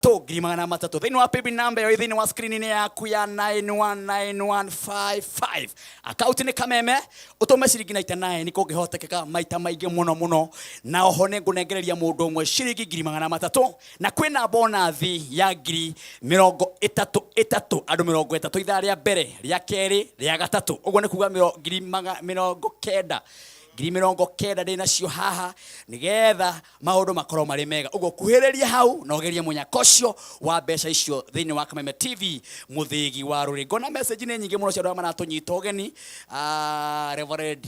300,000 thĩinĩ wa paybill number ĩyo thĩinĩ wa screen-inĩ yaku ya 919155. Akaunti nĩ Kameme, ũtũme ciringi 99 kũngĩhotekeka maita maingĩ mũno mũno, na oho nĩ ngũnengereria mũndũ ũmwe ciringi 300,000, na kwĩna bonathi ya 30,000 ĩtatũ, andũ 30 ithaa rĩa mbere, rĩa kerĩ, rĩa gatatũ, ũguo nĩ kuga 90,000, 90,000 ndĩ nacio haha nĩgetha maũndũ makorwo marĩ mega. Ũguo kuhĩrĩria hau na ũgerie mũnyaka ũcio wa mbeca icio thĩinĩ wa Kameme TV mũthĩgi wa rũrĩ. Ngona message nĩ nyingĩ mũno cia andũ arĩa maratũnyita ũgeni. Reverend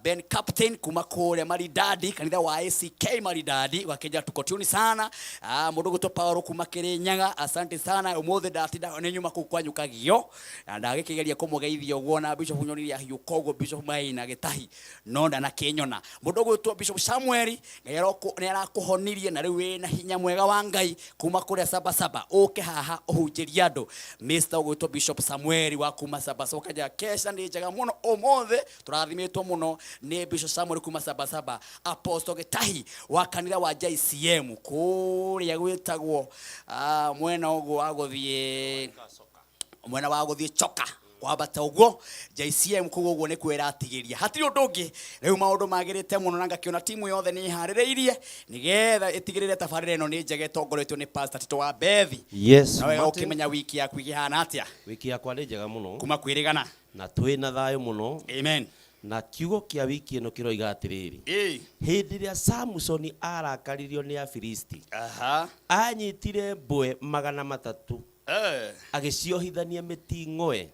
Ben Captain kuma kũrĩa Maridadi, kanitha wa ACK Maridadi, wakĩnja tuko tuni sana. Mũndũ gwĩtwo Paul kuma Kĩrĩnyaga, asante sana. Ũmũthĩ ndatinda nĩ nyuma kũu kwanyu Kagio, na ndagĩkĩgeria kũmũgeithia ũguo na Bishop nyonire ahiũka ũguo Bishop Maina Gĩtahi, no ndanakĩnyona. Mũndũ ũgwĩtwo Bishop Samuel, Ngai nĩ arakũhonirie na rĩu wĩna hinya mwega wa Ngai kuma kũrĩa Sabasaba, ũke haha ũhunjĩrie andũ. Mr. ũgwĩtwo Bishop Samuel wa kuma Sabasaba, ũkanja kesha nĩ njega mũno ũmũthĩ, tũrathimĩtwo mũno nĩ Bishop Samuel kuma Sabasaba. Apostle Gĩtahi wa kanitha wa JCM kũrĩa gwĩtagwo mwena ũguo wa gũthiĩ mwena wa gũthiĩ Choka kwambata ũguo JCM kũu ũguo nĩkuo ĩratigĩria, hatirĩ ũndũ ũngĩ. Rĩu maũndũ magĩrĩte mũno na ngakĩona timu yothe nĩ ĩharĩrĩirie nĩgetha ĩtigĩrĩre tabarĩra ĩno nĩ njega ĩtongoretio nĩ Pastor Tito wa Bethi. Yes, na wega Martin. ũkĩmenya wiki yaku ĩkĩhana atĩa? Wiki yakwa nĩ njega mũno. Kuma kwĩrĩgana. Na twĩna thayũ mũno. Amen. Na kiugo kĩa wiki ĩno kĩroiga atĩrĩrĩ. Hĩndĩ ĩrĩa Samusoni arakaririo nĩ Afilisti, anyitire mbwe 300 agĩciohithania mĩting'oe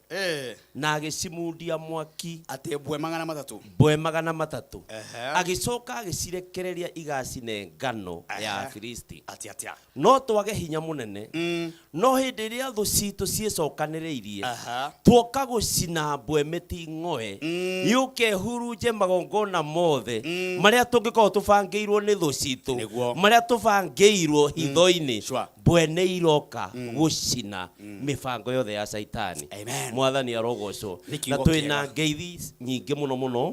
na agĩcimundia mwaki. Atĩ mbwe 300? Mbwe 300. Agĩcoka agĩcirekereria igacine ngano ya Afilisti. Atĩ atĩa? No twage hinya mũnene, no hĩndĩ ĩrĩa thũ citũ ciĩcokanĩrĩirie, tuoka gũcina mbwe mĩting'oe, yũke ĩhurunje magongona mothe marĩa tũngĩkorwo tũbangĩirwo nĩ thũ citũ, marĩa tũbangĩirwo hitho-inĩ. Mbwe nĩ iroka gũcina mĩbango yothe ya Caitani. Amen. Mwathani arogocwo. Nĩ kiugo Na twĩna kĩega. ngeithi nyingĩ mũno mũno.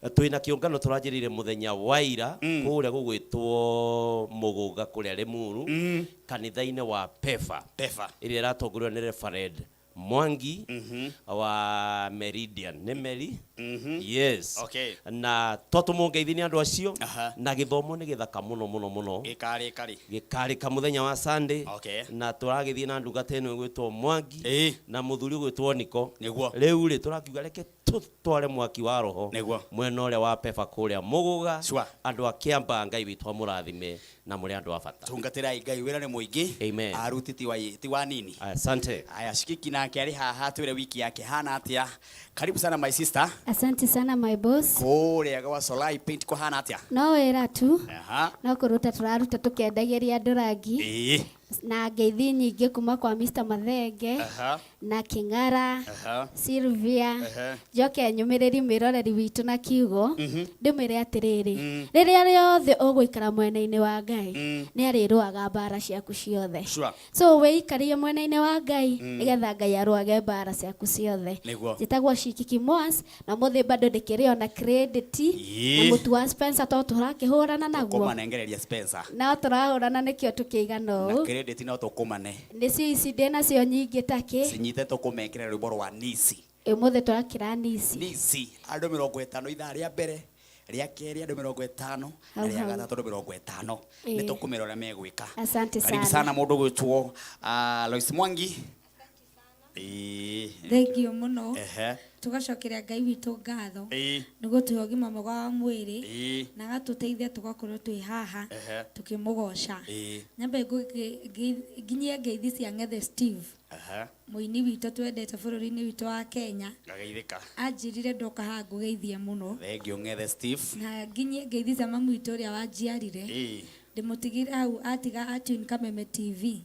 Twĩna kĩũngano tũranjĩrĩire mũthenya wa ira kũrĩa gũgwĩtwo Mũgũga kũrĩa Limuru, kanitha-inĩ wa Pefa. Pefa. Ĩrĩa ĩratongorio nĩ Reverend Mwangi wa Meridian. Nĩ Meri? Yes. Na twatũmwo ngeithi nĩ andũ acio. Na gĩthomo nĩ gĩthaka mũno mũno mũno. Gĩkarĩka rĩ? Gĩkarĩka mũthenya wa Sunday. Na tũragĩthiĩ na ndungata ĩno ĩgwĩtwo Mwangi. Na mũthuri ũgwĩtwo Niko. Rĩu rĩ tũrakiuga reke tũtware mwaki wa roho mwena ũrĩa wa Pefa kũrĩa Mũgũga. Andũ a Kĩambaa Ngai witũ amũrathime na mũrĩ andũ a bata. Tungatĩrai Ngai, wĩra nĩ mũingĩ. Amen. Aruti ti wa nini. Asante. Aya, Shikiki nake arĩ haha twĩre wiki yake hana atĩa. Karibu sana my sister. Asante sana my boss. Kũrĩa gwa Solai Paint kũhana atĩa? No wĩra tu. No kũruta tũraruta tũkĩendagĩria andũ rangi. Na ngeithi nyingĩ kuma kwa Mr. Mathenge. Na Kĩng'ara, Sylvia. Njoke nyũmĩrĩri mwĩroreri witũ na kiugo, ndĩmwĩre atĩrĩrĩ, rĩrĩa rĩothe ũgũikara mwena-inĩ wa Ngai, nĩ arĩrũaga mbara ciaku ciothe. So wĩikarie mwena-inĩ wa Ngai, nĩgetha Ngai arũage mbara ciaku ciothe. Njĩtagwo Shikiki Mwas, na ũmũthĩ bado ndĩkĩrĩ ona credit, na mũtu wa Spencer to tũrakĩhũrana naguo. Tũkũmanengereria Spencer. No tũrahũrana nĩkĩo tũkĩigana Na ũũ. credit no tũkũmane. Nĩcio ici ndĩnacio nyingĩ takĩ. Cinyite tũkũmekĩra rwĩmbo rwa Nisi. Ũmũthĩ tũrakĩra Nisi. Nisi, andũ 50 ithaa rĩa mbere, rĩa kerĩ andũ 50, na Hau rĩa hau. gatatũ andũ 50. Nĩ tũkũmera ũrĩa megwĩka. Asante Karibu sana. sana mũndũ gwĩtwo Lois Mwangi. Thank you mũno. Tũgacokeria Ngai witũ ngatho nĩ gũtũhe ũgima mwega wa mwĩrĩ na agatũteithia tũgakorwo twĩ haha tũkĩmũgoca. Nyambe nginyie ngeithi cia Ng'ethe Steve, mũini witũ twendete bũrũri-inĩ witũ wa Kenya. Ngageithĩka. Anjĩrire ndoka haha ngũgeithie mũno. Thank you Ng'ethe Steve. Na nginyie ngeithi cia mami witũ ũrĩa wanjiarire. Ndĩmũtigire hau atiga a tune Kameme TV.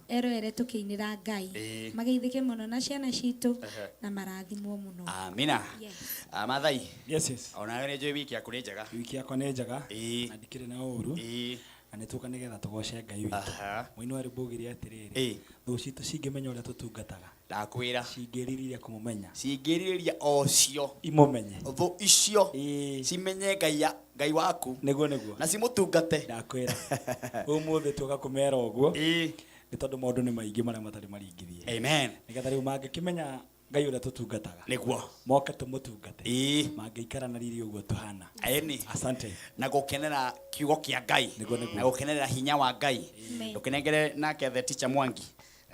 Eroere tũkĩinĩra Ngai. Mageithĩke mũno na ciana citũ na marathimwo mũno. Amina. Yes. Mathai. Yes, yes. Onawe nĩ njũĩ wiki yaku nĩ njega. Wiki yakwa nĩ njega. Na ndikĩrĩ na ũru. Na nĩ tuoka nĩgetha tũgoce Ngai witũ. Mũini wa rwĩmbo augire atĩrĩrĩ, thũ citũ cingĩmenya ũrĩa tũtungataga, Ndakwĩra. Cingĩrirĩria kũmũmenya. Cingĩrirĩria o cio. Imũmenye. Thũ icio. Cimenye Ngai ya Ngai waku. Nĩguo nĩguo. Na cimũtungate. Ndakwĩra. Ũmũthĩ tuoka kũmera ũguo. Nĩ tondũ maũndũ nĩ maingĩ marĩa matarĩ maringithie. Amen. Nĩgetha rĩu mangĩkĩmenya Ngai ũrĩa tũtungataga. Nĩguo. Moke tũmũtungate. Mangĩikara na riri ũguo tũhana. Ĩni. Asante. Na gũkenera kiugo kĩa Ngai. Nĩguo nĩguo. Na gũkenerera hinya wa Ngai. Amen. Ndũkĩnengere nake the teacher Mwangi.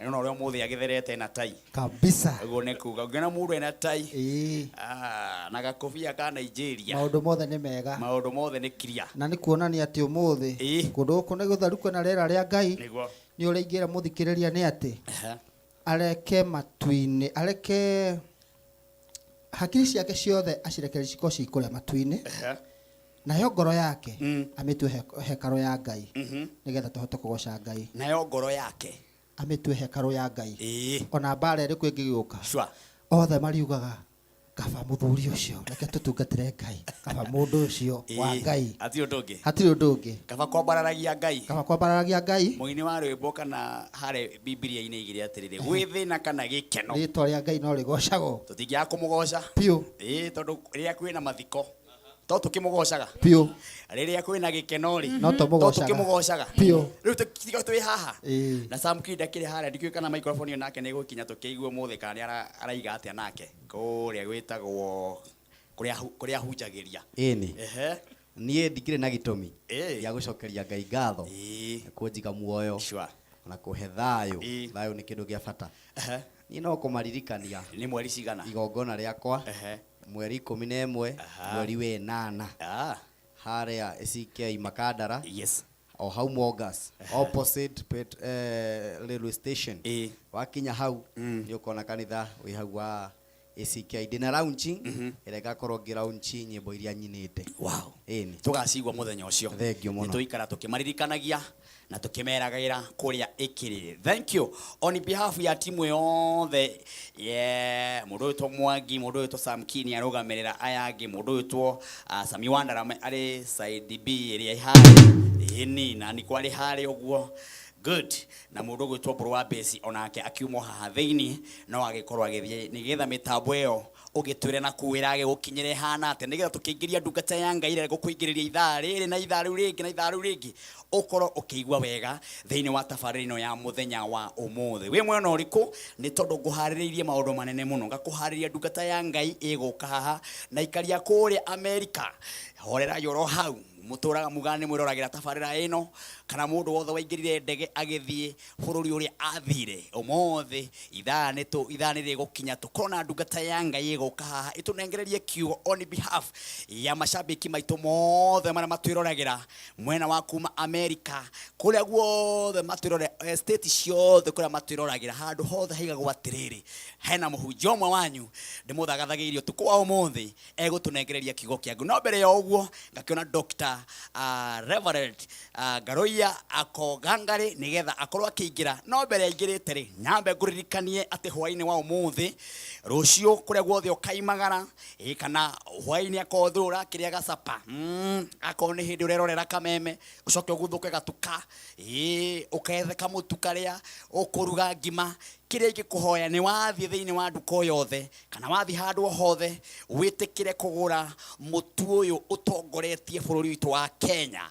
Na ũrĩa ũmũthĩ agĩtherete na tai. Kabisa. Ũguo nĩ kuga ũngĩona mũndũ ena tai. Ah, na gakobia ka Nigeria. Maũndũ mothe nĩ mega. Maũndũ mothe nĩ clear. Na nĩ kuonania atĩ ũmũthĩ kũndũ gũkũ nĩ gũtheru kwĩna rĩera rĩa Ngai. Nĩguo. Nĩ ũrĩa ingĩra mũthikĩrĩria nĩ atĩ areke matu-inĩ, areke hakiri ciake ciothe acirekererie cikorwo ci kũrĩa matu-inĩ, nayo ngoro yake amĩtue hekarũ ya Ngai, nĩgetha tũhote kũgoca Ngai. Nayo ngoro yake amĩtue hekarũ ya Ngai. Ona mbara ĩrĩkũ ĩngĩgĩũka, Sure. othe mariugaga kaba mũthuri ũcio, reke tũtungatĩre Ngai, kaba mũndũ ũcio wa Ngai. Hatirĩ ũndũ ũngĩ. Hatirĩ ũndũ ũngĩ. Kaba kwambararagia Ngai. Kaba kwambararagia Ngai. Mũini wa rwĩmbo kana harĩ Bibilia-inĩ igĩrĩ atĩrĩrĩ, gwĩ thĩna kana gĩkeno, rĩtwa rĩa Ngai no rĩgocagwo. Tũtingĩaga kũmũgoca. Biũ. Ĩĩ, tondũ rĩrĩa kwĩna mathiko to tũkĩmũgocaga. Biũ. Rĩrĩa kwĩna gĩkeno rĩ, No tũmũgocaga. to tũkĩmũgocaga. Biũ. Rĩu tũtiga twĩ haha. Ĩĩ. Na Sam Kid akĩrĩ harĩa, ndikĩũĩ kana microphone ĩyo nake nĩ ĩgũkinya tũkĩigue ũmũthĩ kana nĩ araiga atĩa nake kũrĩa gwĩtagwo kũrĩa kũrĩa ahunjagĩria. Ĩni. Ehe. Niĩ ndikĩrĩ na gĩtũmi Ĩĩ. gĩa gũcokeria Ngai ngatho. Ĩĩ. Kũnjiga muoyo. Sure. Na kũhe thayũ. Ĩĩ. Thayũ nĩ kĩndũ gĩa bata. Ehe. Niĩ no kũmaririkania. Nĩ mweri cigana? Igongona rĩakwa. Ehe. Mweri 11, mweri wa ĩnana. Harĩa ACK Makandara. Yes. O hau Mongas, opposite railway station. Wakinya hau, nĩ ũkona kanitha wĩ hau wa ACK. Ndĩna launching, ĩrĩa ngakorwo ngĩ launch nyĩmbo iria nyinĩte. Wow. Ĩni. Tũgacigua mũthenya ũcio. Thank you mũno. Nĩtũikara tũkĩmaririkanagia na tũkĩmeragĩra kũrĩa ĩkĩrĩ. Thank you. On behalf ya timu yothe, yeah, mũndũ ũyũ Mwangi, mũndũ ũyũ Sam Kini arũgamĩrĩra aya angĩ, mũndũ ũyũ Sami Wandara arĩ side B ĩrĩa ĩharĩ. Ĩni, na nĩ kwarĩ harĩ ũguo. Good. Na mũndũ ũgwĩtwo Mbũrũ wa Besi onake akiumwo haha thĩinĩ no agĩkorwo agĩthiĩ nĩgetha mĩtambo ĩyo ũgĩtwĩre na kuu ĩragĩgũkinyĩra ĩhana atĩa, nĩgetha tũkĩingĩria ndungata ya Ngai ĩrĩa ĩgũkũingĩrĩria ithaa rĩrĩ na ithaa rĩu rĩngĩ na ithaa rĩu rĩngĩ, ũkorwo ũkĩigua wega thĩinĩ wa tabarĩra ĩno ya mũthenya wa ũmũthĩ. Wĩ mwena ũrĩkũ? Nĩ tondũ ngũharĩrĩirie maũndũ manene mũno, ngakũharĩria ndungata ya Ngai ĩgũka haha na ikaria kũrĩa Amerika. Horerai oro hau, mũtũraga mugaga nĩ mwĩroragĩra tabarĩra ĩno, kana mũndũ wothe waingĩrire ndege agĩthiĩ bũrũri ũrĩa athire ũmũthĩ, ithaa nĩ tũ, ithaa nĩ rĩgũkinya tũkorwo na ndungata ya Ngai ĩgũka haha ĩtũnengererie kiugo on behalf ya macambĩki maitũ mothe marĩa matwĩroragĩra mwena wa kuma Amerika, kũrĩa guothe matwĩrore, state ciothe kũrĩa matwĩroragĩra, handũ hothe haigagwo atĩrĩrĩ, hena mũhunjia ũmwe wanyu ndĩmũthagathagĩirie ũtukũ wa ũmũthĩ egũtũnengereria kiugo kĩa Ngai. No mbere ya ũguo ngakĩona Dr. Reverend Ngaruiya Akogangari nĩgetha akorwo akĩingĩra. No mbere aingĩrĩte rĩ, nyambe ngũririkanie atĩ hwaĩ-inĩ wa ũmũthĩ, rũciũ kũrĩa guothe ũkaimagara, ĩ, kana hwaĩ-inĩ akorwo thũ ũrakĩrĩa gacapa, akorwo nĩ hĩndĩ ũrerorera kameme, ũcoke ũguthũke gatuka, ĩ, ũkethe kamũtu karĩa ũkũruga ngima. Kĩrĩa ingĩkũhoya nĩ wathiĩ thĩinĩ wa nduka o yothe kana wathiĩ handũ o hothe wĩtĩkĩre kũgũra mũtu ũyũ ũtongoretie bũrũri witũ wa Kenya.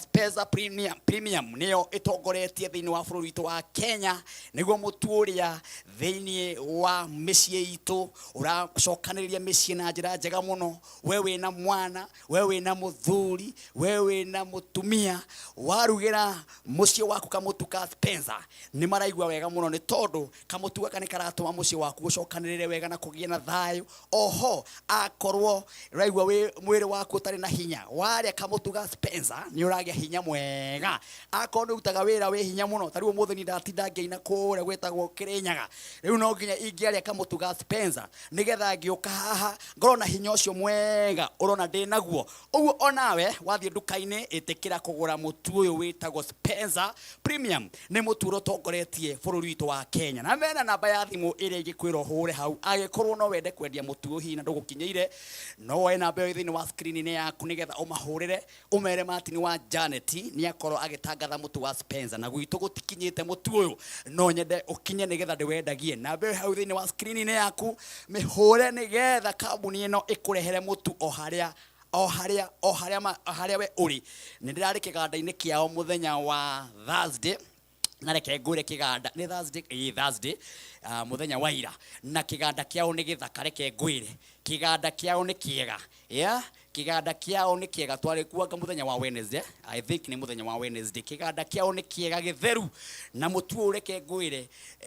Speza Premium nĩyo ĩtongoretie thĩinĩ wa bũrũri witũ wa Kenya, nĩguo mũtu ũrĩa thĩinĩ wa mĩciĩ itũ ũracokanĩrĩria mĩciĩ na njĩra njega mũno. We wĩna mwana, we wĩna mũthuri, we wĩna mũtumia, warugĩra mũciĩ waku kamũtu ka Spencer nĩ maraigua wega mũno, nĩ tondũ kamũtu gaka nĩ karatũma mũciĩ waku ũcokanĩrĩre wega na kũgĩe na thayũ. Oho akorwo ũraigua wĩ mwĩrĩ waku ũtarĩ na hinya, warĩa kamũtu ga Spencer nĩ ũragĩa hinya mwega. Akorwo nĩ ũrutaga wĩra wĩ hinya mũno, ta rĩu ũmũthĩ niĩ ndatinda ngĩina kũrĩa gwĩtagwo Kĩrĩnyaga, rĩu no nginya ingĩarĩa kamũtu ga Spencer nĩgetha ngĩũka haha ngorwo na hinya ũcio mwega ũrona ndĩ naguo. Ũguo onawe wathiĩ nduka-inĩ ĩtĩkĩra kũgũra mũtu ũyũ wĩtagwo Spencer Premium, nĩ mũtu ũrĩa ũtongoretie bũrũri witũ wa Kenya. Na mena namba ya thimũ ĩrĩa ingĩkwĩra ũhũre hau angĩkorwo no wende kwendia mũtu ũyũ hihi na ndũgũkinyĩire, no woe namba ĩyo thĩinĩ wa screen-inĩ yaku nĩgetha ũmahũrĩre, ũmere Martin wa Mama Janet nĩ akorwo agĩtangatha mũtu wa Spencer na gwitũ gũtikinyĩte mũtu ũyũ no nyende ũkinye nĩgetha ndĩwendagie. Namba ĩyo hau thĩinĩ wa screen-inĩ yaku mĩhũre nĩgetha kambuni ĩno ĩkũrehere mũtu o harĩa o harĩa o harĩa o harĩa we ũrĩ. Nĩ ndĩrarĩ kĩganda-inĩ kĩao mũthenya wa Thursday na reke ngwĩre kĩganda nĩ Thursday ĩĩ Thursday mũthenya wa ira na kĩganda kĩao nĩ gĩthaka reke ngwĩre kĩganda kĩao nĩ kĩega yeah kĩganda kĩao nĩ kĩega twarĩ kuanga mũthenya wa Wednesday I think nĩ mũthenya wa Wednesday kĩganda kĩao nĩ kĩega gĩtheru na mũtu ũyũ reke ngwĩre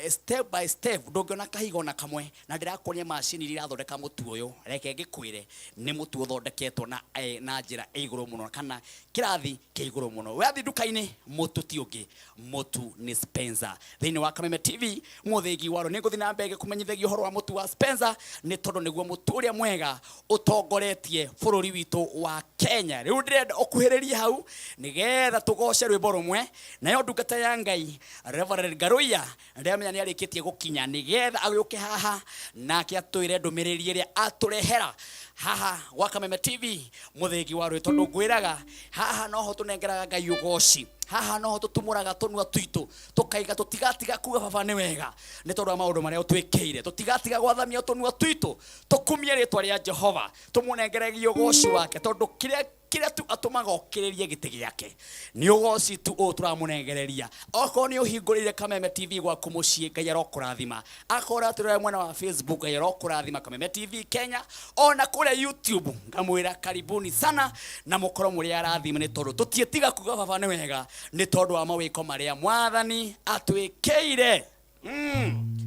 step by step ndũngĩona kahiga ona kamwe na ndĩrakuonia macini iria irathondeka mũtu ũyũ reke ngĩkwĩre nĩ mũtu ũthondeketwo na na njĩra ĩ igũrũ mũno kana kĩrathi kĩ igũrũ mũno wathiĩ nduka-inĩ mũtu ti ũngĩ mũtu nĩ Spencer thĩinĩ wa Kameme TV mũthĩgi waro nĩ ngũthiĩ na mbere ngĩkũmenyithagia ũhoro wa mũtu wa Spencer nĩ tondũ nĩguo mũtu ũrĩa mwega ũtongoretie bũrũri witũ wa Kenya rĩu ndĩrenda ũkuhĩrĩrie hau nĩgetha tũgoce rwĩmbo rũmwe nayo ndungata ya Ngai Reverend Ngaruiya ndĩramenya nĩ arĩkĩtie gũkinya nĩgetha agĩũke haha nake atwĩre ndũmĩrĩri ĩrĩa atũrehera haha gwa Kameme TV mũthĩgi wa rwĩ tondũ ngwĩraga haha noho tũnengeraga Ngai ũgoci haha noho tũtumũraga tũnua twitũ tũkaiga tũtigatiga kuga baba nĩ wega nĩ tondũ wa maũndũ marĩa ũtwĩkĩire tũtigatiga gwathamia tũnua twitũ tũkumie rĩtwa rĩa Jehova tũmũnengeregie ũgoci wake tondũ kĩrĩa kĩrĩa tu atũmaga okĩrĩrie gĩtĩ gĩake nĩ ũgoci tu ũũ tũramũnengereria okorwo nĩ ũhingũrĩire Kameme TV gwaku mũciĩ Ngai arokũrathima akorwo ũratũrora mwena wa Facebook Ngai arokũrathima Kameme TV Kenya ona kũrĩa YouTube ngamwĩra karibuni sana na mũkorwo mũrĩ arathime nĩ tondũ tũtiĩtiga kuga baba nĩ wega nĩ tondũ wa mawĩko marĩa mwathani atwĩkĩire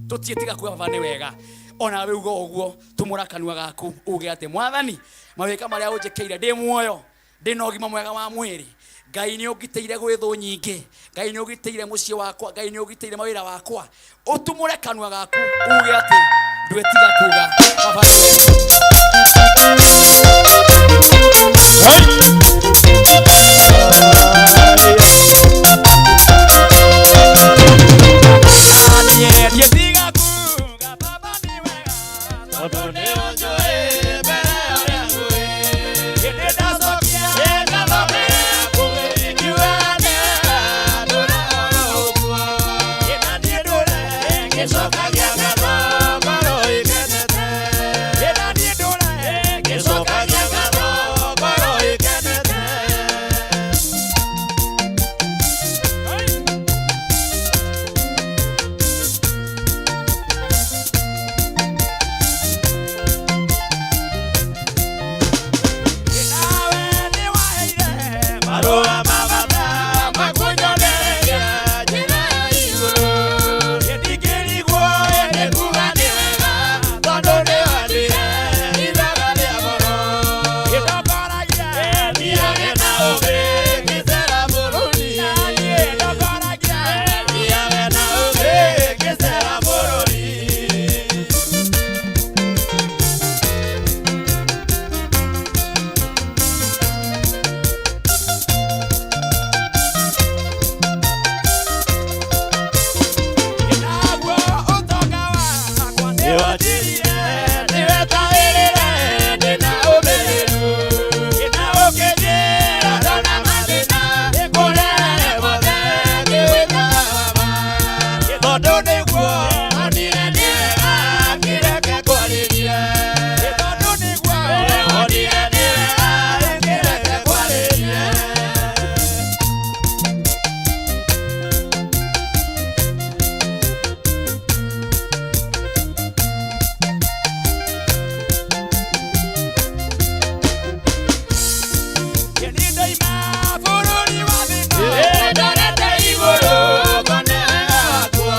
tũtiĩtiga kuga baba nĩ wega ona we uga ũguo tumũra kanua gaku uge atĩ mwathani mawĩka marĩa ũnjĩkĩire ndĩ muoyo ndĩ na ũgima mwega wa mwĩrĩ Ngai nĩ ũngitĩire gwĩ thũ nyingĩ Ngai nĩ ũgitĩire mũciĩ wakwa Ngai nĩ ũgitĩire mawĩra wakwa ũtumũre kanua gaku uge atĩ ndwĩtiga kuga baba nĩ wega. Ndietiga kuga baba nĩ wega tondũ nĩ ũnjũĩ mbere ya ũrĩa ngũĩ. Hĩndĩ ndacokia ngatho yaku ngiuga nĩ wega ndũre oro ũguo. Na niĩ ndũre ngĩcokagia ngatho ngoro ĩkenete. Na niĩ ndũre ngĩcokagia ngatho ngoro ĩkenete. Nawe nĩ waheire marũa ma bata makũnyonereria njĩra ya igũrũ. Ndingĩrigwo nĩ kuga nĩ wega tondũ nĩ wandire ithaga rĩa goro. Ndongoragia thiage na ũũgĩ ngĩcera bũrũri. Ndongoragia thiage na ũũgĩ ngĩcera bũrũri. Naguo ũtonga wakwa nĩwanjirie nĩwetahĩrĩre ndĩna ũmĩrĩru na ũkĩnjĩra ndona mathĩna nĩngũrehe mothe ngĩwĩta baba tondũ nĩguo onire nĩ wega kĩreke ngwarĩrie tondũ nĩguo onire nĩ wega kĩreke ngwarĩrie. Nĩndoima bũrũri wa thĩna ndorete igũrũ ngone wega wakuo.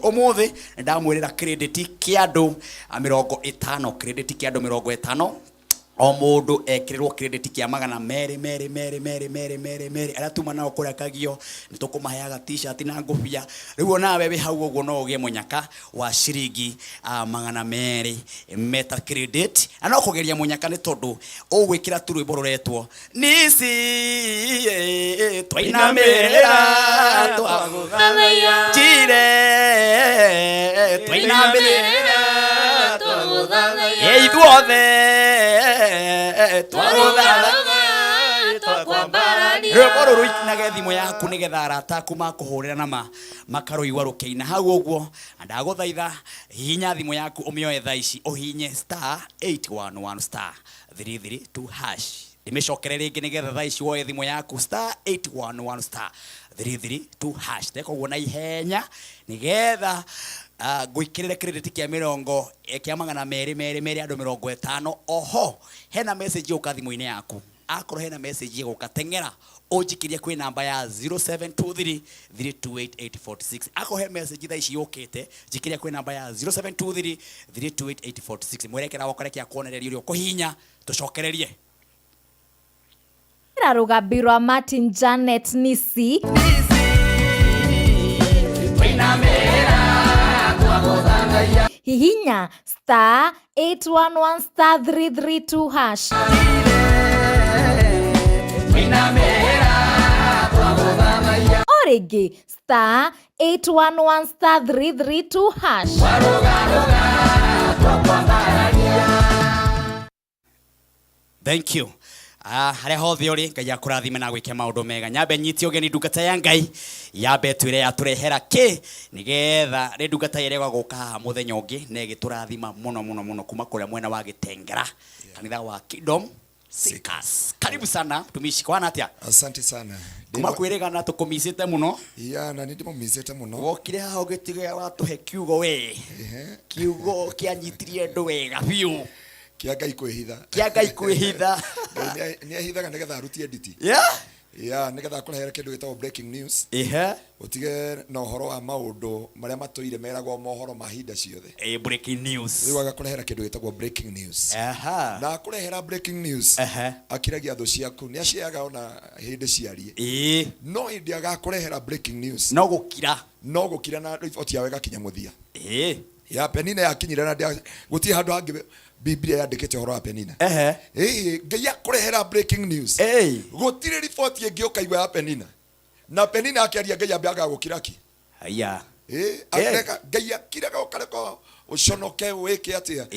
Umuthi ndamwirira credit kia andu 50 credit kia andu 50. O mũndũ ekĩrĩrwo credit kĩa 200 merĩ merĩ merĩ merĩ merĩ merĩ. Arĩa tuma nao kũrĩa Kagio nĩ tũkũmaheaga t-shirt na ngũbia. Rĩu onawe wĩ hau ũguo no ũgĩe mũnyaka wa ciringi 200 meta credit. Na no kũgeria mũnyaka nĩ tondũ ũgwĩkĩra tu rwĩmbo rũretwo Nisi twainamĩrĩra twagũthathaiya Chire twainamĩrĩra twagũthathaiya ithuothe twagũthathaiya rwĩmbo rũrũ ikinage thimũ yaku nĩgetha arata aku makũhũrĩra na makarũigua rũkĩina hau ũguo. Na ndagũthaitha hihinya thimũ yaku ũmĩoe thaa ici, ũhihinye star 811 star 332 hash. Ndĩmĩcokere rĩngĩ nĩgetha thaa ici woe thimũ yaku, star 811 star 332 hash. Ndeka ũguo na ihenya nĩgetha ngwĩkĩrĩre credit kĩa mĩrongo kĩa 200 merĩ merĩ andũ 50. Oho hena message ĩgũka thimũ-inĩ yaku. Akorwo hena message ĩgũka, teng'era ũnjikĩrie kwĩ namba ya 0723 328 846. Akorwo he message thaa ici yũkĩte, njikĩria kwĩ namba ya 0723 328 846. Mwerekera wakwa reke akuonererie ũrĩa ũkũhihinya, tũcokererie. Ra rũgambi rwa Martin Janet Nisi. Hihinya star 811 star 332 hash. O rĩngĩ star 811 star 332 hash. Thank you. Harĩa hothe ũrĩ, Ngai akũrathime na agwĩke maũndũ mega. Nyambe nyite ũgeni ndungata ya Ngai, yambe twĩre yatũrehera kĩ, nĩgetha nĩ ndungata ĩrĩa gũka haha mũthenya ũngĩ na ĩgĩtũrathima mũno mũno mũno kuma kũrĩa mwena wa Gĩtengera, kanitha wa Kingdom Seekers. Karibu sana mtumishi, kwana atĩa? Asante sana. Kuma kwĩrĩgana tũkũmicĩte mũno. Ya, na nĩ ndĩmũmicĩte mũno. Wokire haha ũgĩtiga watũhe kiugo we. Kiugo kĩanyitirie andũ wega biũ. Kĩa Ngai kwĩhitha. Kĩa Ngai kwĩhitha. Ngai nĩ ehithaga nĩgetha arutie nditi. Ya, nĩgetha akũrehere kĩndũ gĩtagwo breaking news. Ũtige na ũhoro wa maũndũ marĩa matũire meragwo mohoro ma hinda ciothe. Breaking news. Rĩu agakũrehera kĩndũ gĩtagwo breaking news. Na akũrehera breaking news. Akiragia thũ ciaku. Nĩ aciheaga ona hĩndĩ ciarie. No hĩndĩ agakũrehera breaking news. No gũkira. No gũkira na riboti yawe ĩgakinya mũthia. Ya Penina yakinyire na gũtirĩ handũ hangĩ Biblia yandĩkĩte ũhoro wa Penina. Ngai akũrehera breaking news. Gũtirĩ riboti ĩngĩ ũkaigua ya Penina. Na Penina akĩaria Ngai ambiaga gũkira ki. Haya. Akareka Ngai akiraga ũkareka ũconoke wĩke atĩa.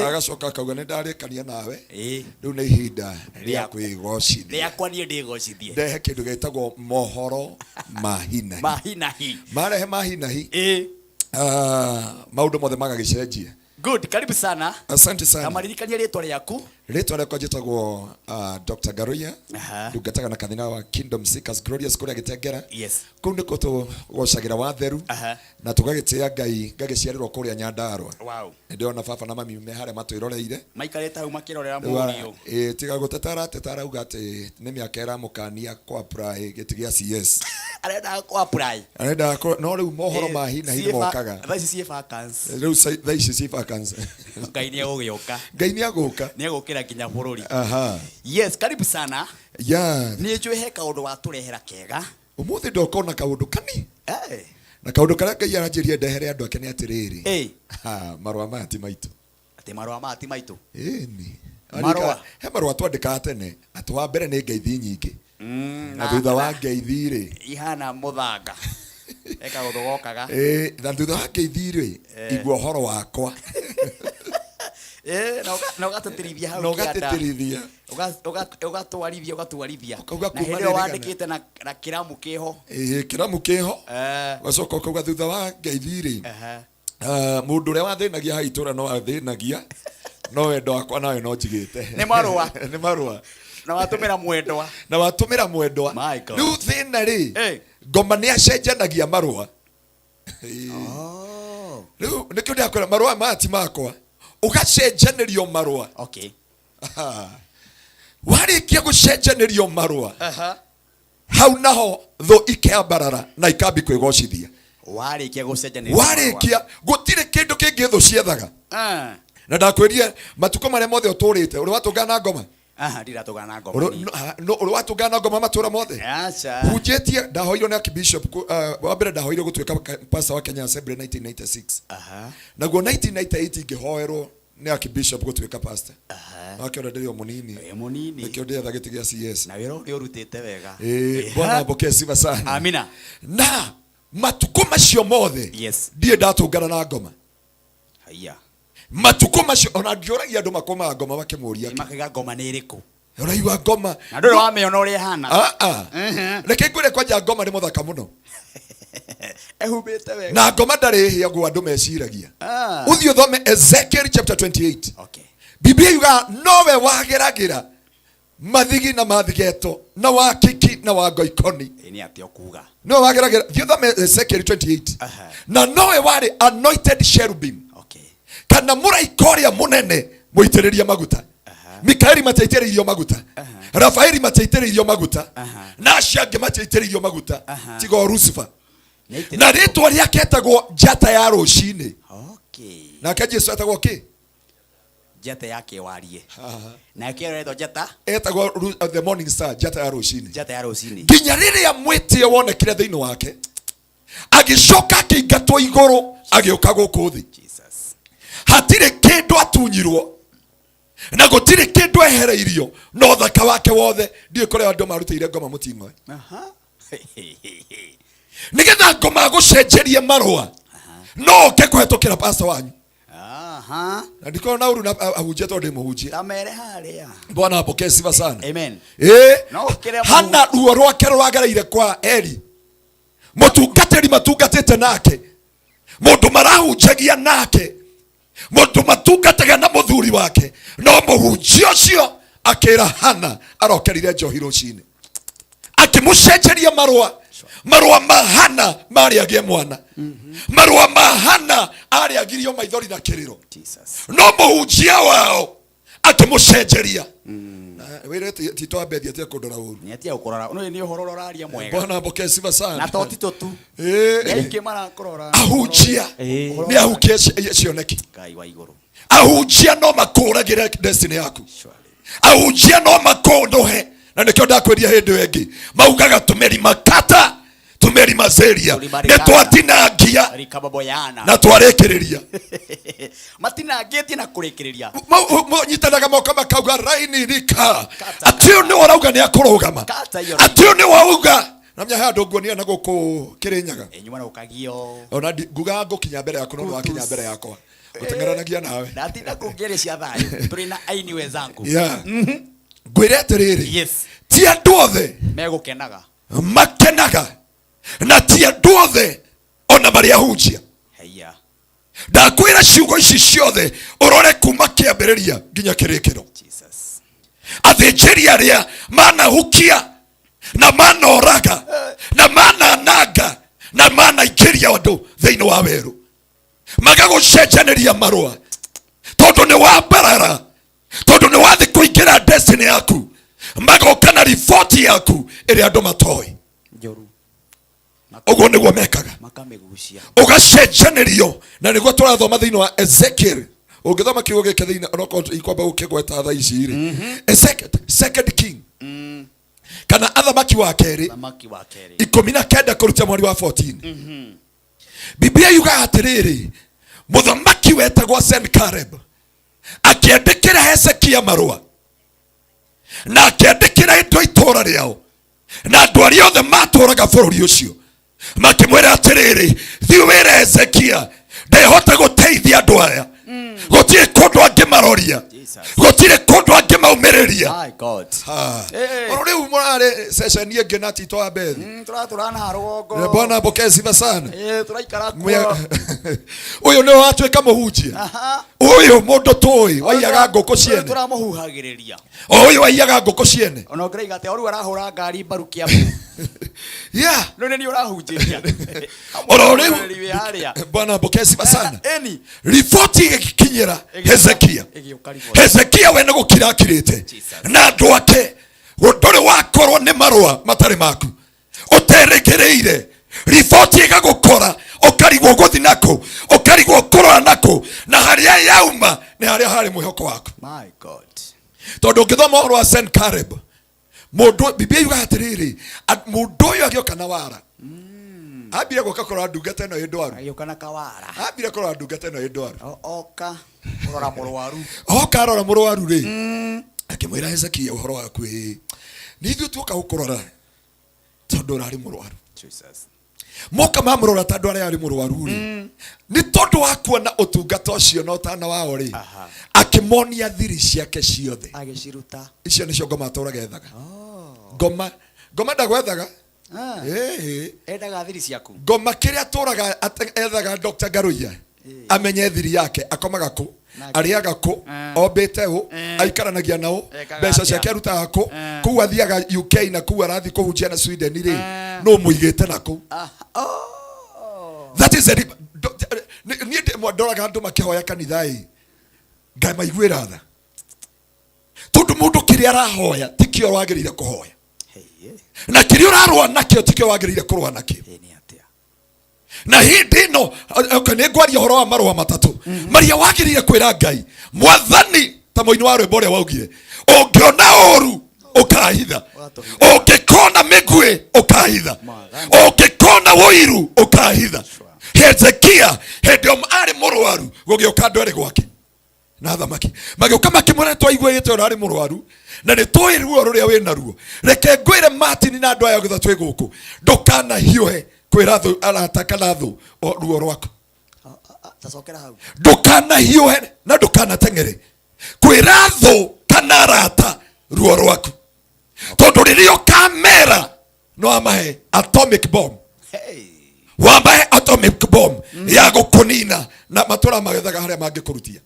Agacoka akauga nĩ ndarĩkania nawe. Rĩu nĩ ihinda rĩa kwĩgocithia. Rĩakwa niĩ ndĩgocithie. Ndehe kĩndũ gĩtagwo mohoro ma hinahi. Ma hinahi. Marehe ma hinahi. Maũndũ mothe magagĩcenjia. Good, karibu sana. Asante sana. Kamaririkania rĩtwa rĩaku. Rĩtwa rĩakwa njĩtagwo Dr. Ngaruiya. Ndungataga na kanitha wa Kingdom Seekers Glorious kũrĩa Gĩtengera. Kũu nĩkuo tũgocagĩra watheru na tũgagĩtĩĩa Ngai, ngagĩciarĩrwo kũrĩa Nyandarua. Nĩ ndĩrona baba na mami me harĩa matwĩroreire. Maikarĩte hau makĩrorera mũriũ. Tiga gũteta arateta arauga atĩ nĩ mĩaka ĩramũkania kũ apply gĩtĩ gĩa CS. Arendaga kũ apply. Arendaga kũ, no rĩu mohoro ma hi na hi nĩmokaga. Thaa ici ciĩ vacants. Rĩu thaa ici ciĩ vacants. Ngai nĩ egũgĩũka. Ngai nĩ egũka. Nĩ egũkĩra nginya bũrũri. Yes, karibu sana. Nĩ njũĩ he kaũndũ watũrehera kega. Ũmũthĩ ndoka ona kaũndũ kani. Na kaũndũ karĩa Ngai aranjĩrire ndehere andũ ake nĩ atĩrĩrĩ. Marũa maya ti maitũ. Atĩ marũa maya ti maitũ? Ĩni. Marũa? He marũa twandĩkaga tene, atĩ wa mbere nĩ ngeithi nyingĩ. Na thutha wa ngeithi rĩ. Ihana mũthanga. He kaũndũ gokaga. Na thutha wa ngeithi rĩ, igua ũhoro wakwa. Na ũgatĩtĩrithia hau Na kĩanda. ũgatĩtĩrithia. Ũgatwarithia, ũgatwarithia. Ũkauga Na kuma hĩndĩ ĩyo rĩrĩ kana. wandĩkĩte na kĩramu kĩho. Kĩramu kĩho. Ũgacoka ũkauga thutha wa ngeithi rĩ, mũndũ ũrĩa wathĩnagia haha itũra no athĩnagia, no wendo wakwa nawe no njigĩte. Nĩ marũa. Nĩ marũa. Na watũmĩra mwendwa. Na watũmĩra mwendwa. My God. Rĩu thĩna rĩ, ngoma nĩ acenjanagia marũa. Rĩu nĩkĩo ndĩrakwĩra marũa maya ti makwa. Ũgacenjanĩrio marũa. Warĩkia gũcenjanĩrio marũa, hau naho thũ ikeambarara na ikambi kwĩgocithia. Warĩkia gũcenjanĩrio marũa. Warĩkia, gũtirĩ kĩndũ kĩngĩ thũ ciethaga. Na ndakwĩrie matukũ marĩa mothe ũtũrĩte ũrĩ watũngana na ngoma. Aha, ndiratũngana na ngoma. Ũrĩ- no- ha, no, ũrĩ watũngana na ngoma matũra mothe. Aca. Hunjĩtie ndahoirwo nĩ archbishop wa mbere ndahoirwo gũtuĩka pastor wa Kenya Assembly 1996. Naguo 1998 ngĩhoerwo nĩ archbishop gũtuĩka pastor. Wakĩona ndĩrĩ o mũnini. Wĩ mũnini. Nĩkĩo ndĩretha gĩtĩ gĩa CS. Na wĩra ũrĩa ũrutĩte wega. Ĩĩ, Bwana apokee sifa sana. Amina. Na matukũ macio mothe Yes. ndirĩ ndatũngana na ngoma. Haiya. Matukũ macio ona ndiũragia andũ makomaga ngoma makĩmũria. Makaiga ngoma nĩ ĩrĩkũ? Ũraigua ngoma. Na ndũrĩ wamĩona ũrĩa ĩhana. Ah, ah. Reke ngwĩre kwanja ngoma nĩ mũthaka mũno. Ehumbĩte wega. Na ngoma ndarĩ hĩa ũguo andũ meciragia. Ah. Ũthiĩ ũthome Ezekiel chapter 28. Okay. Biblia yugaga nowe wageragĩra mathigi na mathigeto na wakiki na wa ngoikoni. Ĩ nĩ atĩa ũkuga? Nowe wageragĩra thiĩ ũthome Ezekiel 28. Aha. Na nowe warĩ anointed cherubim. Okay. Kana mũraika ũrĩa mũnene mũitĩrĩrie maguta. Mikaeli matiaitĩrĩirio maguta. Rafaeli matiaitĩrĩirio maguta. Na acio angĩ matiaitĩrĩirio maguta. Tiga o Lucifer. Nĩaitĩrĩirio. Na rĩtwa rĩake etagwo njata ya rũcinĩ. Okay. Nake Jesu etagwo kĩ? Njata ya kĩwarie. Nake aretwo njata? Etagwo the morning star, njata ya rũcinĩ. Njata ya rũcinĩ. Nginya rĩrĩa mwĩtĩo wonekire thĩinĩ wake, agĩcoka akĩingatwo igũrũ agĩũka gũkũ thĩ. Jesus. Hatirĩ kĩndũ atunyirwo na gũtirĩ kĩndũ ehereirio na ũthaka wake wothe. Ndiũĩ kũrĩa andũ marutĩire ngoma mũting'oe. Nĩgetha ngoma agũcenjerie marũa no oke kũhetũkĩra pastor wanyu. Na ndikorwo na ũru na ahunjia tondũ ndĩ mũhunjia. Ta mere harĩa. Bwana apokee sifa sana. Amen. Ĩĩ. No ũkĩre Hana ruo rwake rũragereire kwa Eli. Mũtungatĩri matungatĩte nake. Mũndũ marahunjagia nake. Mũndũ matungataga na mũthuri wake. No mũhunjia ũcio akĩra Hana arokerire njohi rũcinĩ. Akĩmũcenjeria marũa. Marũa ma Hana marĩ agĩe mwana. Marũa ma Hana arĩ agirio maithori na kĩrĩro. Jesus. No mũhunjia wao akĩmũcenjeria. Na wĩre ti twambethi atige kũndora ũru. Nĩ atige gũkũrora. Ũyũ nĩ ũhoro ũrĩa ũraria mwega. Bwana apokee sifa sana. Na to Tito tu. Ĩĩ. Nĩ aingĩ marakũrora. Ahunjia. Ĩĩ. Nĩ ahukia cioneki. Ngai wa igũrũ. Ahunjia no makũragĩre destiny yaku. Surely. Ahunjia no makũndũhe. Na nĩkĩo ndakwĩria hĩndĩ ĩyo ĩngĩ. Maugaga tũmeri makata, tũmeri maceria. Tũrimarĩkana. Nĩ twatinangia Rikaboboyana. na twarĩkĩrĩria. Matinangĩtie na kũrĩkĩrĩria. Nyitanaga moko makauga raini rika. Kata, Atĩ ũyũ nĩwe ũrauga nĩ akũrũgama. Kata iyo raini. Atĩ ũyũ nĩwe wauga. Na menya he andũ nguonia na gũkũ Kĩrĩnyaga. Ĩ, nyuma na ũkagio. Ona ngugaga ngũkinya mbere yaku no ndwakinya mbere yakwa. Gũteng'eranagia nawe. Ndatinda kũngĩaria cia thayũ. Tũrĩ na aini wenzangu. Yeah. Ngwĩre atĩrĩrĩ. Yes. Ti andũ othe megũkenaga. Makenaga. Na ti andũ othe ona marĩ ahunjia. Haiya. Ndakwĩra ciugo ici ciothe ũrore kuma kĩambĩrĩria nginya kĩrĩkĩro. Jesus. Athĩnjĩri arĩa manahukia na manoraga na manananga na manaingĩria andũ thĩinĩ wa werũ magagũcenjanĩria marũa tondũ nĩ wambarara, tondũ nĩ wathiĩ kũingĩra destiny yaku, magoka na riboti yaku ĩrĩa andũ matoĩ. Njũru. Ũguo nĩguo mekaga. Makamĩgucia. Ũgacenjanĩrio. Na nĩguo tũrathoma thĩinĩ wa Ezekiel. Ũngĩthoma kiugo gĩkĩ thĩinĩ, onokorwo ikwamba gũkĩgweta thaa ici rĩ. Ezekiel, Second King. Kana athamaki wa kerĩ. Athamaki wa kerĩ. 19 kũruta mweri wa 14. Biblia yugaga atĩrĩrĩ, mũthamaki wetagwo Sennacherib akĩandĩkĩra Hezekia marũa na akĩandĩkĩra indo itũũra rĩao na andũ arĩa othe matũũraga bũrũri ũcio, makĩmwĩra atĩrĩrĩ, thiĩ wĩre Hezekia ndehota gũteithia andũ aya, gũtirĩ kũndũ angĩmaroria, Jesus. gũtirĩ kũndũ angĩmaumĩrĩria. My God. Ha. Hey. Oro rĩu mũrarĩ ceceni ĩngĩ na Tito wa Bethi. Tũratũra na rũgongo. Bwana apokee sifa sana. Tũraikara kuo. Ũyũ nĩwe watuĩka mũhunjia. Aha. Ũyũ mũndũ tũĩ waiyaga ngũkũ ciene. Tũramũhuhagĩrĩria. Ũyũ waiyaga ngũkũ ciene. Ona ũngĩraiga atĩa, ũrĩa arahũra ngari mbaru Kiambu. Yeah. Rĩu nĩ niĩ ũrahunjĩria. Oro rĩu. Wĩ harĩa. Bwana apokee sifa sana. Eni. Riboti ĩgĩkinyĩra Hezekia. Ĩgĩũka riboti. Hezekia we nĩ gũkira akirĩte. Jesus. Na andũ ake ndũrĩ wakorwo nĩ marũa matarĩ maku. Ũterĩgĩrĩire. Riboti ĩgagũkora Ũkarigwo gũthi nakũ, ũkarigwo kũrora nakũ, na harĩa yauma nĩ harĩa harĩ mwĩhoko waku. My God. Tondũ ũngĩthoma ũhoro wa Sennacherib, mũndũ Biblia yugaga atĩrĩrĩ, mũndũ ũyũ agĩũka na wara, ambire gũka kũrora ndungata ĩno ĩ ndwaru. Agĩũka na kawara. Ambire kũrora ndungata ĩno ĩ ndwaru. Oka kũrora mũrwaru. Oka arora mũrwaru rĩ, akĩmwĩra Hezekia ũhoro waku, ĩ nĩ ithuĩ tuoka gũkũrora tondũ ũrarĩ mũrwaru. Jesus. Moka mamũrora tondũ arĩa arĩ mũrwaru rĩ, nĩ tondũ wa kuona ũtungata ũcio na ũtana wao rĩ, akĩmonia thiri ciake ciothe. Agĩciruta. Icio nĩcio ngoma atũraga ethaga. Ngoma, ngoma ndagwethaga. Ĩĩ. Endaga thiri ciaku. Ngoma kĩrĩa atũraga ethaga Dr. Ngaruiya amenye thiri yake, akomaga kũ, arĩaga kũ, ombĩte ũ, aikaranagia na ũ, Ekaga mbeca atĩa? ciake arutaga kũ, kũu athiaga UK na kũu arathiĩ kũhunjia na Sweden rĩ, nũ mũigĩte na kũu. That is a niĩ ndoraga andũ makĩhoya kanitha ĩ, ngamaiguĩra tha, tondũ mũndũ kĩrĩa arahoya tikĩo wagĩrĩire kũhoya, na kĩrĩa ũrarũa nakĩo tikĩo wagĩrĩire kũrũa nakĩo. Na hĩndĩ ĩno, okay, nĩ ngwaria ũhoro wa marũa matatũ marĩa wagĩrĩire kwĩra Ngai mwathani, ta mũini wa rwĩmbo ũrĩa waugire, ũngĩona ũru ũkahitha, ũngĩkona mĩguĩ ũkahitha, ũngĩkona ũiru ũkahitha. Hezekia hĩndĩ ĩyo arĩ mũrwaru, gũgĩũka andũ erĩ gwake na thamaki, magĩũka makĩmwĩra, twaigua ĩte ũrarĩ mũrwaru na nĩ tũĩ ruo rũrĩa wĩ naruo. Reke ngwĩre Martin na andũ aya othe twĩ gũkũ, ndũkanahiũhe kwĩra thũ arata kana thũ ruo rwaku. Tacokera hau. Ndũkanahiũhe na ndũkanateng'ere kwĩra thũ kana arata ruo rwaku, tondũ rĩrĩa ũkamera no amahe atomic bomb. Wamahe atomic bomb ya gũkũnina na matũra magethaga harĩa mangĩkũrutia.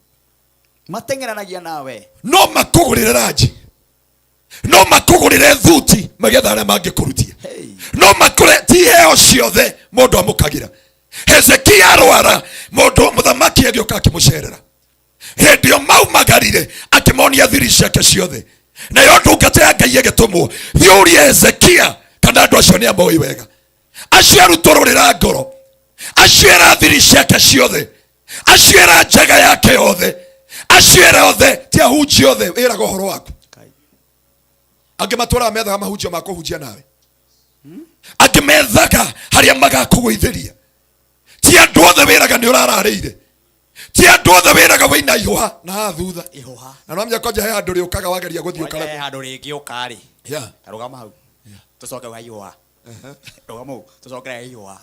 Mateng'eranagia nawe. No makũgũrĩre ranji, no makũgũrĩre thuti, magetha harĩa mangĩkũrutia. No makũre ti heo ciothe mũndũ amũkagĩra. Hezekia arwara, mũndũ mũthamaki agĩũka akĩmũcerera. Hĩndĩ ĩyo maumagarire, akĩmonia thiri ciake ciothe. Nayo ndungata ya Ngai ĩgĩtũmwo, thiĩ ũrie Hezekia kana andũ acio nĩ amoĩ wega, acio arutũrũrĩra ngoro, acio era thiri ciake ciothe, acio era njaga yake yothe, acio era othe, ti ahunjia othe wĩraga ũhoro waku. Angĩ matũraga methaga mahunjio ma kũhunjia nawe, angĩ methaga harĩa magakũgũithĩria. Ti andũ othe wĩraga nĩ ũrararĩire, ti andũ othe wĩraga wĩna ihũha na haha thutha. Ihũha. Na no menya kwanja he handũ rĩũkaga wageria gũthiĩ Kwanja he ũkaremwo. handũ rĩngĩũka rĩ. Rũgama hau. Tũcoke hau ihũha. Rũgama hau, tũcokere hau ihũha.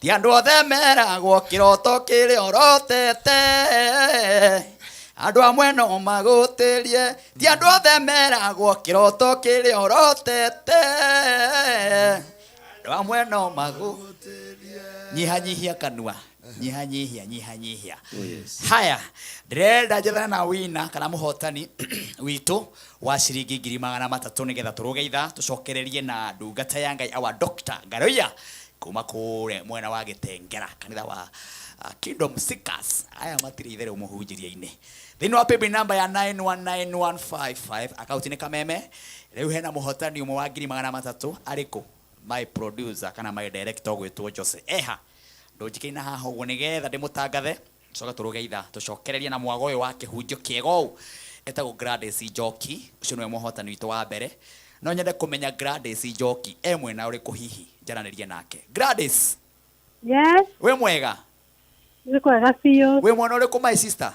Ti andũ othe meragwo kĩroto kĩrĩa ũrotete, andũ amwe no magũtĩrie. Ti andũ othe meragwo kĩroto kĩrĩa ũrotete, andũ amwe no magũtĩrie. Nyihanyihia kanua, nyihanyihia, nyihanyihia. Haya, ndĩrenda njethane na wina kana mũhotani witũ wa ciringi ngiri magana matatũ nĩgetha tũrũge ithaa tũcokererie na ndungata ya Ngai our Dr. Ngaruiya kuma kũrĩa mwena wa Gĩtengera, kanitha wa Kingdom Seekers. Aya matirĩ itherũ mũhunjĩria-inĩ. Thĩinĩ wa paybill number ya 919155 akaunti nĩ Kameme. Rĩu hena mũhotani ũmwe wa ngiri magana matatũ arĩ kũ? My producer kana my director ũgwĩtwo Jose. Eha, ndũnjikĩina haha ũguo nĩgetha ndĩmũtangathe. Tũcoke tũrũge ithaa tũcokererie na mwago ũyũ wa kĩhunjio kĩega ũũ. Etagwo Gladys Njoki, ũcio nĩwe mũhotani witũ wa mbere. No nyende kũmenya Gladys Njoki e mwena ũrĩkũ hihi njaranĩrie nake. Gladys. Yes. Wĩ mwega? Nĩ kwega biũ. Wĩ mwena ũrĩkũ my sister?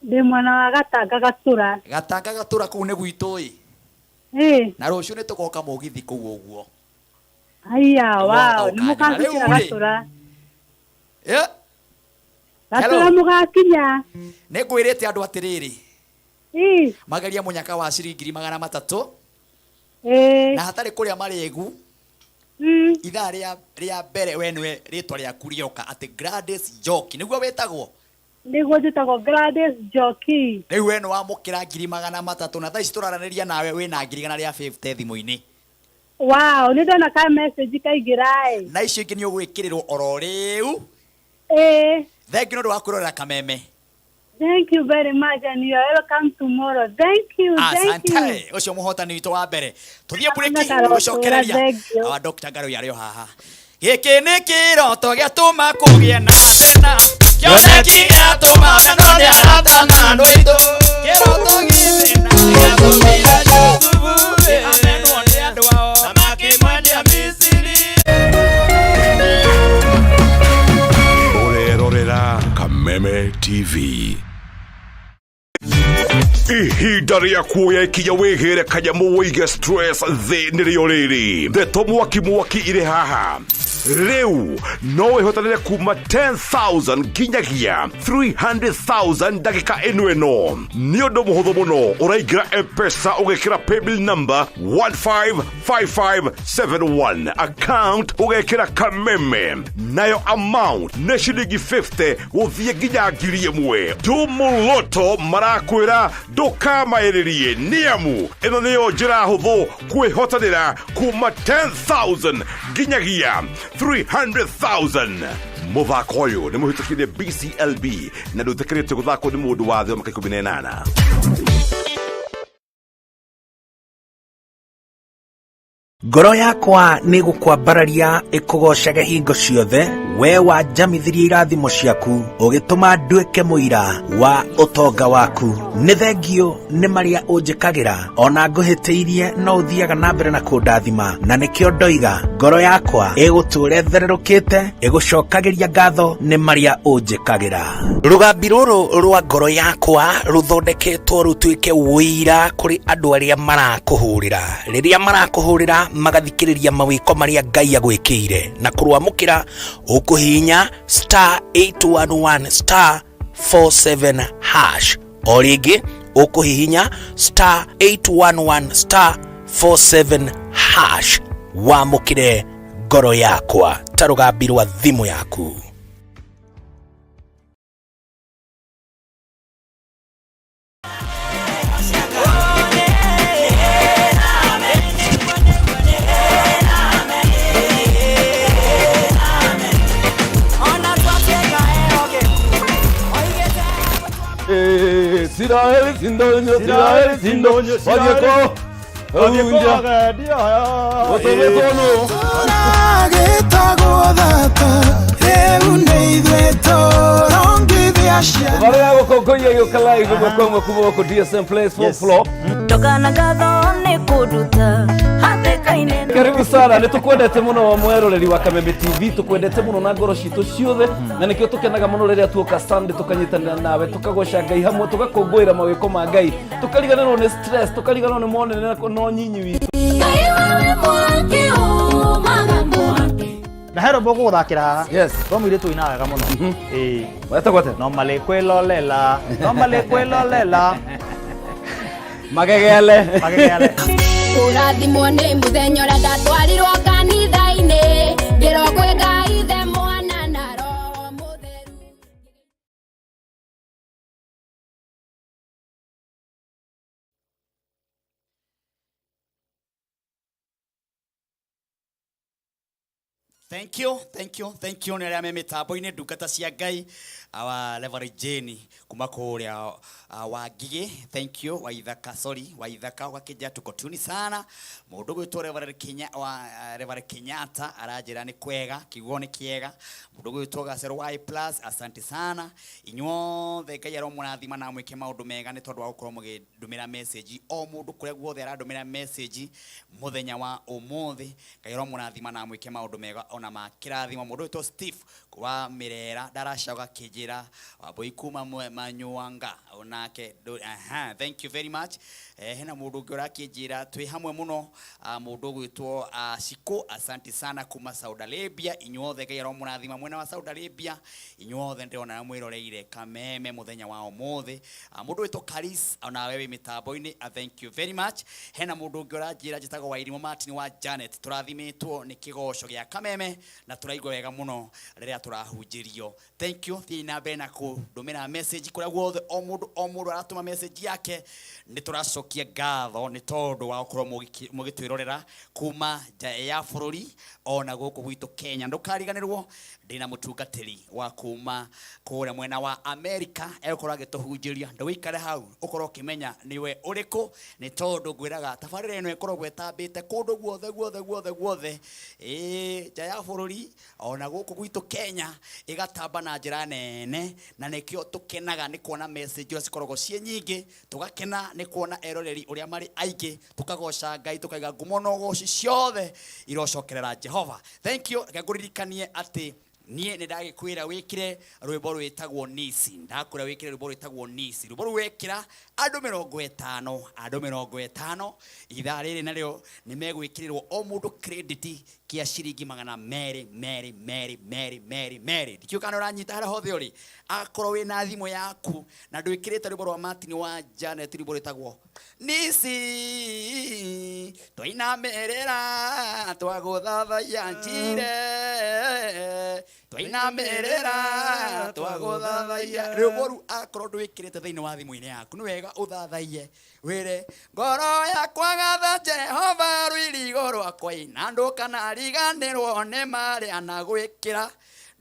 Ndĩ mwena wa Gatanga Gatura. Gatanga Gatura kũu nĩ gwitũ ĩ. Ĩ. Na rũciũ nĩ tũgoka mũgithi kũu ũguo. Haiya, Nĩguo wow, nĩ ũkanyona. mũgakinya Rĩu rĩ. Gatura. Yeah. Gatura Hello. mũgakinya. Nĩ ngwĩrĩte andũ atĩrĩrĩ. Ĩ. Mageria mũnyaka wa ciringi ngiri magana matatũ. Ĩ. Na hatarĩ kũrĩa marĩgu. Ithaa rĩa mbere we nĩwe rĩtwa rĩaku rĩoka atĩ Gladys Njoki nĩguo wĩtagwo? Nĩguo njĩtagwo Gladys Njoki. Rĩu we nĩwamũkĩra ngiri magana matatũ na thaa ici tũraranĩria nawe wĩna ngiri igana rĩa 50 thimũ-inĩ. Wow, nĩ ndona ka message kaingĩra ĩ. Na icio ingĩ nĩ ũgwĩkĩrĩrwo oro rĩu. Ĩ. Thengiũ nĩ ũndũ wa kwĩrorera Kameme. Thank you very much and you are welcome tomorrow. Thank you, thank you. Asante. Ũcio mũhotani witũ wa mbere. Tũthiĩ Na mburĩki karotũra, gũcokereria. thank you. Awa Dr. Ngaruiya arĩ o haha. Gĩkĩ nĩ kĩroto gĩatũma kũgĩe na thĩna. Kĩoneki gĩatũma menwo nĩ arata na andũ aitũ. Kĩroto gĩthĩna gĩatũmire Jusufu amenwo nĩ andũ ao na makĩmwendia Misiri. Ũrerorera Kameme TV. Ihinda rĩa kuoya ikinya wĩgĩre kanyamũ wĩige stress thĩ nĩrĩo rĩrĩ. Ndeto mwaki mwaki irĩ haha. Rĩu no wĩhotanĩre kuma 10,000 nginyagia 300,000 ndagĩka ĩno ĩno. Nĩ ũndũ mũhũthũ mũno, ũraingĩra M-Pesa ũgekĩra paybill number 155571, account ũgekĩra Kameme, nayo amount nĩ ciringi 50 gũthiĩ nginya 1,000. Ndumuloto marakwĩra ndũkamaĩrĩrie, nĩamu ĩno nĩyo njĩra hũthũ kwĩhotanĩra kuma 10,000 nginyagia 300,000. Mũthako ũyũ nĩ mũhĩtũkire BCLB na ndũtĩkĩrĩtio gũthakwo nĩ mũndũ wa thĩ wa mĩaka 18. Ngoro yakwa nĩ gũkwambararia ĩkũgocage hingo ciothe, we wanjamithirie irathimo ciaku, ũgĩtũma nduĩke mũira wa ũtonga waku. Nĩ thengio nĩ marĩa ũnjĩkagĩra, ona ngũhĩtĩirie no ũthiaga na mbere na kũndathima, na nĩkĩo ndoiga ngoro yakwa ĩgũtũũra ĩthererũkĩte, ĩgũcokagĩria ngatho nĩ marĩa ũnjĩkagĩra. Rũgambi rũrũ rwa ngoro yakwa rũthondeketwo rũtuĩke ũira kũrĩ andũ arĩa marakũhũrĩra. Rĩrĩa marakũhũrĩra magathikĩrĩria mawĩko marĩa Ngai agwĩkĩire, na kũrwamũkĩra ũkũhihinya star 811 star 47 hash. O rĩngĩ ũkũhihinya star 811 star 47 hash, wamũkĩre ngoro yakwa ta rũgambi rwa thimũ yaku. Isiraeli sindonyo, Isiraeli sindonyo, wathiĩ kũ? Gũtũmĩtwo nũ? Tũragĩtagwo thata, rĩu nĩ ithuĩ tũrongithia ciana. Thabarĩ ya gũkũngũiya gĩũka live ĩmwe kwa ĩmwe kuma gũkũ DSM Place fourth floor. Ndũkana ngatho nĩ kũnduta hatĩka-inĩ. Karibu sana, nĩ tũkwendete mũno mweroreri wa Kameme TV, tũkwendete mũno na ngoro citũ ciothe, na nĩkĩo tũkenaga mũno rĩrĩa tuoka Sunday tũkanyitanĩra nawe, tũkagoca Ngai hamwe, tũgakũngũĩra mawĩko ma Ngai, tũkariganĩrwo nĩ stress, tũkariganĩrwo nĩ monene na nyinyi witũ. Ngai wewe mwaki umaga mwaki. Na he rwĩmbo ngũgũthakĩra haha. Yes. Rwa mũirĩtu ũinaga wega mũno. Ĩĩ. Wetagwo atĩa? No malĩ kwĩlolela, no malĩ kwĩlolela. Magegele. Magegele. Kũrathimwo nĩ mũthenya ũrĩa ndatwarirwo kanitha-inĩ, ngĩrwo kwĩ Ngai Ithe, Mwana na Roho Mũtheru. Thank you, thank you, thank you nĩ arĩa me mĩtambo-inĩ, ndungata cia Ngai, our Reverend Jane kuma kũrĩa Wangigĩ, thank you, Waithaka, sorry, Waithaka ũgakĩnjĩra tuko tuni sana. Mũndũ gwĩtwo Reverend Kenya, wa, Reverend Kenyatta aranjĩra nĩ kwega, kiugo nĩ kĩega. Mũndũ gwĩtwo Gacero wa A plus, asante sana. Inyuothe Ngai aromũrathima na amwĩke maũndũ mega nĩ tondũ wa gũkorwo mũgĩndũmĩra message. O mũndũ kũrĩa guothe arandũmĩra message mũthenya wa ũmũthĩ, Ngai aromũrathima na amwĩke maũndũ mega ona ma kĩrathimo. Mũndũ wĩtwo Steve wa Mĩrera ndaracoka akĩnjĩra Wambũi kuma Manyuanga onake, aha, thank you very much. Hena mũndũ ũngĩ ũrakĩnjĩra twĩ hamwe mũno, mũndũ ũgwĩtwo Shiko, asante sana kuma Saudi Arabia. Inyuothe Ngai aromũrathima mwena wa Saudi Arabia, inyuothe ndĩrona mwĩroreire Kameme mũthenya wa ũmũthĩ. Mũndũ wĩtwo Karis onawe wĩ mĩtambo-inĩ, thank you very much. Hena mũndũ ũngĩ ũranjĩra njĩtagwo Wairimũ Martin wa Janet, tũrathimĩtwo nĩ kĩgoco gĩa Kameme na tũraigua wega mũno rĩrĩa tũrahunjĩrio. Thank you. Thiĩ na mbere na kũndũmĩra message kũrĩa guothe, o mũndũ o mũndũ aratũma message yake, nĩ tũracokia ngatho nĩ tondũ wa gũkorwo mũgĩtwĩrorera kuma nja ya bũrũri ona gũkũ gwitũ Kenya. Ndũkariganĩrwo Ndĩna mũtungatĩri wa kuma kũrĩa mwena wa Amerika egũkorwo agĩtũhunjĩria. Ndũikare hau ũkorwo ũkĩmenya nĩwe ũrĩkũ, nĩ tondũ ngwĩraga tabarĩra ĩno ĩkoragwo ĩtambĩte kũndũ guothe guothe guothe guothe, ĩĩ nja ya bũrũri ona gũkũ gwitũ Kenya ĩgatamba na njĩra nene, na nĩkĩo tũkenaga nĩ kuona message iria cikoragwo ciĩ nyingĩ, tũgakena nĩ kuona eroreri ũrĩa marĩ aingĩ, tũkagoca Ngai, tũkaiga ngumo na ũgoci ciothe irocokerera Jehova. Thank you. Reke ngũririkanie atĩ niĩ nĩ ndagĩkwĩra wĩkĩre rwĩmbo rwĩtagwo Nisi, ndakwĩra wĩkĩre rwĩmbo rwĩtagwo Nisi. Rwĩmbo rũu wekĩra andũ 50, andũ 50 ithaa rĩrĩ narĩo nĩ megwĩkĩrĩrwo o mũndũ credit kĩa ciringi 200 merĩ merĩ merĩ merĩ merĩ. Ndikĩũĩ kana ũranyita harĩa hothe ũrĩ. Akorwo wĩna thimũ yaku na ndwĩkĩrĩte rwĩmbo rwa Martin wa Janet, rwĩmbo rwĩtagwo Nisi, twainamĩrĩra twagũthathaiya njire, twainamĩrĩra twagũthathaiya. Rwĩmbo rũu akorwo ndwĩkĩrĩte thĩinĩ wa thimũ-inĩ yaku, nĩ wega ũthathaiye, wĩre ngoro yakwa gatha Jehova rũirigo rwakwa, na ndũkanariganĩrwo nĩ marĩa anagwĩkĩra.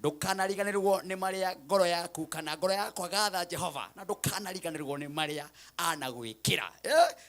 Ndũkanariganĩrwo nĩ marĩa ngoro yaku kana ngoro yakwa gatha Jehova, na ndũkanariganĩrwo nĩ marĩa anagwĩkĩra.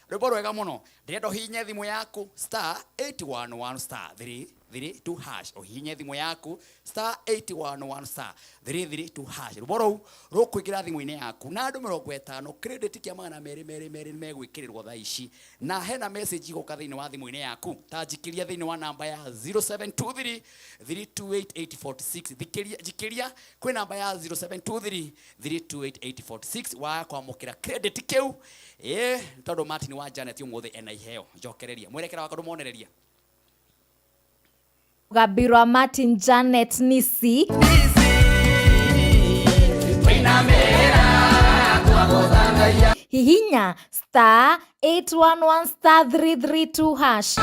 Rwĩmbo rwega mũno. Ndĩrenda ũhihinye thimũ yaku star 811 star 332 hash. Ũhihinye thimũ yaku star 811 star 332 hash. Rwĩmbo rũu rũkũingĩra thimũ-inĩ yaku na andũ 50 credit kĩa 200 merĩ merĩ nĩ megwĩkĩrĩrwo thaa ici, na hena message igũka thĩinĩ wa thimũ-inĩ yaku. Ta njikĩria thĩinĩ wa namba ya 0723 328846. Thikĩria, njikĩria kwĩ namba ya 0723 328846 wa kwamũkĩra credit kĩu. Ĩ tondũ Martin wa Janet ũmũthĩ ena iheo, njokereria mwerekera wakwa ndũmonereria. Rũgambi rwa Martin Janet Nisi. Hihinya star 811 star 332 hash.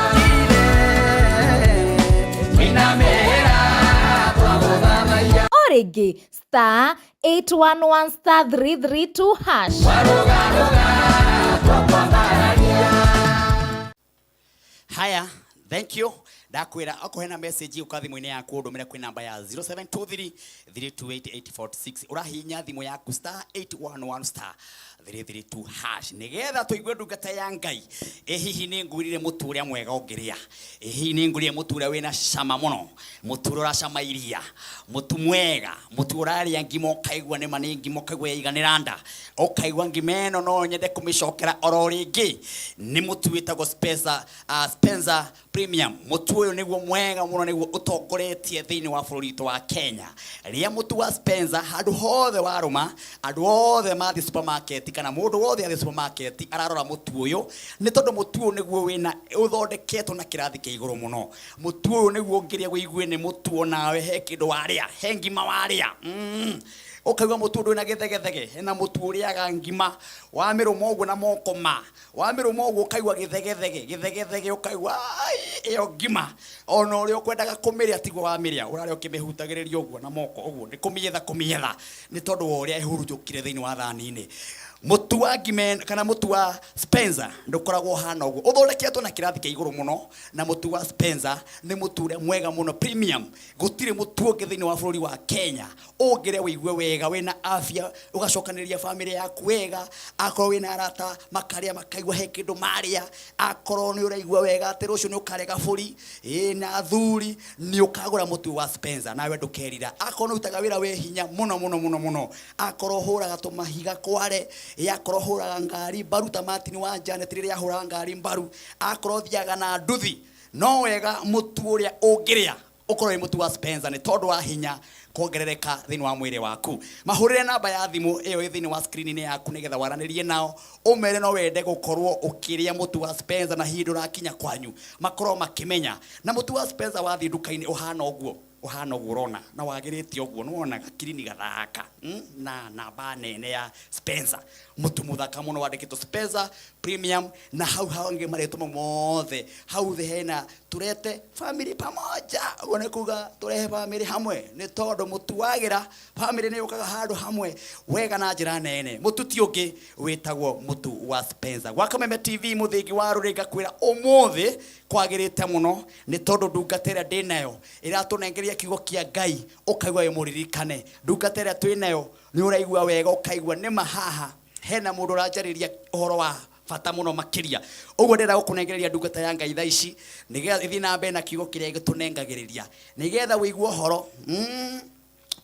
O rĩngĩ star 811 star 332 hash. Haya, thank you. Ndakwĩra okorwo hena message ũka thimũ-inĩ yaku ũndũmĩre kwĩ namba ya 0723 328846. Ũrahihinya thimũ yaku star 811 star 332 hash nĩgetha tũigue ndungata ya Ngai. Ĩ hihi nĩ ngwĩrire mũtu ũrĩa mwega ũngĩrĩa? Ĩ hihi nĩ ngwĩrire mũtu ũrĩa wĩna cama mũno, mũtu ũrĩa ũracama iria, mũtu mwega, mũtu ũrarĩa ngima ũkaigua nĩma nĩ ngima, ũkaigua yaiganĩra nda, ũkaigua ngima ĩno no nyende kũmĩcokera oro rĩngĩ. Nĩ mũtu wĩtagwo Spencer, Spencer Premium. Mũtu ũyũ nĩguo mwega mũno, nĩguo ũtongoretie thĩinĩ wa bũrũri witũ wa Kenya. Rĩa mũtu wa Spencer handũ hothe warũma, andũ othe mathiĩ supermarket kana mũndũ wothe athiĩ supermarket ararora mũtu ũyũ, nĩ tondũ mũtu ũyũ nĩguo wĩna ũthondeketwo na kĩrathi kĩa igũrũ mũno. Mũtu ũyũ nĩguo ũngĩrĩa wĩigue nĩ mũtu onawe he kĩndũ warĩa, he ngima warĩa. Ũkaigua mũtu ũyũ ndũrĩ na gĩthegethege, hena mũtu ũrĩaga ngima wamĩrũma ũguo na moko ma wamĩrũma ũguo ũkaigua gĩthegethege, gĩthegethege, ũkaigua ai, ĩyo ngima ona ũrĩa ũkwendaga kũmĩrĩa tiguo wamĩrĩa, ũrarĩa ũkĩmĩhutagĩrĩria ũguo na moko ũguo, nĩ kũmĩetha kũmĩetha nĩ tondũ wa ũrĩa ĩhurunjũkire thĩinĩ wa thani-inĩ. Mũtu wa ngima kana mũtu wa Spencer ndũkoragwo ũhana ũguo, ũthondeketwo na kĩrathi kĩa igũrũ mũno, na mũtu wa Spencer nĩ mũtu ũrĩa mwega mũno premium. Gũtirĩ mũtu ũngĩ thĩinĩ wa bũrũri wa Kenya ũngĩrĩa wĩigue wega wĩna afya, ũgacokanĩrĩria famĩlĩ yaku wega, akorwo wĩna arata makarĩa makaigua he kĩndũ marĩa, akorwo nĩ ũraigua wega atĩ rũciũ nĩ ũkarĩa gabũri, ĩĩ na athuri, nĩ ũkagũra mũtu wa Spencer nawe ndũkerira. Akorwo nĩ ũrutaga wĩra wĩ hinya mũno mũno mũno mũno, akorwo ũhũraga tũmahiga kware, ĩĩ akorwo ũhũraga ngari mbaru ta Martin wa Janet rĩrĩa ahũraga ngari mbaru, akorwo ũthiaga na nduthi, no wega mũtu ũrĩa ũngĩrĩa ũkorwo wĩ mũtu wa Spencer nĩ tondũ wa hinya kuongerereka thĩinĩ wa mwĩrĩ waku. Mahũrĩre namba ya thimũ ĩyo ĩ thĩinĩ wa screen-inĩ yaku nĩgetha waranĩrie nao, ũmere no wende gũkorwo ũkĩrĩa mũtu wa Spencer na hihi ndũrakinya kwanyu, makorwo makĩmenya. Na mũtu wa Spencer wathiĩ nduka-inĩ ũhana ũguo, ũhana ũguo ũrona na wagĩrĩte ũguo, nĩ wona gakirini gathaka, na namba nene ya Spencer. Mũtu mũthaka mũno wandĩkĩtwo Spencer Premium, na hau hangĩ marĩtwa mau mothe, hau thĩ hena turete family pamoja, ũguo nĩ kuga tũrehe family hamwe, nĩ tondũ mũtu wagĩra family nĩ yũkaga handũ hamwe wega na njĩra nene. Mũtu ti ũngĩ wĩtagwo mũtu wa Spencer. Gwa Kameme TV mũthingi wa rũrĩrĩ ngakwĩra ũmũthĩ kwagĩrĩte mũno, nĩ tondũ ndungata ĩrĩa ndĩnayo ĩratũnengeria Wathikĩrĩria kiugo kĩa Ngai ũkaigua wĩ mũririkane. Ndungata ĩrĩa twĩ nayo nĩ ũraigua wega ũkaigua nĩma haha hena mũndũ ũranjarĩria ũhoro wa bata mũno makĩria. Ũguo ndĩrenda gũkũnengereria ndungata ya Ngai thaa ici nĩgetha ĩthiĩ na mbere na kiugo kĩrĩa ĩgĩtũnengagĩrĩria nĩgetha ũigue ũhoro.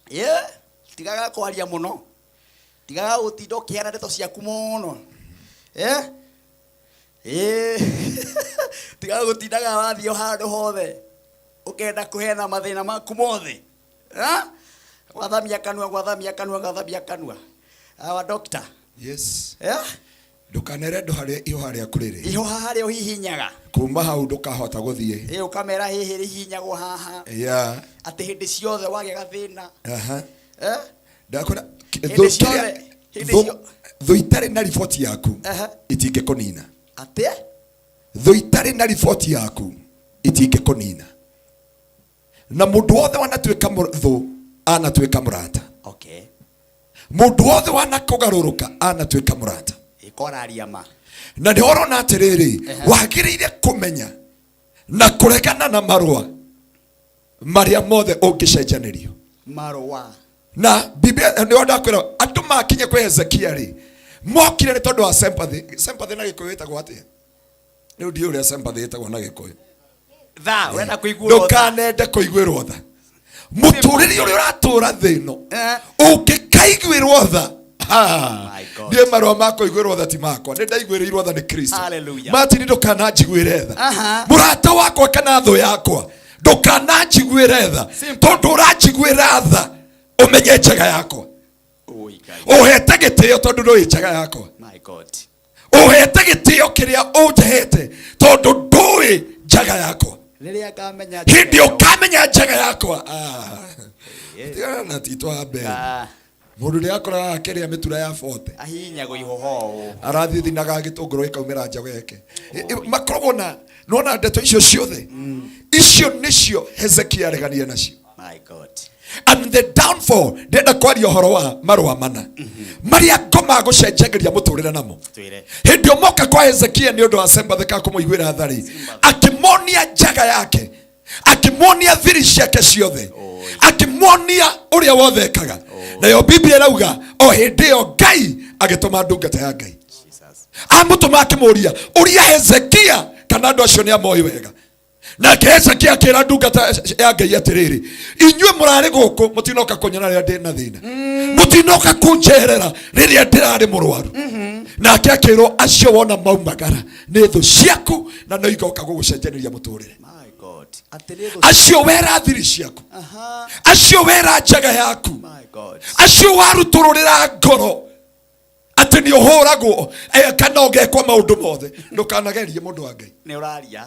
Yeah. Tigaga kwaria mũno, tigaga gũtinda ũkĩheana ndeto ciaku mũno. Yeah. Tigaga gũtindaga wathiĩ o handũ hothe ũkenda kũheana mathĩna maku mothe. Gwathamia kanua, gwathamia kanua, gwathamia kanua. Our doctor. Yes. Ndũkanere andũ harĩa ihũha rĩaku rĩrĩ. Ihũha harĩa ũhihinyaga. Kuma hau ndũkahota gũthiĩ. Ũkamera hĩhĩ rĩhihinyagwo haha. Yeah. Atĩ hĩndĩ ciothe wagĩa gathĩna. Aha. Ndakwĩra Hĩndĩ thũ ciothe, kĩrĩa- hĩndĩ thũ- cio- thũ itarĩ na riboti yaku Aha. itingĩkũnina. Atĩ? Thũ itarĩ na riboti yaku itingĩkũnina. Na mũndũ wothe wanatuĩka thũ anatuĩka mũrata. Okay. Mũndũ wothe wanakũgarũrũka anatuĩka mũrata. Ĩkoraria ma. Na nĩ ũrona atĩrĩrĩ, wagĩrĩire kũmenya na kũregana na marũa marĩa mothe ũngĩcenjanĩrio. Marũa. Na Biblia nĩ ndakwĩra andũ makinye kwĩ Hezekia rĩ, mokire nĩ tondũ wa sympathy. Sympathy na Gĩkũyũ ĩtagwo atĩa? Rĩu ndiũĩ ũrĩa sympathy ĩtagwo na Gĩkũyũ. Tha, ũrenda kũiguĩrwo tha. Ndũkanende kũiguĩrwo tha. Mũtũrĩre ũrĩa ũratũra thĩ ĩno, ũngĩkaiguĩrwo tha, ha, My God. niĩ marũa ma kũiguĩrwo tha ti makwa, nĩ ndaiguĩrĩirwo tha nĩ Kristo. Hallelujah. Martin, ndũkananjiguĩre tha. Aha. Mũrata wakwa kana thũ yakwa, ndũkananjiguĩre tha, tondũ ũranjiguĩra tha ũmenye njega yakwa. Oi, Ngai. Ũhete gĩtĩo tondũ ndũĩ njega yakwa. My God. Ũhete gĩtĩo kĩrĩa ũnjehete tondũ ndũĩ njaga yakwa. Rĩrĩa ngamenya Hĩndĩ njega ũkamenya njaga yakwa. Tigana na tito wa mbere. Mũndũ ũrĩa akoraga akĩrĩa mĩtura ya 40. Ahihinyagwo ihũha ũũ. Arathiĩ thinaga gĩtũngũrũ gĩkaumĩra njaga yake. Makoragwo na nona ndeto icio ciothe. Icio nĩcio Hezekia areganire nacio. My God. And the downfall, ndĩrenda kwaria ũhoro wa marũa mana marĩa ngoma gũcenjanĩria mũtũrĩre namo. Twĩre. Hĩndĩ ĩyo moka kwa Hezekia nĩ ũndũ wa sympathy ka kũmũiguĩra tha rĩ, akĩmonia njaga yake, akĩmonia thiri ciake ciothe, akĩmonia ũrĩa wothe ekaga. Nayo Biblia ĩrauga o hĩndĩ ĩyo Ngai agĩtũma ndungata ya Ngai. Amũtũma akĩmũria ũria Hezekia kana andũ acio nĩ amoĩ wega. Nake Hezekia akĩra ndungata ya Ngai atĩrĩrĩ, inyuĩ mũrarĩ gũkũ mũtinoka kũnyona rĩrĩa ndĩ na thĩna, mũtinoka kũnjerera rĩrĩa ndĩrarĩ mũrwaru. Nake akĩrwo, acio wona maumagara nĩ thũ ciaku na no igoka gũgũcenjanĩria mũtũrĩre. My God. Atĩ nĩ thũ Acio wera thiri ciaku, Aha. acio wera njaga yaku, My God. acio warutũrũrĩra ngoro atĩ nĩ ũhũragwo, kana ũgekwo maũndũ mothe. Ndũkanagerie mũndũ wa Ngai. Nĩ ũraria.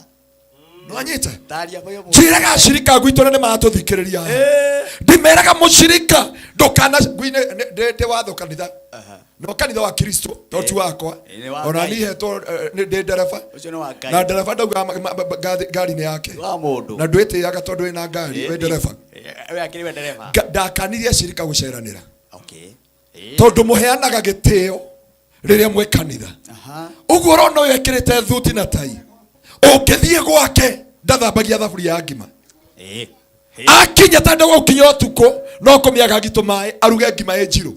Nĩwanyita? Taria kwa hiyo Njĩraga acirika gwitũ na nĩ maratũthikĩrĩria. Ndĩmeraga mũcirika ndũkana ngui nĩ- nĩ- ndĩ watho kanitha. No kanitha wa Kristo to ti wakwa. Nĩ wa Ona Ngai. niĩ hetwo, nĩ ndĩ ndereba. Ũcio nĩ wa Ngai. Na ndereba ndaugaga ngari-inĩ yake. Wa mũndũ. Na ndwĩtĩaga tondũ wĩna ngari, wĩ ndereba. We akĩrĩ we ndereba. Ndakanirie acirika gũceranĩra. Okay. Tondũ mũheanaga gĩtĩo rĩrĩa mwĩ kanitha. Ũguo ũrona ũyũ ekĩrĩte thuti na tai, ũngĩthiĩ gwake ndathambagia thaburia ya ngima. Akinya ta ndagũkinya ũtukũ no kũmĩaga ngitũ maĩ aruge ngima ĩ njirũ.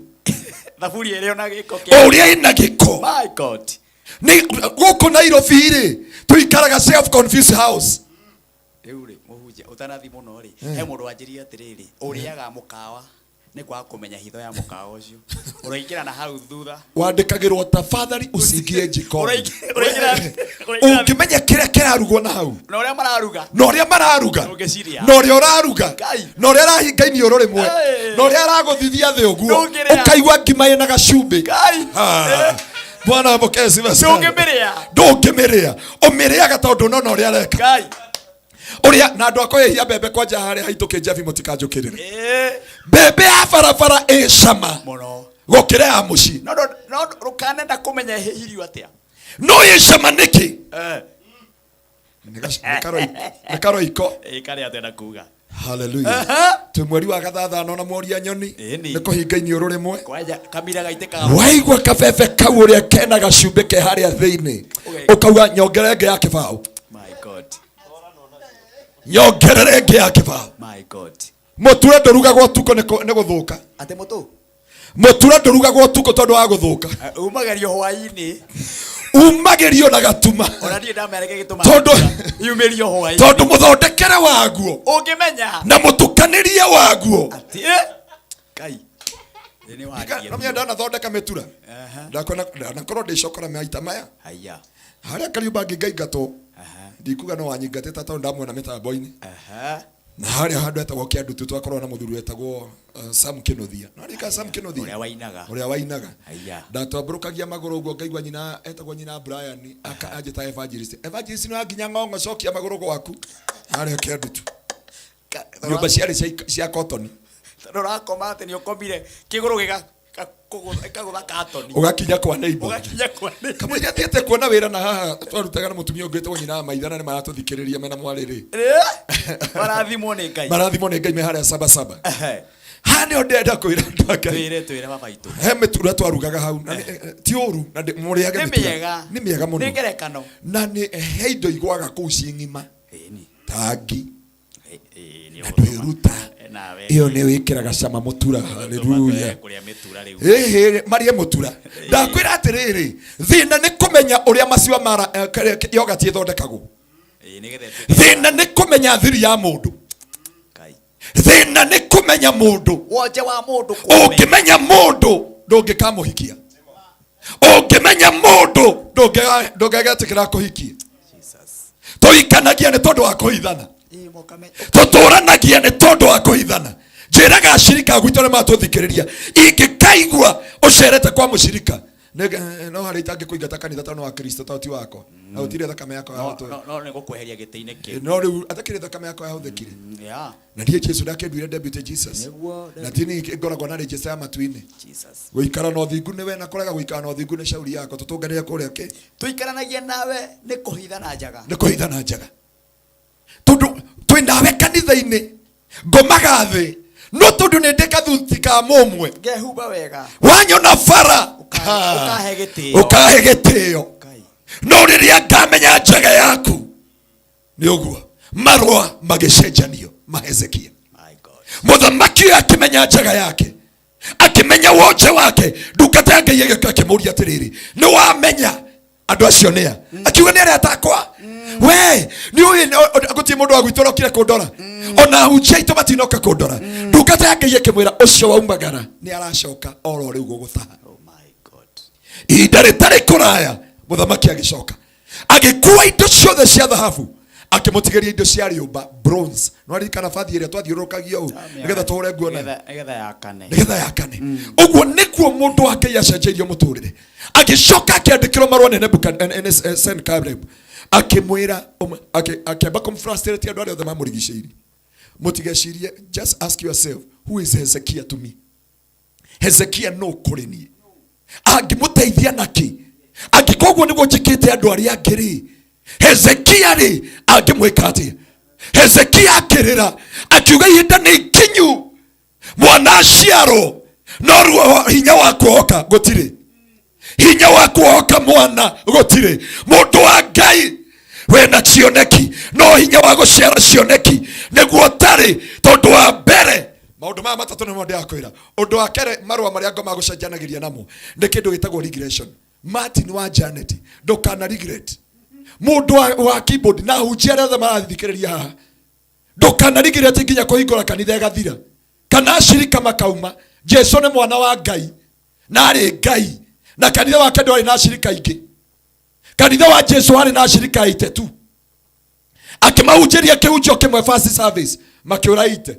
Thaburia ĩrĩa ona gĩko kĩa- O ũrĩa ĩna gĩko. My God. Nĩ gũkũ Nairobi rĩ, tũikaraga self confused house. Rĩu rĩ, mũhunjia, ũtanathiĩ mũno rĩ, he mũndũ wanjĩrire atĩrĩrĩ, ũrĩaga mũkawa nĩ kwaga kũmenya hitho ya mũkawa ũcio. Ũraingĩra na hau thutha. Wandĩkagĩrwo tafadhali usiingie jikoni. Ũraingĩra Ũngĩmenya kĩrĩa kĩrarugwo na hau. Na ũrĩa mararuga. Na ũrĩa mararuga. Ndũngĩciria. Na ũrĩa ũraruga. Ngai. Na ũrĩa arahinga iniũrũ rĩmwe. Hey. Na ũrĩa aragũthithia thĩ ũguo. Ndũngĩrĩa. Ũkaigua ngima ĩna gacumbĩ. Ngai. Ha. Bwana apokee sifa sana. Ndũngĩmĩrĩa. Ndũngĩmĩrĩa. Ũmĩrĩaga tondũ nona ũrĩa areka. Ngai. Ũrĩa na andũ akoyehia mbembe kwanja harĩa haitũkĩ njabi mũtikanjũkĩrĩre. Mbembe ya barabara ĩ cama. Mũno. Gũkĩra ya mũciĩ. No, no, no, ndũkanenda kũmenya ĩhĩhirio atĩa. No ĩ cama nĩkĩ? Nĩ karoiko. Karĩa atenda kuga. Hallelujah. Twĩ mweri wa gathathano na mworia nyoni. Nĩ kũhinga iniũrũ rĩmwe. Kwanja kamira gaitĩkaga. Waigua kabebe kau ũrĩa kena gacumbĩ ke harĩa thĩinĩ. Ũkauga nyongerere ĩngĩ ya kĩbaũ. My God. Nyongerere ĩngĩ ya kĩbaũ. My God. Mũtura ndũrugagwo ũtukũ nĩ kũ- nĩ gũthũka. Atĩ mũtũ? Mũtura ndũrugagwo ũtukũ tondũ wa gũthũka. Umagĩrio hwaĩ-inĩ. Umagĩrio na gatuma. Ona niĩ ndamereke gĩtũma. Tondũ yumĩrio hwaĩ-inĩ. Tondũ mũthondekere waguo. Ũngĩmenya. Na mũtukanĩrie waguo. Atĩ, Ngai. Ĩ nĩ waria. No menya ndanathondeka mĩtura. Ndakona ndanakorwo ndĩcokora maita maya. Haya. Harĩa Kariũmba ngĩngaingatwo. Ndikuga no wanyingatĩte tondũ ndamuona mĩtambo-inĩ. Na harĩa handũ hetagwo Kĩandutu twakorwo na mũthuri wetagwo Sam Kĩnuthia. No rika Sam Kĩnuthia. Ũrĩa wainaga. Ũrĩa wainaga. Haya. Ndatambũrũkagia magũrũ ũguo ngaigua nyina etagwo nyina Brian aka anjĩta evangelist. Evangelist no nginya ng'ong'o cokia magũrũ gwaku. Harĩa Kĩandutu. Nyũmba ciarĩ cia cotton. Tondũ ũrakoma atĩ nĩ ũkomire kĩgũrũ gĩkagũtha katoni. Ũgakinya kwa neighbor. Ũgakinya kwa neighbor. Kamũira thiĩte kuona wĩra na haha twarutaga na mũtumia ũngĩ wĩtagwo nyina wa maitha na nĩ maratũthikĩrĩria mena mwarĩ rĩ. Marathimwo nĩ Ngai. Marathimwo nĩ Ngai me harĩa saba saba. Haha nĩho ndĩrenda kwĩra andũ a Ngai. Twĩre, twĩre baba itũ. He mĩtura twarugaga hau. Na ti ũru, na mũrĩage Nĩ mĩtura. mĩega. Nĩ mĩega mũno. Nĩ ngerekano. Na nĩ he indo igwaga kũu ciĩ ng'ima. Ĩni. Tangi. Ĩĩ, Na ndwĩruta. Nawe. Ĩyo nĩ wĩkĩraga cama mũtura. Haleluya. Kũrĩa mĩtura rĩu. Ĩhĩ, marĩe mũtura. Ndakwĩra atĩrĩrĩ, thĩna nĩ kũmenya ũrĩa maciwa mara yogati ĩthondekagwo. Ĩĩ, nĩgetha ĩtuĩke Thĩna nĩ kũmenya thiri ya mũndũ. Thĩna nĩ kũmenya mũndũ. Wonje wa mũndũ kũmenya. Ũngĩmenya mũndũ ndũngĩkamũhikia. Ũngĩmenya mũndũ ndũngĩgetĩkĩra kũhikia. Tũhikanagia nĩ tondũ wa kũhithana. Tũtũranagia nĩ tondũ wa kũhithana. Njĩraga acirika gwitũ arĩa maratũthikĩrĩria, ingĩkaigua ũcerete kwa mũcirika, no harĩa itangĩkũingata kanitha tondũ nĩ wa Kristo, tondũ ti wakwa. Na gũtirĩ thakame yakwa No, yahotwo. no, no nĩ gũkweheria gĩtĩ-inĩ kĩu. No rĩu atakĩrĩ thakame yakwa yahũthĩkire. Yeah. Na niĩ Jesu ndakĩnduire deputy Jesus. Nĩguo, Na ti niĩ ngoragwo na register ya matu-inĩ. Jesus. Gũikara na ũthingu nĩ we na kũrega gũikara na ũthingu nĩ shauri yakwa. Tũtũnganĩre kũrĩa kĩ? Tũikaranagia nawe nĩ kũhithana njaga. Nĩ kũhithana njaga. Tondũ twĩ nawe kanitha-inĩ, ngomaga thĩ, no tondũ nĩ ndĩ kathuti ka mũmwe. Ngehumba wega. Wanyona bara. Ũkahe gĩtĩo. Ũkahe gĩtĩo. No rĩrĩa ngamenya njaga yaku, nĩ ũguo marũa magĩcenjanio ma Hezekia. Mũthamaki ũyũ akĩmenya njaga yake, akĩmenya wonje wake. Ndungata ya Ngai ĩgĩũka ĩkĩmũria atĩrĩrĩ, nĩ wamenya andũ acio nĩa? Akiuga nĩ arĩa atakwa. We nĩ ũĩ gũtirĩ mũndũ wa gwitũ ũrokire kũndora, ona ahunjia aitũ matinoka kũndora. Ndungata ya Ngai ĩkĩmwĩra, ũcio waumagara nĩ aracoka oro rĩu gũgũtaha. Ihinda rĩtarĩ kũraya mũthamaki agĩcoka agĩkua indo ciothe cia thahabu, akĩmũtigĩria indo cia rĩũmba, bronze. No aririkana bathi ĩrĩa twathiũrũrũkagia ũũ nĩgetha tũhũre nguo nayo? Nĩgetha yakane. Nĩgetha yakane. Ũguo nĩguo mũndũ wa Ngai acenjeirio mũtũrĩre. Agĩcoka akĩandĩkĩrwo marũa nĩ Sennacherib, akĩmwĩra, akĩamba kũmfrustrate andũ arĩa othe mamũrigicĩirie. Mũtigecirie, just ask yourself, who is Hezekiah to me? Hezekia no kũrĩ niĩ? Angĩmũteithia nakĩ? Angĩkorwo ũguo nĩguo njĩkĩte andũ arĩa angĩ rĩ, Hezekia rĩ angĩmwĩka atĩa? Hezekia akĩrĩra akiuga, ihinda nĩ ikinyu mwana aciarwo, no ruo hinya wa kuohoka gũtirĩ, hinya wa kuohoka mwana gũtirĩ. Mũndũ wa Ngai wĩna cioneki, no hinya wa gũciara cioneki nĩguo ũtarĩ. Tondũ wa mbere maũndũ maya matatũ nĩmo ndĩrakwĩra. Ũndũ wa kerĩ, marũa marĩa ngoma gũcenjanagĩria namo nĩ kĩndũ gĩtagwo regression. Martin wa Janet, ndũkana regret. Mũndũ wa keyboard na hunjia arĩa othe marathikĩrĩria haha, ndũkana regret nginya kũhingũra kanitha ĩgathira kana ashirika makauma. Jesu nĩ mwana wa Ngai na arĩ Ngai, na kanitha wake ndwarĩ na ashirika aingĩ. Kanitha wa Jesu warĩ na ashirika aite tu. Akĩmahunjĩria kĩhunjio kĩmwe first service, makĩũra ite.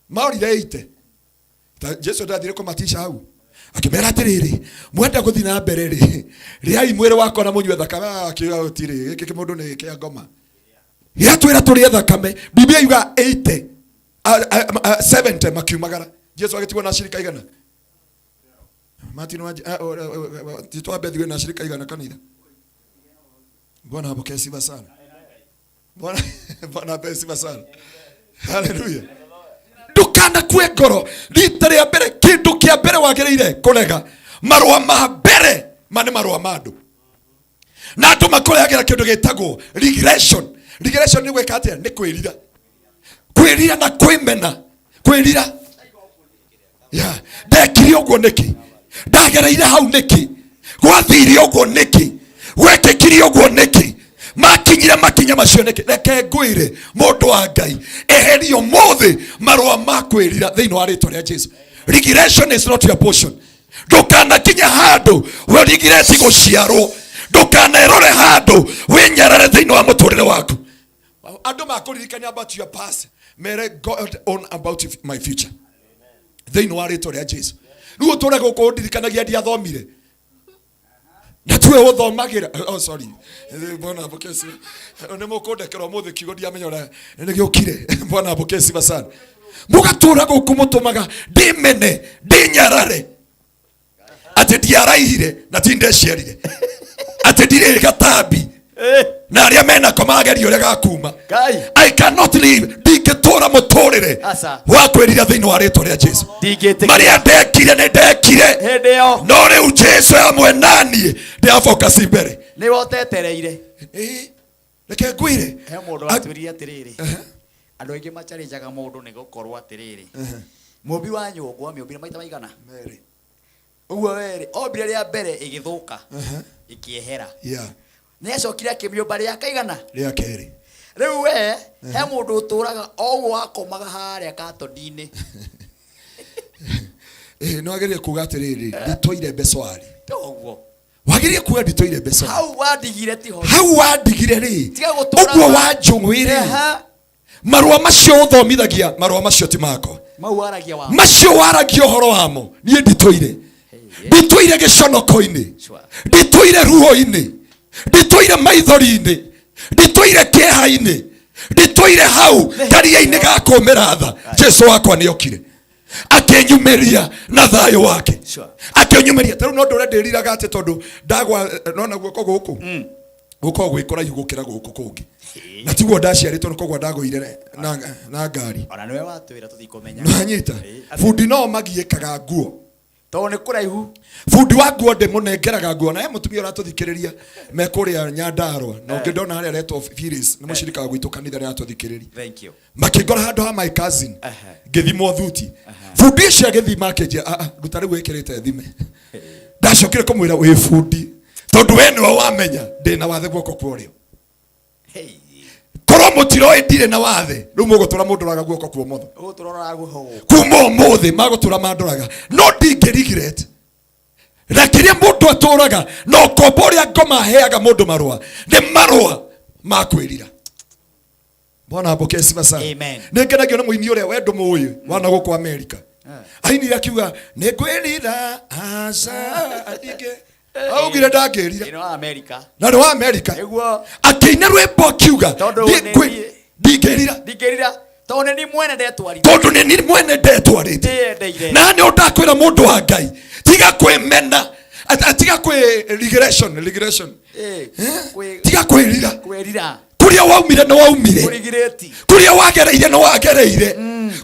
Maorire ite. Ta Jesu ndathire kũmatisha hau. Akĩmera atĩrĩrĩ, mwenda gũthiĩ na mbere rĩ, rĩai mwĩrĩ wakwa na mũnyue thakame. Akiuga gũtirĩ, gĩkĩ kĩmũndũ nĩ kĩa ngoma. Gĩatwĩra tũrĩe thakame. Biblia yuga 80, 70 makiumagara. Jesu agĩtigwo na ashirika igana. Martin wa, Tito wa Bethlehem na ashirika igana kanitha. Bwana apokee sifa sana. Bwana apokee sifa sana. Hallelujah. Ndũkanakue ngoro. Rita rĩa mbere, kĩndũ kĩa mbere wagĩrĩire kũrega, marũa ma mbere ma nĩ marũa ma andũ. Na andũ makũrehagĩra kĩndũ gĩtagwo regression. Regression nĩ gwĩka atĩa? Nĩ kwĩrira. Kwĩrira na kwĩmena. Kwĩrira. Yeah. Ndekire ũguo nĩkĩ? Ndagereire hau nĩkĩ? Gwathire ũguo nĩkĩ? Gwekĩkire ũguo nĩkĩ? Makinyire makinya macio nĩkĩ? Reke ngwĩre mũndũ wa Ngai, eheria ũmũthĩ marũa ma kwĩrira thĩinĩ wa rĩtwa rĩa Jesu. Regression is not your portion. Ndũkanakinye handũ wĩrigireti gũciarwo, ndũkanerore handũ wĩnyarare thĩinĩ wa mũtũrĩre waku. Andũ makũririkania about your past, mere God on about my future thĩinĩ wa rĩtwa rĩa Jesu. Rĩu ũtũre gũkũ ũndirikanagia ndiathomire na tiwe ũthomagĩra. Oh, sorry. Bwana apokee sifa. Nĩ mũkũndekera ũmũthĩ kiugo ndiamenya ũrĩa nĩ gĩũkire. Bwana apokee sifa sana. Mũgatũra gũkũ mũtũmaga ndĩmene ndĩnyarare atĩ ndiaraihire na ti ndeciarire atĩ ndirĩ gatambi na arĩa menako mageria ũrĩa gakuma. I cannot live, ndingĩtũra mũtũrĩre Aca. wa kwĩrira thĩinĩ wa rĩtwa rĩa Jesu. Ndingĩtĩkĩra. Marĩa ndekire nĩ ndekire Hĩndĩ ĩyo. no rĩu Jesu hamwe naniĩ ndĩrabokasi mbere. Nĩwe ũtetereire. Reke ngwĩre. He mũndũ watwĩrire atĩrĩrĩ, andũ aingĩ macarĩnjaga mũndũ nĩ gũkorwo atĩrĩrĩ, mũmbi wa nyũngũ amĩũmbire maita maigana? Merĩ. Ũguo werĩ, ombire rĩa mbere ĩgĩthũka, ĩkĩehera. Nĩ acokire akĩmĩũmba rĩa kaigana? Rĩa kerĩ. Rĩu we, he mũndũ ũtũraga o ũguo wakomaga harĩa katoni-inĩ. Nĩ wagĩrĩire kuga atĩrĩrĩ, nditũire mbecoari. Toguo. Wagĩrĩire kuga nditũire mbecoari. Hau wandigire tiho. Hau wandigire rĩ, Tiga gũtũra ũguo wa- wanjũĩ rĩ, Ehe. marũa macio ũthomithagia, marũa macio ti makwa. Mau waragia wa. Macio waragia ũhoro wamo, niĩ nditũire. Nditũire gĩconoko-inĩ, nditũire ruo-inĩ, nditũire maithori-inĩ, nditũire kĩeha-inĩ, nditũire hau karia-inĩ ga kũmĩra tha. Jesu wakwa nĩokire akĩnyumĩria na thayũ wake, akĩnyumĩria. Ta rĩu no ndũre ndĩriraga atĩ tondũ ndagwa, nona guoko gũkũ gũkoragwo gwĩ kũraihu gũkĩra gũkũ kũngĩ, na tiguo ndaciarĩtwo, nĩ kũgwa ndagũire na ngari. Ona nĩwe watwĩra tũtikũmenya. Nĩwanyita? Bundi no magiĩkaga nguo tondũ nĩ kũraihu. Bundi wa nguo ndĩmũnengeraga nguo. Na he mũtumia ũratũthikĩrĩria me kũrĩa Nyandarua, na ũngĩ ndona harĩa aretwo Phyllis, nĩ mũcirika wa gwitũ kanitha, nĩ aratũthikĩrĩria. Thank you. Makĩngora handũ ha my cousin ngĩthimwo thuti. Bundi ũcio agĩthima akĩnjĩra, ah, ah, ruta rĩu wĩkĩrĩte thime. Ndacokire kũmwĩra wĩ bundi, tondũ we nĩwe wamenya ndĩna wathe guoko kwa ũrĩo. Korwo mũtiroĩ ndirĩ na wathe, rĩu mũgũtũra mũndoraga guoko kwa ũmotho. Ũgũtũra ũroraga kuma ũmũthĩ magũtũra mandoraga, no ndingĩ regret na kĩrĩa mũndũ atũraga na ũkombo ũrĩa ngoma aheaga mũndũ marũa nĩ marũa ma kwĩrira. Bwana apokee sifa sana. Amen. Nĩ ngenagio nĩ mũini ũrĩa we ndũmũĩ wana gũkũ Amerika, ainire akiuga nĩ ngwĩrira aca ndingĩ, augire ndangĩrira. Ĩno wa Amerika. Na nĩ wa Amerika. Nĩguo. Akĩina rwĩmbo akiuga Tondũ "Ndingĩ- nĩ niĩ- ndingĩrira Ndingĩrira tondũ nĩ niĩ mwene ndetwarire. Tondũ nĩ niĩ mwene ndetwarĩte. Ndĩyendeire. Na nĩ ũndakwĩra mũndũ wa Ngai, tiga kwĩmena, tiga kwĩ regression, regression. Tiga kwĩrira. Kwĩrira. Kũrĩa waumire nĩ waumire. Kũrigirĩti. Kũrĩa wagereire nĩ wagereire.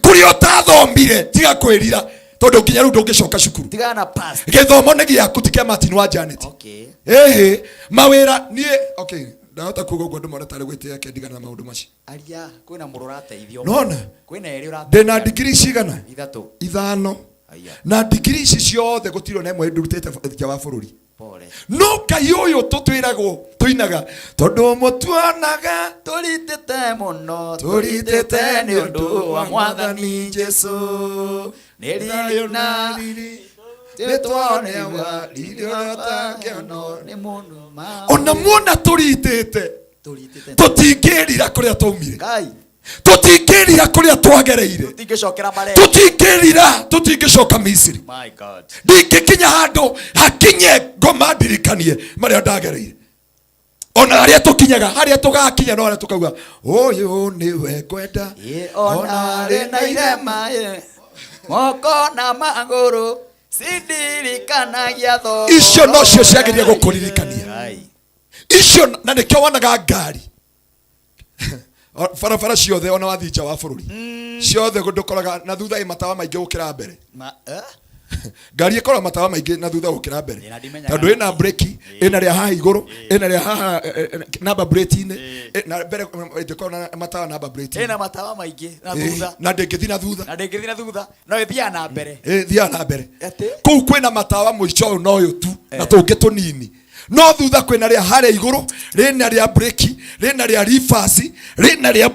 Kũrĩa ũtathomire tiga kwĩrira, tondũ nginya rĩu ndũngĩcoka cukuru. Tigana na past. Gĩthomo nĩ gĩaku, ti kĩa Martin wa Janet. Okay. Ĩhĩ mawĩra niĩ, okay, ndahota kuga ũguo andũ mone tarĩ gwĩtĩĩa kendigana na maũndũ macio. Aria, kwĩna mũndũ ũrateithio. Nona? Kwĩna erĩ ũrateithio. Ndĩna ndigiri cigana? Ithatũ. Ithano. Aya. Na ndigiri ici ciothe gũtirĩ ona ĩmwe ndurutĩte nja wa bũrũri. Pole. No Ngai ũyũ tũtwĩragwo tũinaga tondũ mũtuonaga tũritĩte mũno, tũritĩte nĩ ũndũ wa Mwathani Jesu. Nĩ riri na riri nĩtwonewa riri ũrĩa ũtangĩonwo nĩ mũndũ ma. Ona muona tũritĩte, Tũritĩte. tũtingĩrira kũrĩa twaumire. Ngai. Tũtingĩrira kũrĩa twagereire. Tũtingĩcokera marĩa. Tũtingĩrira, tũtingĩcoka Misiri. My God. Ndingĩkinya handũ hakinye ngoma ndirikanie marĩa ndagereire. Ona harĩa tũkinyaga, harĩa tũgakinya no harĩa tũkauga ũyũ nĩwe ngwenda. Ona arĩ na irema, moko na magũrũ cindirikanagia thogora. Icio nocio ciagĩrĩire gũkũririkania. Icio na nĩkĩo wonaga ngari barabara ciothe ona wathiĩ nja wa bũrũri ciothe ndũkoraga na thutha ĩ matawa maingĩ gũkĩra mbere. Ma, Ngari ĩkoragwo matawa maingĩ na thutha gũkĩra mbere. Ĩ, na ndimenyaga Tondũ ĩna breki, ĩna rĩa haha igũrũ, ĩna rĩa haha number plate-inĩ, na mbere ĩngĩkorwo na matawa number plate-inĩ. Ĩna matawa maingĩ na Ĩ, thutha. na ndĩngĩthiĩ na thutha. Na ndĩngĩthiĩ na thutha. No ĩthiaga na mbere. Ĩ, thiaga na mbere. Atĩ? Kũu kwĩna matawa mũico ũyũ na ũyũ tu na tũngĩ tũnini. No thutha kwĩna rĩa harĩa igũrũ, rĩna rĩa breki, rĩna rĩa reverse, rĩna rĩa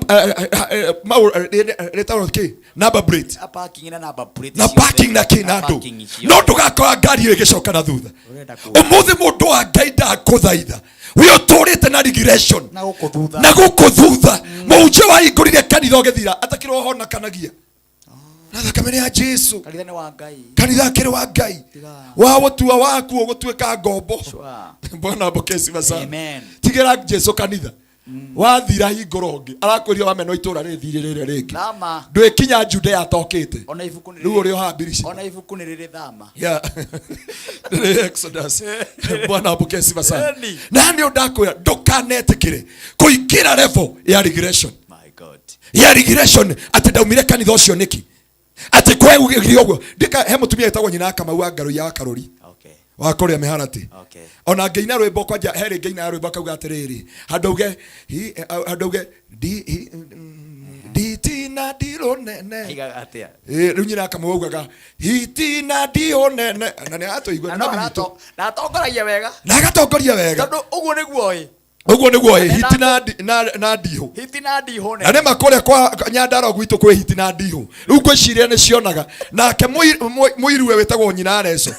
rĩtagwo kĩ? Number plate. Na parking na number plate Na ciothe. parking na kĩ na Na ndũ. parking ciothe. No ndũgakora ngari ĩyo ĩgĩcoka na thutha. Ũrenda kũ- Ũmũthĩ mũndũ wa Ngai ndakũthaitha. We ũtũrĩte na regression. Na gũkũ thutha. Na gũkũ thutha. Mũhunjia wahingũrire kanitha ũgĩthira atakĩrĩ ũhonokanagia. Na thakame nĩ ya Jesu. Kanitha nĩ wa Ngai. Kanitha akĩrĩ wa Ngai. Wa gũtua waku ũgũtuĩka ngombo. Bwana apokee sifa sana. Amen. Tigĩra Jesu kanitha. Wathira hingũra ũngĩ. Arakwĩria wamena itũra rĩthire rĩrĩa rĩngĩ. Thama. Ndwĩkinya Judea atokĩte. Ona ibuku nĩ Rĩu rĩrĩ- ũrĩ o haha Birishi. Ona ibuku nĩ rĩrĩ thama. Yeah. Nĩ Exodus. Bwana apokee sifa sana. Eni. Na nĩ ndakwĩra ndũkanetĩkĩre kũingĩra level ya regression. My God. Ya regression atĩ ndaumire kanitha ũcio nĩkĩ? Atĩ kwegire ũguo. Ndika he mũtumia wĩtagwo nyina wa Kamau wa Ngarũiya wa Karũri. Okay. Wa kũrĩa mĩharatĩ. Okay. Ona ngĩina rwĩmbo kwanja he rĩngĩ ainaga rwĩmbo akauga atĩrĩrĩ, handũ auge hi, handũ auge ndi hi, nditina ndirũ nene. Aigaga atĩa? Ĩ, rĩu nyina Kamau augaga hitina ndirũ nene na nĩ aratũigua Na nĩ no mami witũ. arato- na atongoragia wega. Na agatongoria wega. Tondũ ũguo nĩguo ĩ. Ũguo nĩguo ĩ, hiti na na ndihũ. Hiti na ndihũ Na nĩ ma kũrĩa kwa Nyandarua gwitũ kwĩ hiti na ndihũ. Rĩu ngwĩciria nĩ cionaga. Nake mũiruwe wĩtagwo nyina Areco.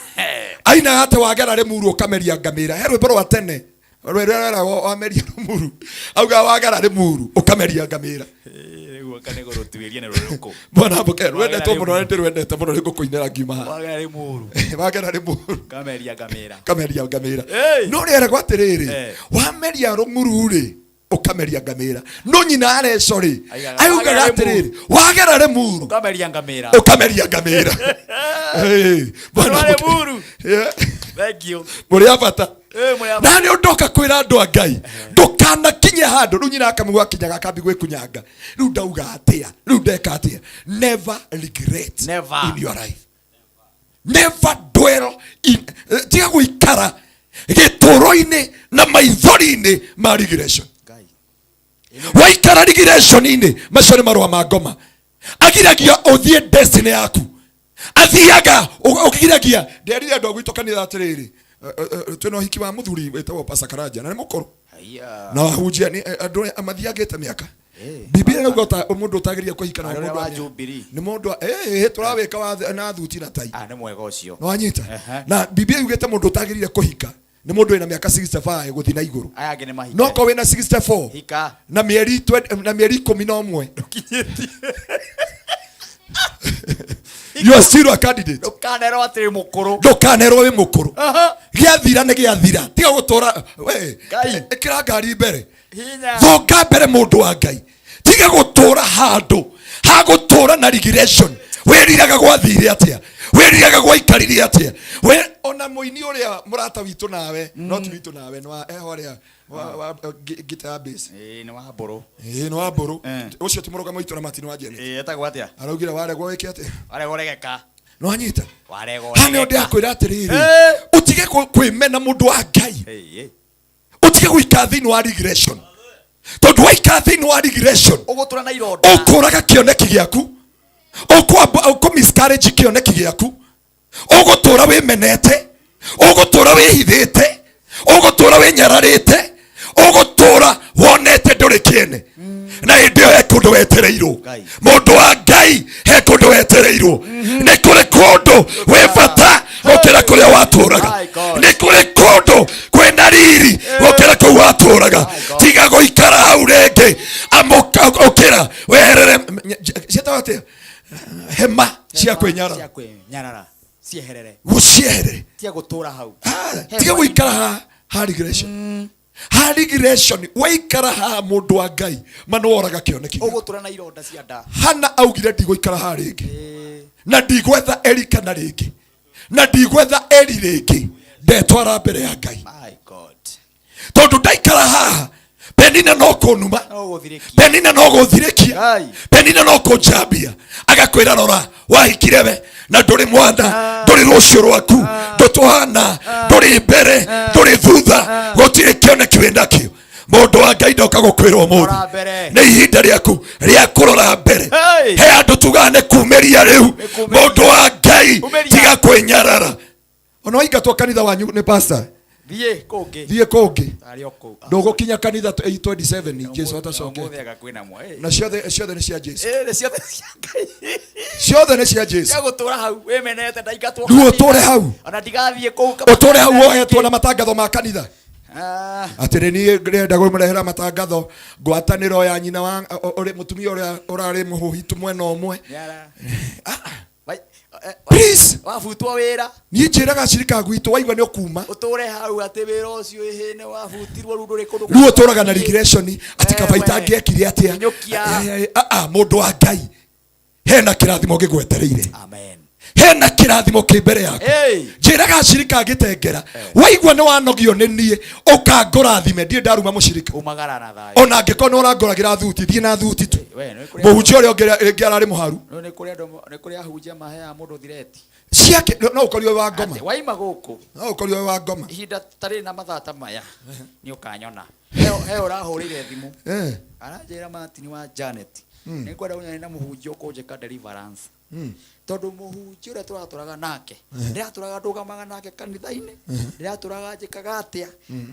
Ainaga atĩ wagera Rĩmuru ũkameria ngamĩra. He rwĩmbo rwa tene rwĩrĩa rweragwo wameria Rĩmuru. Augaga wagera Rĩmuru ũkameria ngamĩra. Rĩu anga nĩ gũrũtuĩria nĩ rũrĩkũ. Bwana apokee. Rwendetwo mũno na ndĩrwendete mũno nĩ ngũkũinĩra ngiuma haha. Wagera Rĩmuru. Wagera Rĩmuru. Kameria ngamĩra. Kameria ngamĩra. Hey! No rĩeragwo atĩrĩrĩ, Eh. wameria rũng'uru rĩ, ũkameria ngamĩra. No nyina Areco rĩ, Aigaga, augaga wagera atĩrĩrĩ, wagera Rĩmuru. Ũkameria ngamĩra. Ũkameria ngamĩra. Hey, Bwana Wagera apokee. Rĩmuru. Yeah. Thank you. Mũrĩ a bata. Eh, mũrĩ a bata. Na nĩ ũndoka kwĩra andũ a Ngai, ndũkanakinye handũ. Rĩu nyina akamũigua akinyaga akambi gwĩkunyanga. Rĩu ndauga atĩa? Rĩu ndeka atĩa? Never regret Never. in your life. Never dwell in, tiga gũikara gĩtũũro-inĩ na maithori-inĩ ma regression. Waikara regression-inĩ, macio nĩ marũa ma ngoma. Agiragia ũthiĩ destiny yaku. Athiaga, ũgiragia. Nderire andũ a gwitũ kanitha atĩrĩrĩ, twĩna ũhiki wa mũthuri wĩtagwo Pastor Karanja, na nĩ mũkũrũ. Haiya. Na wahunjia nĩ, andũ arĩa mathiangĩte mĩaka. Biblia ĩrauga mũndũ ũtagĩrĩire kũhika na Andũ arĩa mũndũ wa wa Jubilee. nĩ mũndũ wa, tũrawĩka wa na thuti na tai. Ah, nĩ mwega ũcio. Nĩ wanyita? Ehe. Na Biblia yugĩte mũndũ ũtagĩrĩire kũhika nĩ mũndũ wĩna mĩaka 65 gũthiĩ na igũrũ. Aya angĩ nĩ mahike. No korwo wĩna 64 Hika. na mĩeri na mĩeri ikũmi na ũmwe. You are still a candidate. Ndũkanerwo atĩ wĩ mũkũrũ. Ndũkanerwo wĩ mũkũrũ. Aha. Gĩathira nĩ gĩathira. Tiga gũtũra, we, Ngai. ĩkĩra ngari mbere. Hinya. Thonga mbere mũndũ wa Ngai. Tiga gũtũra handũ ha gũtũra na regression. Wĩriraga gwathire atĩa? Wĩriraga gwaikarire atĩa? We ona mũini ũrĩa mũrata witũ nawe, no ti witũ nawe, nĩ wa eho ũrĩa wa ngita ya bass. Ĩĩ, nĩ wa mbũrũ. Ĩĩ, nĩ wa mbũrũ. Ũcio ti mũrũgamo witũ na Martin wa Janet. Ĩĩ, etagwo atĩa? Araugire waregwo wĩke atĩa? Waregwo regeka. Nĩ wanyita? Waregwo Haha nĩho regeka. ndĩrakwĩra atĩrĩrĩ, ũtige kwĩmena mũndũ wa Ngai. Ĩĩ. Ũtige gũikara thĩinĩ wa regression. Tondũ waikara thĩinĩ wa regression, Ũgũtũra na ironda. ũkũraga kĩoneki gĩaku, ũkũ miscarriage kĩoneki gĩaku, ũgũtũra wĩmenete, ũgũtũra wĩhithĩte, ũgũtũra wĩnyararĩte, ũgũtũra wonete ndũrĩ kĩene. Na hĩndĩ ĩyo he kũndũ wetereirwo. Mũndũ wa Ngai he kũndũ wetereirwo. Nĩ kũrĩ kũndũ wĩ bata gũkĩra kũrĩa watũraga. Nĩ kũrĩ kũndũ kwĩna riri gũkĩra kũu watũraga. Tiga gũikara hau rĩngĩ. Amũka, ũkĩra, weherere. Ciĩtagwo atĩa? Hema cia kwĩnyarara. Cia kwĩnyarara. Cieherere. Gũcieherere. Tiga gũtũra hau. Tiga gũikara ha regression. Ha regression, waikara haha mũndũ wa Ngai, ma nĩ woraga kĩoneki gĩaku. Ũgũtũra na ironda cia nda. Hana augire ndigũikara haha rĩngĩ. Na ndigwetha Eli kana rĩngĩ. Na ndigwetha Eli rĩngĩ. Ndetwara mbere ya Ngai. My God. Tondũ ndaikara haha, Penina no kũnuma. No gũthirĩkia. Penina no gũthirĩkia. Penina no kũnjambia. Agakwĩra rora, wahikire we na ndũrĩ mwana, ndũrĩ Ndũrĩ rũciũ rwaku, ndũtũhana, ndũrĩ mbere, ndũrĩ thutha, gũtirĩ kĩoneki wĩ nakĩo. Mũndũ wa Ngai ndoka gũkwĩra ũmũthĩ Rora mbere. nĩ ihinda rĩaku rĩa kũrora mbere. Hey! He andũ tugaga nĩ kumĩria rĩu. Mũndũ wa Ngai, Kumĩria. tiga kwĩnyarara. Ona waingatwo kanitha wanyu nĩ pastor, Thiĩ kũngĩ. Thiĩ kũngĩ. Tarĩ o kũu. Ndũgũkinya kanitha 827 Jesu atacokete. Ũmũthĩ anga kwĩna mwa. Na ciothe ciothe nĩ cia Jesu. Ĩ, nĩ ciothe cia Ngai. Ciothe nĩ cia Jesu. Cia gũtũra hau wĩmenete ndaingatwo. Rĩu ũtũre hau. Ona ndigathiĩ kũu. Ũtũre hau wohetwo na matangatho ma kanitha. Ah. Atĩrĩ niĩ ndĩrenda kũmũrehera matangatho ngwatanĩro ya nyina wa ũrĩ mũtumia ũrĩa ũrarĩ mũhũhitu mwena ũmwe. Please. Wabutwo wĩra. Niĩ njĩraga cirika gwitũ waigua nĩ ũkuma. Ũtũre hau atĩ wĩra ũcio ĩhĩ nĩ wabutirwo rĩu ndũrĩ kũndũ. Rĩu ũtũraga na regression atĩ kaba itangĩekire atĩa. Kinyũkia. Mũndũ wa Ngai hena kĩrathimo gĩgwetereire. Amen. Hena kĩrathimo kĩ mbere yaku. Hey. Njĩraga cirika ngĩtengera waigua nĩ wanogio nĩ niĩ ũkangũrathime ndirĩ ndaruma mũcirika. Umagara na thayũ. Ona angĩkorwo nĩ ũrangũragĩra thuti thiĩ na thuti tu. We, nĩ kũrĩ Mũhunjia ũrĩa ũngĩ rĩngĩ ararĩ mũharu. Nĩ kũrĩ andũ nĩ kũrĩ ahunjia maheaga mũndũ thireti. Ciake no ũkorirwo wĩ wa ngoma. Atĩ waima gũkũ. No ũkorirwo wĩ wa ngoma. Ihinda tarĩ na mathaa ta maya nĩ ũkanyona. He ũrahũrĩire thimũ. Aranjĩra Martin wa Janet. Nĩ ngwenda ũnyone na mũhunjia ũkũnjĩka deliverance. Tondũ mũhunjia ũrĩa tũratũraga nake, ndĩratũraga ndũgamaga nake kanitha-inĩ, ndĩratũraga njĩkaga atĩa,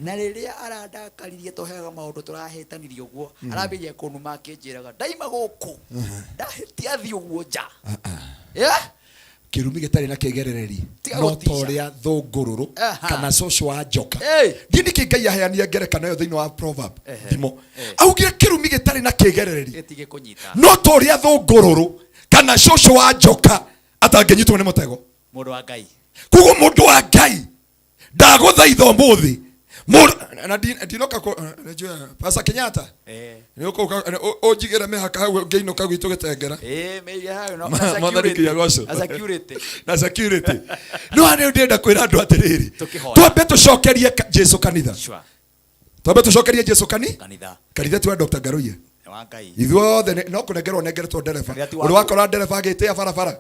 na rĩrĩa arandakaririe tũheaga maũndũ tũrahĩtanirie ũguo, arambĩrĩria kũnuma akĩnjĩraga ndaima gũkũ, ndahĩtia thiĩ ũguo nja. Yeah? Kĩrumi gĩtarĩ na kĩgerereri Tiga no gũtica. ta ũrĩa thũngũrũrũ Aha. kana cũcũ wa njoka. Hey. Ndiĩ nĩkĩ Ngai aheanire ngerekano ĩyo thĩinĩ wa proverb thimo. Augire kĩrumi gĩtarĩ na kĩgerereri Gĩtigĩkũnyita. no ta ũrĩa thũngũrũrũ kana cũcũ wa njoka atangĩnyitwo nĩ mũtego. Mũndũ wa Ngai. Koguo mũndũ wa Ngai ndagũthaitha ũmũthĩ. Na ndinoka njũĩ, Pastor Kenyatta. Nĩ ũkũka, ũnjigĩre mĩhaka hau ngĩinũka gwitũ gĩtengera. Mĩige hau, no, na Mwathani security. kĩagocwo. Na security. Na security. No harĩa ndĩrenda kwĩra andũ atĩrĩrĩ. Tũkĩhoya. Twambe tũcokerie Jesu kanitha. Sure. Twambe tũcokerie Jesu Kanitha. Kanitha ti wa Dr. Ngaruiya. Nĩ wa Ngai. Ithuothe no kũnengerwo nengeretwo ndereba. Kanitha ti waku. Ũrĩ wakora ndereba agĩtĩa barabara.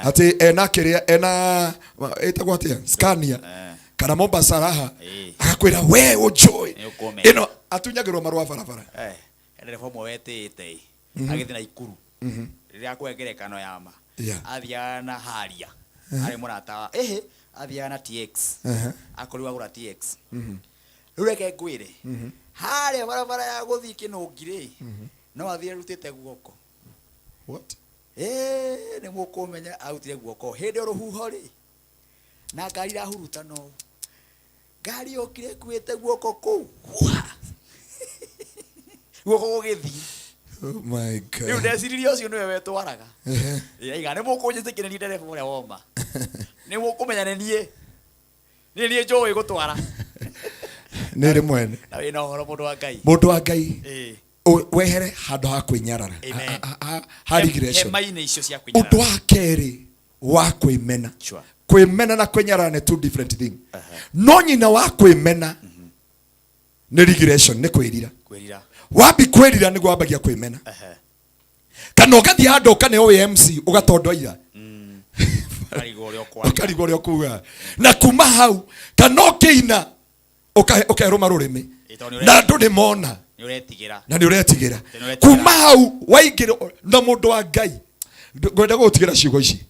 Atĩ ena kĩrĩa, ena, ĩtagwo atĩa? Scania. Kana Mombasa raha. Agakwĩra we ũnjũĩ. Nĩ ũkũmenya. Ĩno atunyagĩrwo marũa barabara. Ndereba ũmwe wetĩĩte ĩ, agĩthiĩ na Ikuru. Rĩrĩa akũhe ngerekano ya ma. Athiaga na Harrier. Arĩ mũrata wa, ĩhĩ, athiaga na TX. Akorirwo agũra TX. Rĩu reke ngwĩre, harĩa barabara ya gũthiĩ Kĩnũngi rĩ, no athiĩ arutĩte guoko. What? Nĩ mũkũmenya arutire guoko. Hĩndĩ ĩyo rũhuho rĩ, na ngari irahurutana ũũ. Ngari yokire ĩkuĩte guoko kũu. Hua! Guoko gũgĩthiĩ. Oh my God. Rĩu ndeciririe ũcio nĩwe wetwaraga. Ĩraiga, nĩ mũkũnjĩtĩkĩra niĩ ndereba ũrĩa woma. Nĩ mũkũmenya nĩ niĩ. Nĩ niĩ njũĩ gũtwara. Nĩ rĩ mwene. Na wĩna ũhoro mũndũ wa Ngai. Mũndũ wa Ngai. Wehere handũ ha kwĩnyarara. Amen. Ha regression. Hema-inĩ icio cia kwĩnyarara. Ũndũ wa kerĩ wa kwĩmena. Sure. Kwĩmena na kwĩnyarara nĩ two different thing. No nyina wa kwĩmena nĩ regression, nĩ kwĩrira. Kwĩrira. Wambi kwĩrira nĩguo wambagia kwĩmena. Kana ũgathiĩ handũ ũkaneo wĩ MC ũgatondoira. Ũkarigwo ũrĩa ũkwaria. Ũkarigwo ũrĩa ũkuga. Na kuma hau kana ũkĩina ũkerũma rũrĩmĩ. Ĩ, tondũ nĩ Na andũ nĩ mona. Nĩ ũretigĩra. Na nĩ ũretigĩra. Nĩ ũretigĩra. Kuma hau waingĩra na mũndũ wa Ngai. Ngwenda gũgũtigĩra ciugo ici.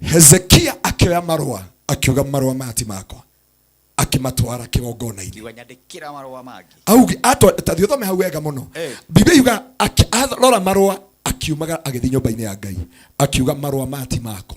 Hezekia akĩoya marũa, akiuga marũa maya ti makwa. Akĩmatwara kĩgongona-inĩ. Kiuga nyandĩkĩra marũa mangĩ. Auge, atwa, ta thiĩ ũthome hau wega mũno. Biblia yuga, arora marũa, akiumaga agĩthiĩ nyũmba-inĩ ya Ngai. Akiuga marũa maya ti makwa.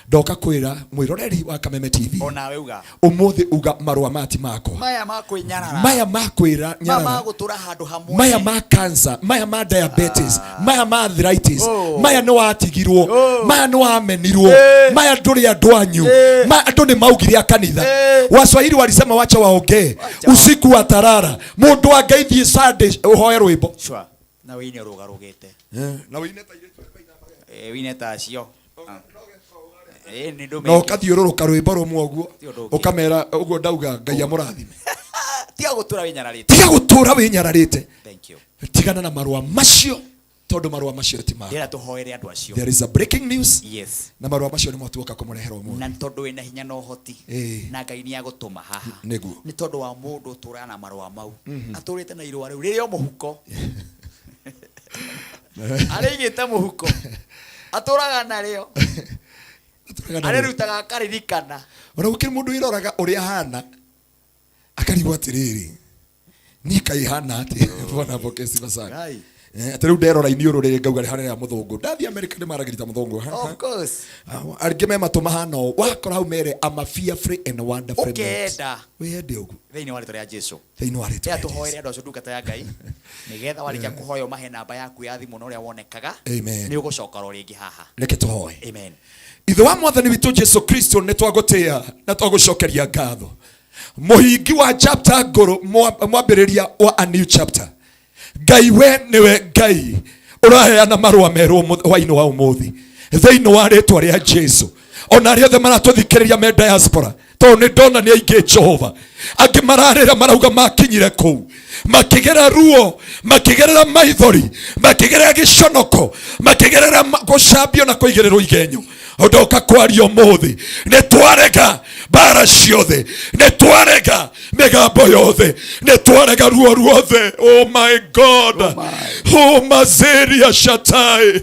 Ndoka kwĩra mwĩroreri wa Kameme TV. Onawe uga. Ũmũthĩ uga marũa maya ti makwa. Maya ma kwĩnyarara. Maya ma kwĩra Maya nyarara. ma gũtũra handũ hamwe. Maya ma cancer, maya ma diabetes, maya ma arthritis, Oh. maya nĩ watigirwo, Oh. maya nĩ wamenirwo, maya ndũrĩ andũ anyu, maya andũ nĩ maugire a kanitha. Waswahili walisema wacha waongee, usiku wa tarara. Mũndũ wa Ngai thiĩ Sunday ũhoe rwĩmbo. Sure. Na wĩine ũrũgarũgĩte. Na wĩine ta irĩtu. Wĩine ta acio. Nĩ ndũmĩke. Na ũkathiũrũrũka rwĩmbo rũmwe ũguo, Ti ũndũ ũngĩ. ũkamera ũguo ndauga Ngai amũrathime. Tiga gũtũra wĩnyararĩte. Tiga gũtũra wĩnyararĩte. Thank you. Tigana na marũa macio. Tondũ marũa macio ti maku. Ndĩrenda tũhoere andũ acio. There is a breaking news. Yes. Na marũa macio nĩmo tuoka kũmũrehera ũmũthĩ. Na nĩ tondũ wĩna hinya na ũhoti. Ĩĩ. Na Ngai nĩ agũtũma haha. Nĩguo. Nĩ tondũ wa mũndũ ũtũraga na marũa mau. Atũrĩte na irũa rĩu rĩrĩ o mũhuko. Arĩigĩte mũhuko. Atũraga narĩo. Atũraga narĩo. Arĩrutaga akaririkana. Ona gũkĩrĩ mũndũ wĩroraga ũrĩa ahana akarigwo atĩrĩrĩ niĩ kaĩ hana atĩa bwana apokee sifa sana Ngai. Eh, atĩ rĩu nderora iniũrũ rĩrĩ ngauga rĩhana rĩa mũthũngũ ndathiĩ Amerika nĩmaragĩria ta mũthũngũ Ha, ha. Of course. Ah, angĩ me matũ mahana ũũ wakora hau mere I'm a fearfully and wonderfully made. Ũkenda. Wĩyende ũguo Thĩinĩ wa rĩtwa rĩa Jesu. Thĩinĩ wa rĩtwa Rĩrĩa rĩa tũhoere andũ acio ndungata ya Ngai nĩgetha warĩkia kũhoya ũmahe namba yaku ya thimũ na ũrĩa wonekaga Amen. nĩ ũgũcoka oro rĩngĩ haha. Reke tũhoe. Amen. Ithe wa mwathani witũ Jesu Kristo nĩ twagũtĩa na twagũcokeria ngatho mũhingi wa chapter ngũrũ mwambĩrĩria wa a new chapter Ngai we nĩwe Ngai ũraheana marũa merũ hwainĩ wa ũmũthĩ thĩinĩ wa rĩtwa rĩa Jesu ona arĩa othe maratũthikĩrĩria me diaspora tondũ nĩ ndona nĩ aingĩ Jehova angĩ mararĩra marauga makinyire kũu makĩgera ruo makĩgerera maithori makĩgerera gĩconoko makĩgerera gũcambio na kũigĩrĩrwo igenyo ndoka kwaria ũmũthĩ nĩ twarega mbara ciothe nĩ twarega mĩgambo yothe nĩ twarega ruo ruothe oh my god oh mazeria shatai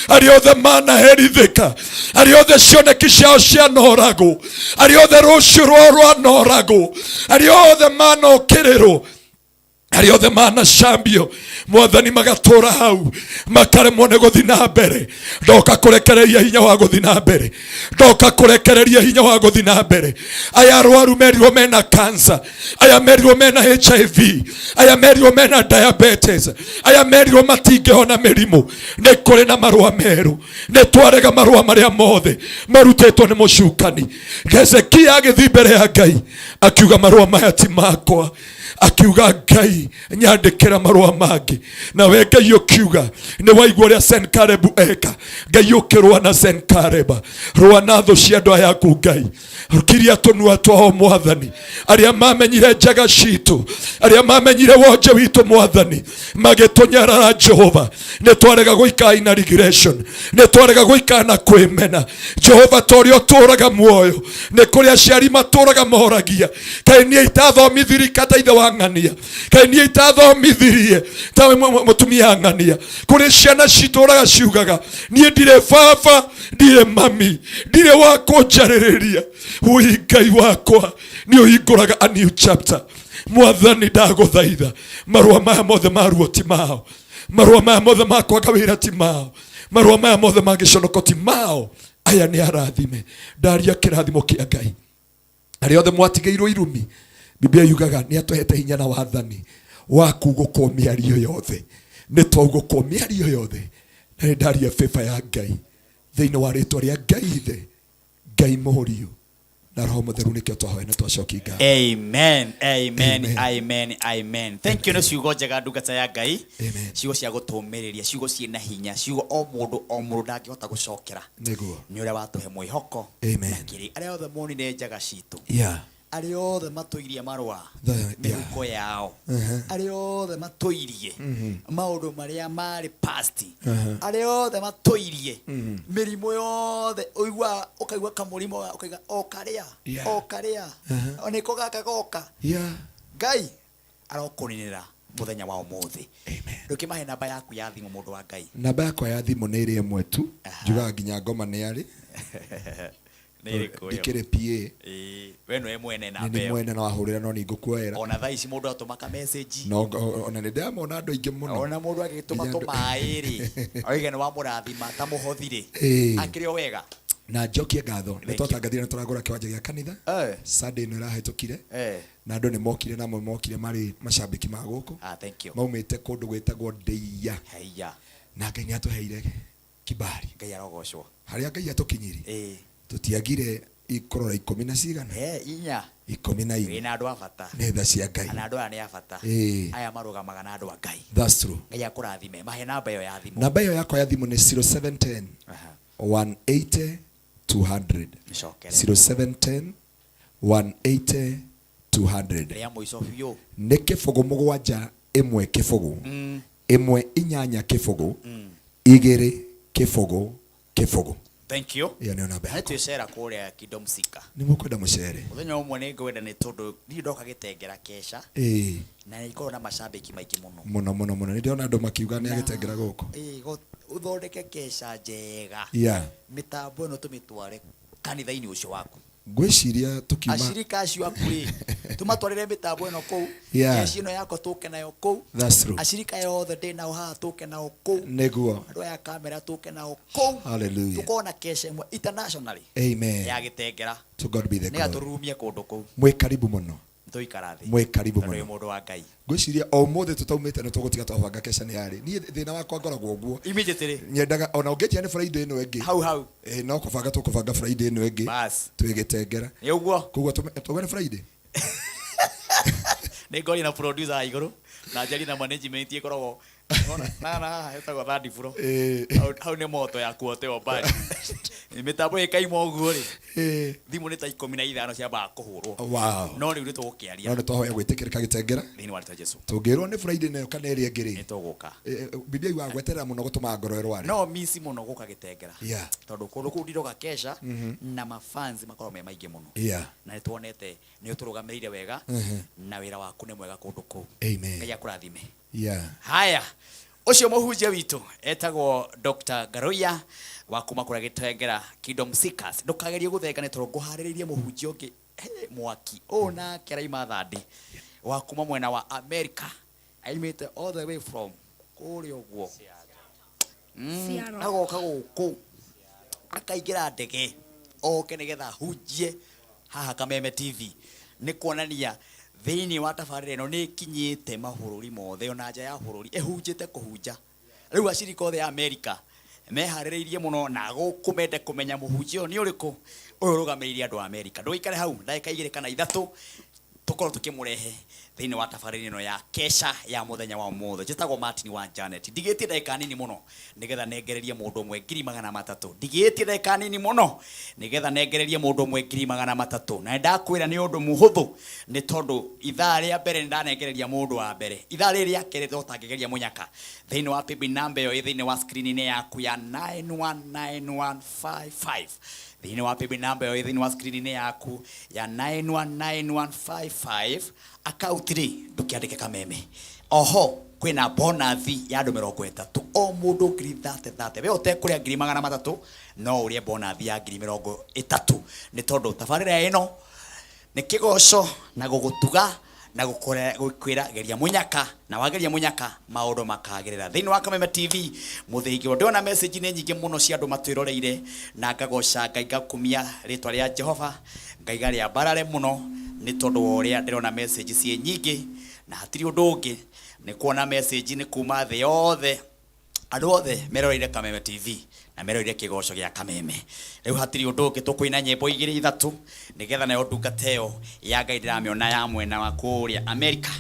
arĩa othe manaherithĩka arĩa othe cioneki ciao cianoragwo arĩa othe rũciũ rwao rwanoragwo arĩa othe manokĩrĩrwo arĩa othe manacambio mwathani magatũra hau makaremwo nĩ gũthi na mbere ndoka kũrekereria hinya wa gũthi na mbere ndoka kũrekereria hinya wa gũthi na mbere aya arwaru merirwo mena cancer aya merirwo mena HIV aya merirwo mena diabetes aya merirwo matingĩhona mĩrimũ nĩ kũrĩ na marũa merũ nĩ twarega marũa marĩa mothe marutĩtwo nĩ mũcukani Hezekia agĩthiĩ mbere ya Ngai akiuga marũa maya ti makwa akiuga Ngai nyandĩkĩra marũa mangĩ nawe Ngai ũkiuga nĩ waigua ũrĩa Senkarebu eka Ngai ũkĩrũa na Senkareba rũa na thũ cia andũ aya aku Ngai kiria tũnua twao mwathani arĩa mamenyire njaga citũ arĩa mamenyire wonje witũ mwathani magĩtũnyarara Jehova nĩ twarega gũikara ina regression nĩ twarega gũikara na kwĩmena Jehova ta ũrĩa ũtũraga muoyo nĩ kũrĩ aciari matũraga moragia kaĩ niĩ itathomithirie ta ithe wa ng'ania kaĩ niĩ itathomithirie ta mũtumia ng'ania kũrĩ ciana citũraga ciugaga niĩ ndirĩ baba ndirĩ mami ndirĩ wa kũnjarĩrĩria ui Ngai wakwa nĩ ũhingũraga a new chapter mwathani ndagũthaitha marũa maya mothe ma ruo ti mao marũa maya mothe ma kwaga wĩra ti mao marũa maya mothe ma gĩconoko ti mao aya nĩ arathime ndaria kĩrathimo kĩa Ngai arĩa othe mwatigĩirwo irumi Biblia yugaga nĩ atũhete hinya na wathani wa kugũkwo mĩario yothe nĩ twaugũkwo mĩario yothe na nĩ ndaria favor ya Ngai thĩinĩ wa rĩtwa rĩa Ngai ithe Ngai mũriũ na roho mũtheru nĩkĩo twahoya na twacokia ngatho. Amen, amen, amen, amen. Thank you nĩ ciugo njega ndungata ya Ngai. Ciugo cia gũtũmĩrĩria, ciugo ciĩna hinya, ciugo o mũndũ o mũndũ ndangĩhota gũcokera. Nĩguo. Nĩ ũrĩa watũhe mwĩhoko. Amen. Na kĩrĩ arĩa othe monire njaga citũ. Yeah. Arĩa othe matũirie marũa The- yeah. mĩhuko yao. Arĩa othe matũirie maũndũ marĩa marĩ past. Arĩa othe matũirie mĩrimũ yothe ũigua ũkaigua kamũrimũ ũkaiga o karĩa o karĩa nĩko gaka goka. Ngai arokũninĩra mũthenya wa ũmũthĩ. Ndũkĩmahe namba yaku ya thimũ mũndũ wa Ngai. Namba yakwa ya thimũ nĩ ĩrĩ ĩmwe tu njugaga nginya ngoma nĩ arĩ Nĩ ĩrĩkũ ĩyo? Ndikĩrĩ PA. Ĩĩ, we nĩwe mwene namba Nĩ ĩyo. mwene na wahũrĩra no nĩ ngũkuoera. Ona thaa ici mũndũ atũma ka message. No, ona nĩ ndĩramona andũ aingĩ mũno. Ona mũndũ agĩtũma Nginya andũ- tũmaĩ rĩ, oige nĩ wamũrathima ta mũhothi rĩ, Ĩĩ. akĩrĩ o wega. Na njokie ngatho nĩ Thank you. twatangathire nĩ tũragũra kĩwanja gĩa kanitha Eh. Sunday ĩno ĩrahĩtũkire Eh. na andũ nĩ mokire na amwe mokire marĩ macambĩki ma gũkũ Ah, thank you. maumĩte kũndũ gwĩtagwo Ndeiya Haiya. na Ngai nĩ atũheire kibali. Ngai arogocwo. Harĩa Ngai atũkinyirie. Ĩĩ. Tũtiagire kũrora ikũmi na cigana? Eh, inya. Ikũmi na inya. Wĩna andũ a bata. Nĩ tha cia Ngai. Na andũ aya nĩ a bata. Ĩĩ. Aya marũgamaga na andũ a Ngai. That's true. Ngai akũrathime. Mahe namba ĩyo ya thimũ. Namba ĩyo yakwa ya thimũ nĩ 0710 Aha. 180 200. Mĩcokere. 0710 180 200. Rĩa mũico biũ. Nĩ kĩbũgũ mũgwanja ĩmwe kĩbũgũ. Ĩmwe inyanya kĩbũgũ. Igĩrĩ, kĩbũgũ, kĩbũgũ. Thank you. Ĩyo nĩyo namba Nĩ yakwa. twĩcera kũrĩa Kingdom Seeker. Nĩ mũkwenda mũcere? Mũthenya ũmwe nĩ ngwenda nĩ tondũ ndirĩ ndoka gĩtengera keca. Ĩĩ. Na nĩ ikoragwo na macambĩki maingĩ mũno. Mũno mũno mũno. Nĩ ndĩrona andũ makiuga nĩ agĩtengera gũkũ. Ĩĩ, ũthondeke keca njega. Yeah. Mĩtambo ĩno tũmĩtware kanitha-inĩ ũcio waku. Ngwĩciria tũkiuma Acirika acio aku rĩ, tũmatwarĩre mĩtambo ĩno kũu. Yeah. Keci ĩno yakwa tũke nayo kũu. That's true. Acirika yothe ndĩ nao haha tũke nao kũu. Nĩguo. Andũ aya a kamera tũke nao kũu. Hallelujah. Tũkorwo na keca ĩmwe internationally. Amen. Ya gĩtengera. To God be the Nĩgetha glory. tũrurumie kũndũ kũu. Mwĩ karibu mũno. Tũikara thĩ. Mwĩ karibu Tondũ wĩ mũno. mũndũ wa Ngai. Ngwĩciria o ũmũthĩ tũtaumĩte nĩ tũgũtiga twabanga keca nĩ yarĩ. Niĩ thĩna wakwa ngoragwo ũguo. Immediately. Nyendaga ona ũngĩnjĩra nĩ Friday ĩno ĩngĩ. Hau hau. Eh, no kũbanga tũkũbanga Friday ĩno ĩngĩ. Bas. Twĩ gĩtengera. Nĩ ũguo. Koguo tũge nĩ Friday. Nĩ ngoria na producer wa igũrũ na njarie na management ĩkoragwo Ona, na na haha hetagwo third floor. Ĩĩ. Hau hau nĩ moto ya kuotewo mbari. Mĩtambo ĩkaima ũguo rĩ. Ĩĩ. Thimũ nĩ ta 15 ciambaga kũhũrwo. Wow. No rĩu nĩ tũgũkĩaria. No nĩ twahoya gwĩtĩkĩrĩka gĩtengera. Thĩinĩ wa rĩtwa Jesu. Tũngĩrwo nĩ Friday nayo kana ĩrĩa ĩngĩ rĩ. Nĩ tũgũka. Biblia yugaga gweterera mũno gũtũmaga ngoro ĩrware. No miss mũno gũka gĩtengera. Yeah. Tondũ kũndũ kũu ndiroga keca na mafans makoragwo me maingĩ mũno. Yeah. Na nĩ tuonete nĩ ũtũrũgamĩrĩire wega na wĩra waku nĩ mwega kũndũ kũu. Amen. Ngai akũrathime. Yeah. Haya, ũcio mũhunjia witũ etagwo Dr. Ngaruiya wa kuma kũrĩa Gĩtengera Kingdom Seekers. Ndũkagerie gũthenga nĩ tondũ ngũharĩrĩirie mũhunjia ũngĩ, he, mwaki ũũ nake araima thandi wa kuma mwena wa America, aimĩte all the way from kũrĩa ũguo. Seattle. Agoka gũkũ akaingĩra ndege oke nĩgetha ahunjie haha Kameme TV. Nĩ kuonania thĩinĩ wa tabarĩra ĩno nĩ ĩkinyĩte mabũrũri mothe ona nja ya bũrũri, ĩhunjĩte kũhunja. Rĩu acirika othe a America meharĩrĩirie mũno na gũkũ mende kũmenya mũhunjia ũyũ nĩ ũrĩkũ ũyũ ũrũgamĩrĩire andũ a America. Ndũgĩikare hau ndagĩka igĩrĩ kana ithatũ tũkorwo tũkĩmũrehe thĩinĩ wa tabarĩra ĩno ya kesha ya mũthenya wa ũmũthĩ. Njĩtagwo Martin wa Janet. Ndigĩtie ndagĩka nini mũno nĩgetha nengererie mũndũ ũmwe ngiri magana matatũ. Ndigĩtie ndagĩka nini mũno nĩgetha nengererie mũndũ ũmwe ngiri magana matatũ. Na nĩndakwĩra nĩ ũndũ mũhũthũ nĩ tondũ ithaa rĩa mbere nĩndanengereria mũndũ wa mbere. Ithaa rĩrĩ rĩa kerĩ tũtangĩgeria mũnyaka. Thĩinĩ wa paybill number ĩyo ĩ thĩinĩ wa screen-inĩ yaku ya 919155. Thĩinĩ wa paybill number ĩyo ĩ thĩinĩ wa screen-inĩ yaku ya 919155 account rĩ ndũkĩandĩke Kameme. Oho kwĩna bonus ya andũ mĩrongo ĩtatũ o mũndũ ngiri thate thate. We ũtekũrĩa ngiri magana matatũ no ũrĩe bonus ya ngiri mĩrongo ĩtatũ nĩ tondũ tabarĩra ĩno nĩ kĩgoco na gũgũtuga na gũkwĩra geria mũnyaka na wageria mũnyaka maũndũ makagĩrĩra. Thĩinĩ wa Kameme TV mũthĩgi ndĩrona message nĩ nyingĩ mũno cia andũ matwĩroreire na ngagoca Ngai ngakumia rĩtwa rĩa Jehova ngaiga rĩambarare mũno nĩ tondũ wa ũrĩa ndĩrona message ciĩ nyingĩ na hatirĩ ũndũ ũngĩ nĩ kuona message nĩ kuma thĩ yothe andũ othe meroreire Kameme TV na meroreire kĩgoco gĩa Kameme. Rĩu hatirĩ ũndũ ũngĩ tũkũina nyĩmbo igĩrĩ ithatũ nĩgetha nayo ndungata ĩyo ya Ngai ndĩramĩona ya mwena wa kũrĩa Amerika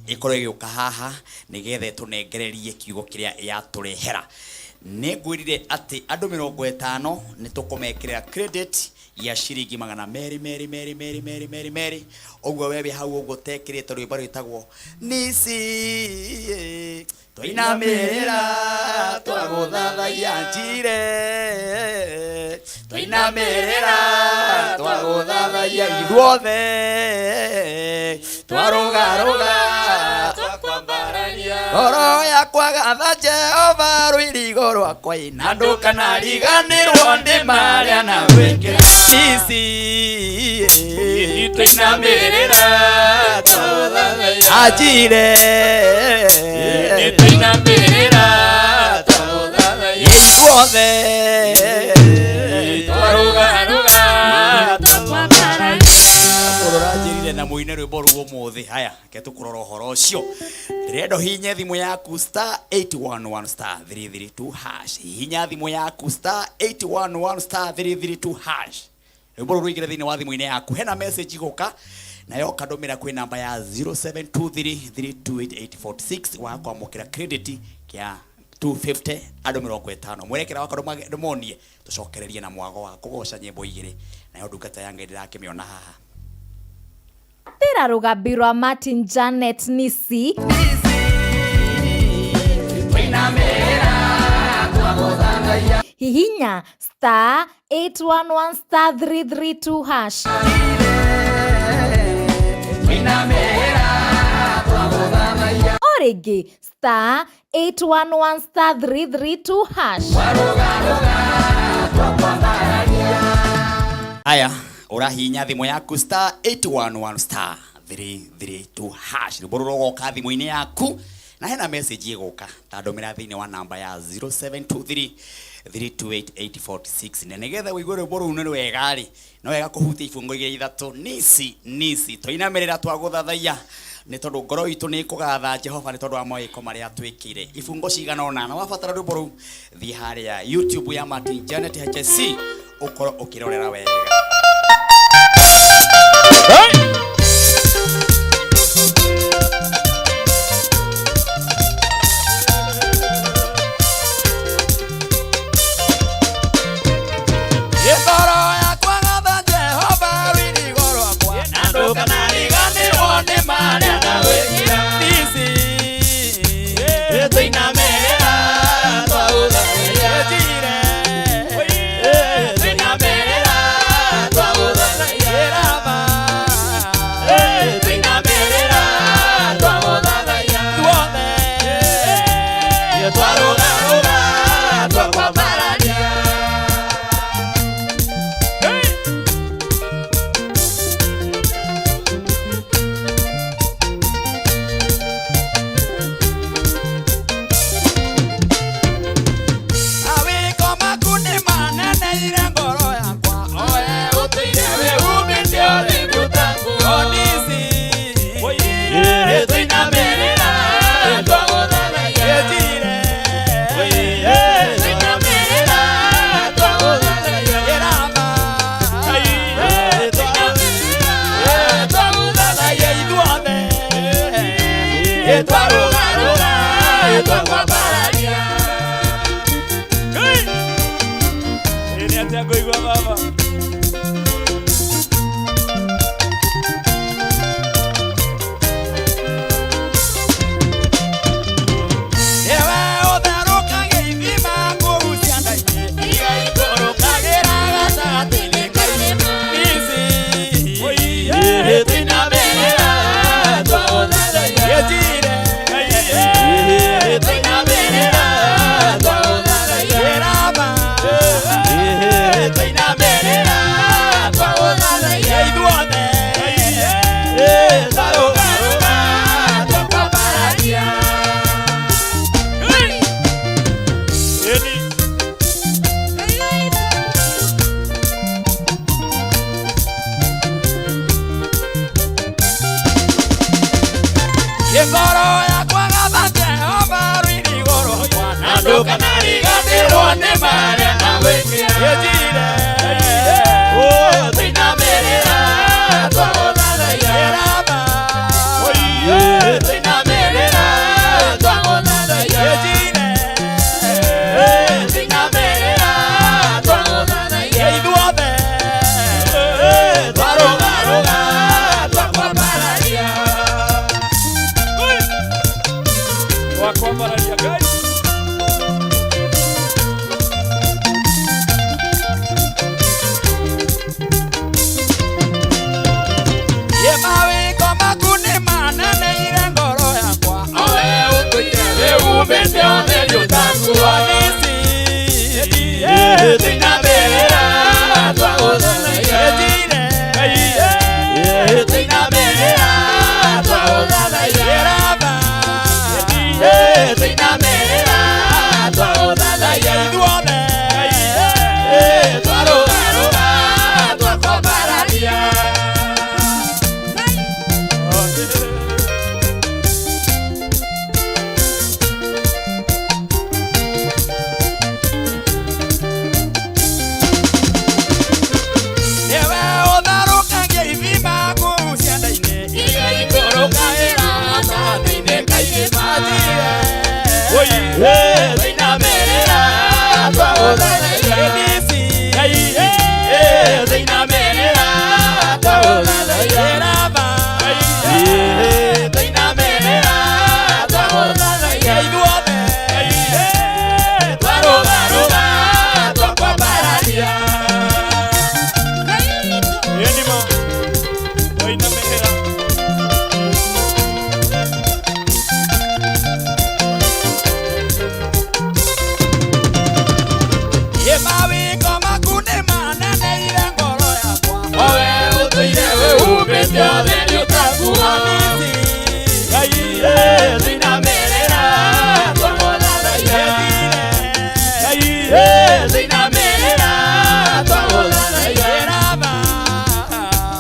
ĩkorwo ĩgĩũka haha nĩgetha ĩtũnengererie kiugo kĩrĩa yatũrehera. Nĩ ngwĩrire atĩ andũ mĩrongo ĩtano nĩ tũkũmekĩrĩra credit ya ciringi magana merĩ merĩ merĩ merĩ merĩ merĩ merĩ. Ũguo we wĩ hau ũguo ũtekĩrĩte rwĩmbo rwĩtagwo Nisi twainamĩrĩra twagũthathaiya njire twainamĩrĩra twagũthathaiya ithuothe twarũgarũga ngoro yakwa gatha Jehova rũirigo rwakwa ina ndũkanariganĩrwo nĩ marĩa na gwĩkĩra Nisi twainamĩrĩra twagũthathaiya anjire twainamĩrĩra twagũthathaiya ithuothe twarũgarũga mũndũ ũranjĩrire na mũine rwĩmbo rũu ũmũthĩ. Haya, reke tũkũrora ũhoro ũcio. Ndĩrenda ũhihinye thimũ yaku star 811 star 332 hash. Hihinya thimũ yaku star 811 star 332 hash. Rwĩmbo rũu rũingĩre thĩinĩ wa thimũ-inĩ yaku. Hena message igũka na yoka ndũmĩra kwĩ namba ya 0723328846 wa kwamũkĩra credit kĩa 250 andũ mĩrongo ĩtano. Mwerekera wakwa ndũmonie tũcokererie na mwago wa kũgoca nyĩmbo igĩrĩ nayo ndungata ya Ngai ndĩrakĩmĩona haha. Tĩra rũgambi rwa Martin Janet Nisi. Hihinya star 811 star 332 hash. O rĩngĩ star 811 star 332 hash. Aya, ũrahihinya thimũ yaku star 811 star 332 hash. Rwĩmbo rũrũ rũgoka thimũ-inĩ yaku na hena message ĩgũka ta ndũmĩra thĩinĩ wa namba ya 0723 328846. Na nĩgetha ũigue rwĩmbo rũu nĩ rwega rĩ, no wega kũhutia ibungo igĩrĩ ithatũ nisi nisi tũinamĩrĩra twagũthathaiya nĩ tondũ ngoro itũ nĩ ĩkũgatha Jehova nĩ tondũ wa mawĩko marĩa atwĩkĩire. Ibungo cigana ũna, na wabatara rwĩmbo rũu thiĩ harĩa YouTube ya Martin Janet HSC ũkorwo ũkĩrorera wega. Ngoro yakwa gatha Jehova rwirigo rwakwa na ndũkanariganĩrwo nĩ marĩa ndagwĩkĩra. Nisi tũinamĩrĩra twagũthathaiya. Njire tũinamĩrĩra twagũthathaiya. Rama tũinamĩrĩra twagũthathaiya. Tuothe twarũgarũga twakwambararia. Mawĩko maku nĩ maneneire ngoro yakwa, owe ũtũire wĩhumbĩte ũthingu taku. Onisi tũinamĩrĩra twagũthathaiya. Njire tũinamĩrĩra twagũthathaiya. Rama tũinamĩrĩra twagũthathaiya. Ithuothe twarũgarũga twakwambararia. Nĩ atĩa ngũigua baba? Ewe ũtherũkagia ithima kũu cianda-inĩ, iria ikũrũkagĩra gatagatĩ-inĩ ka irĩma. Nisi tũinamĩrĩra twagũthathaiya. Njire tũinamĩrĩra twagũthathaiya. Rama tũinamĩrĩra twagũthathaiya. Ithuothe twarũgarũga twakwambararia. Ngoro yakwa gatha Jehova rwirigo rwakwa na ndũkanariganĩrwo nĩ marĩa ndagwĩkĩra. Njire tũinamĩrĩra twagũthathaiya. Rama tũinamĩrĩra twagũthathaiya. Njire tũinamĩrĩra twagũthathaiya. Ithuothe twarũgarũga twakwambararia. Twakwambararia Ngai. Ye mawĩko maku nĩ maneneire ngoro yakwa, owe ũtũire wĩhumbĩte ũtheru taku. Onisi tũinamĩrĩra twagũthathaiya. Njire tũinamĩrĩra twagũthathaiya. Rama tũinamĩrĩra twagũthathaiya. Ithuothe twarũgarũga twakwambararia. Ewe ũtherũkagia ithima kũu cianda-inĩ, iria ikũrũkagĩra gatagatĩ-inĩ ka irĩma. Njire tũinamĩrĩra twagũthathaiya. Nisi tũinamĩrĩra twagũthathaiya. Rama tũinamĩrĩra twagũthathaiya. Ithuothe twarũgarũga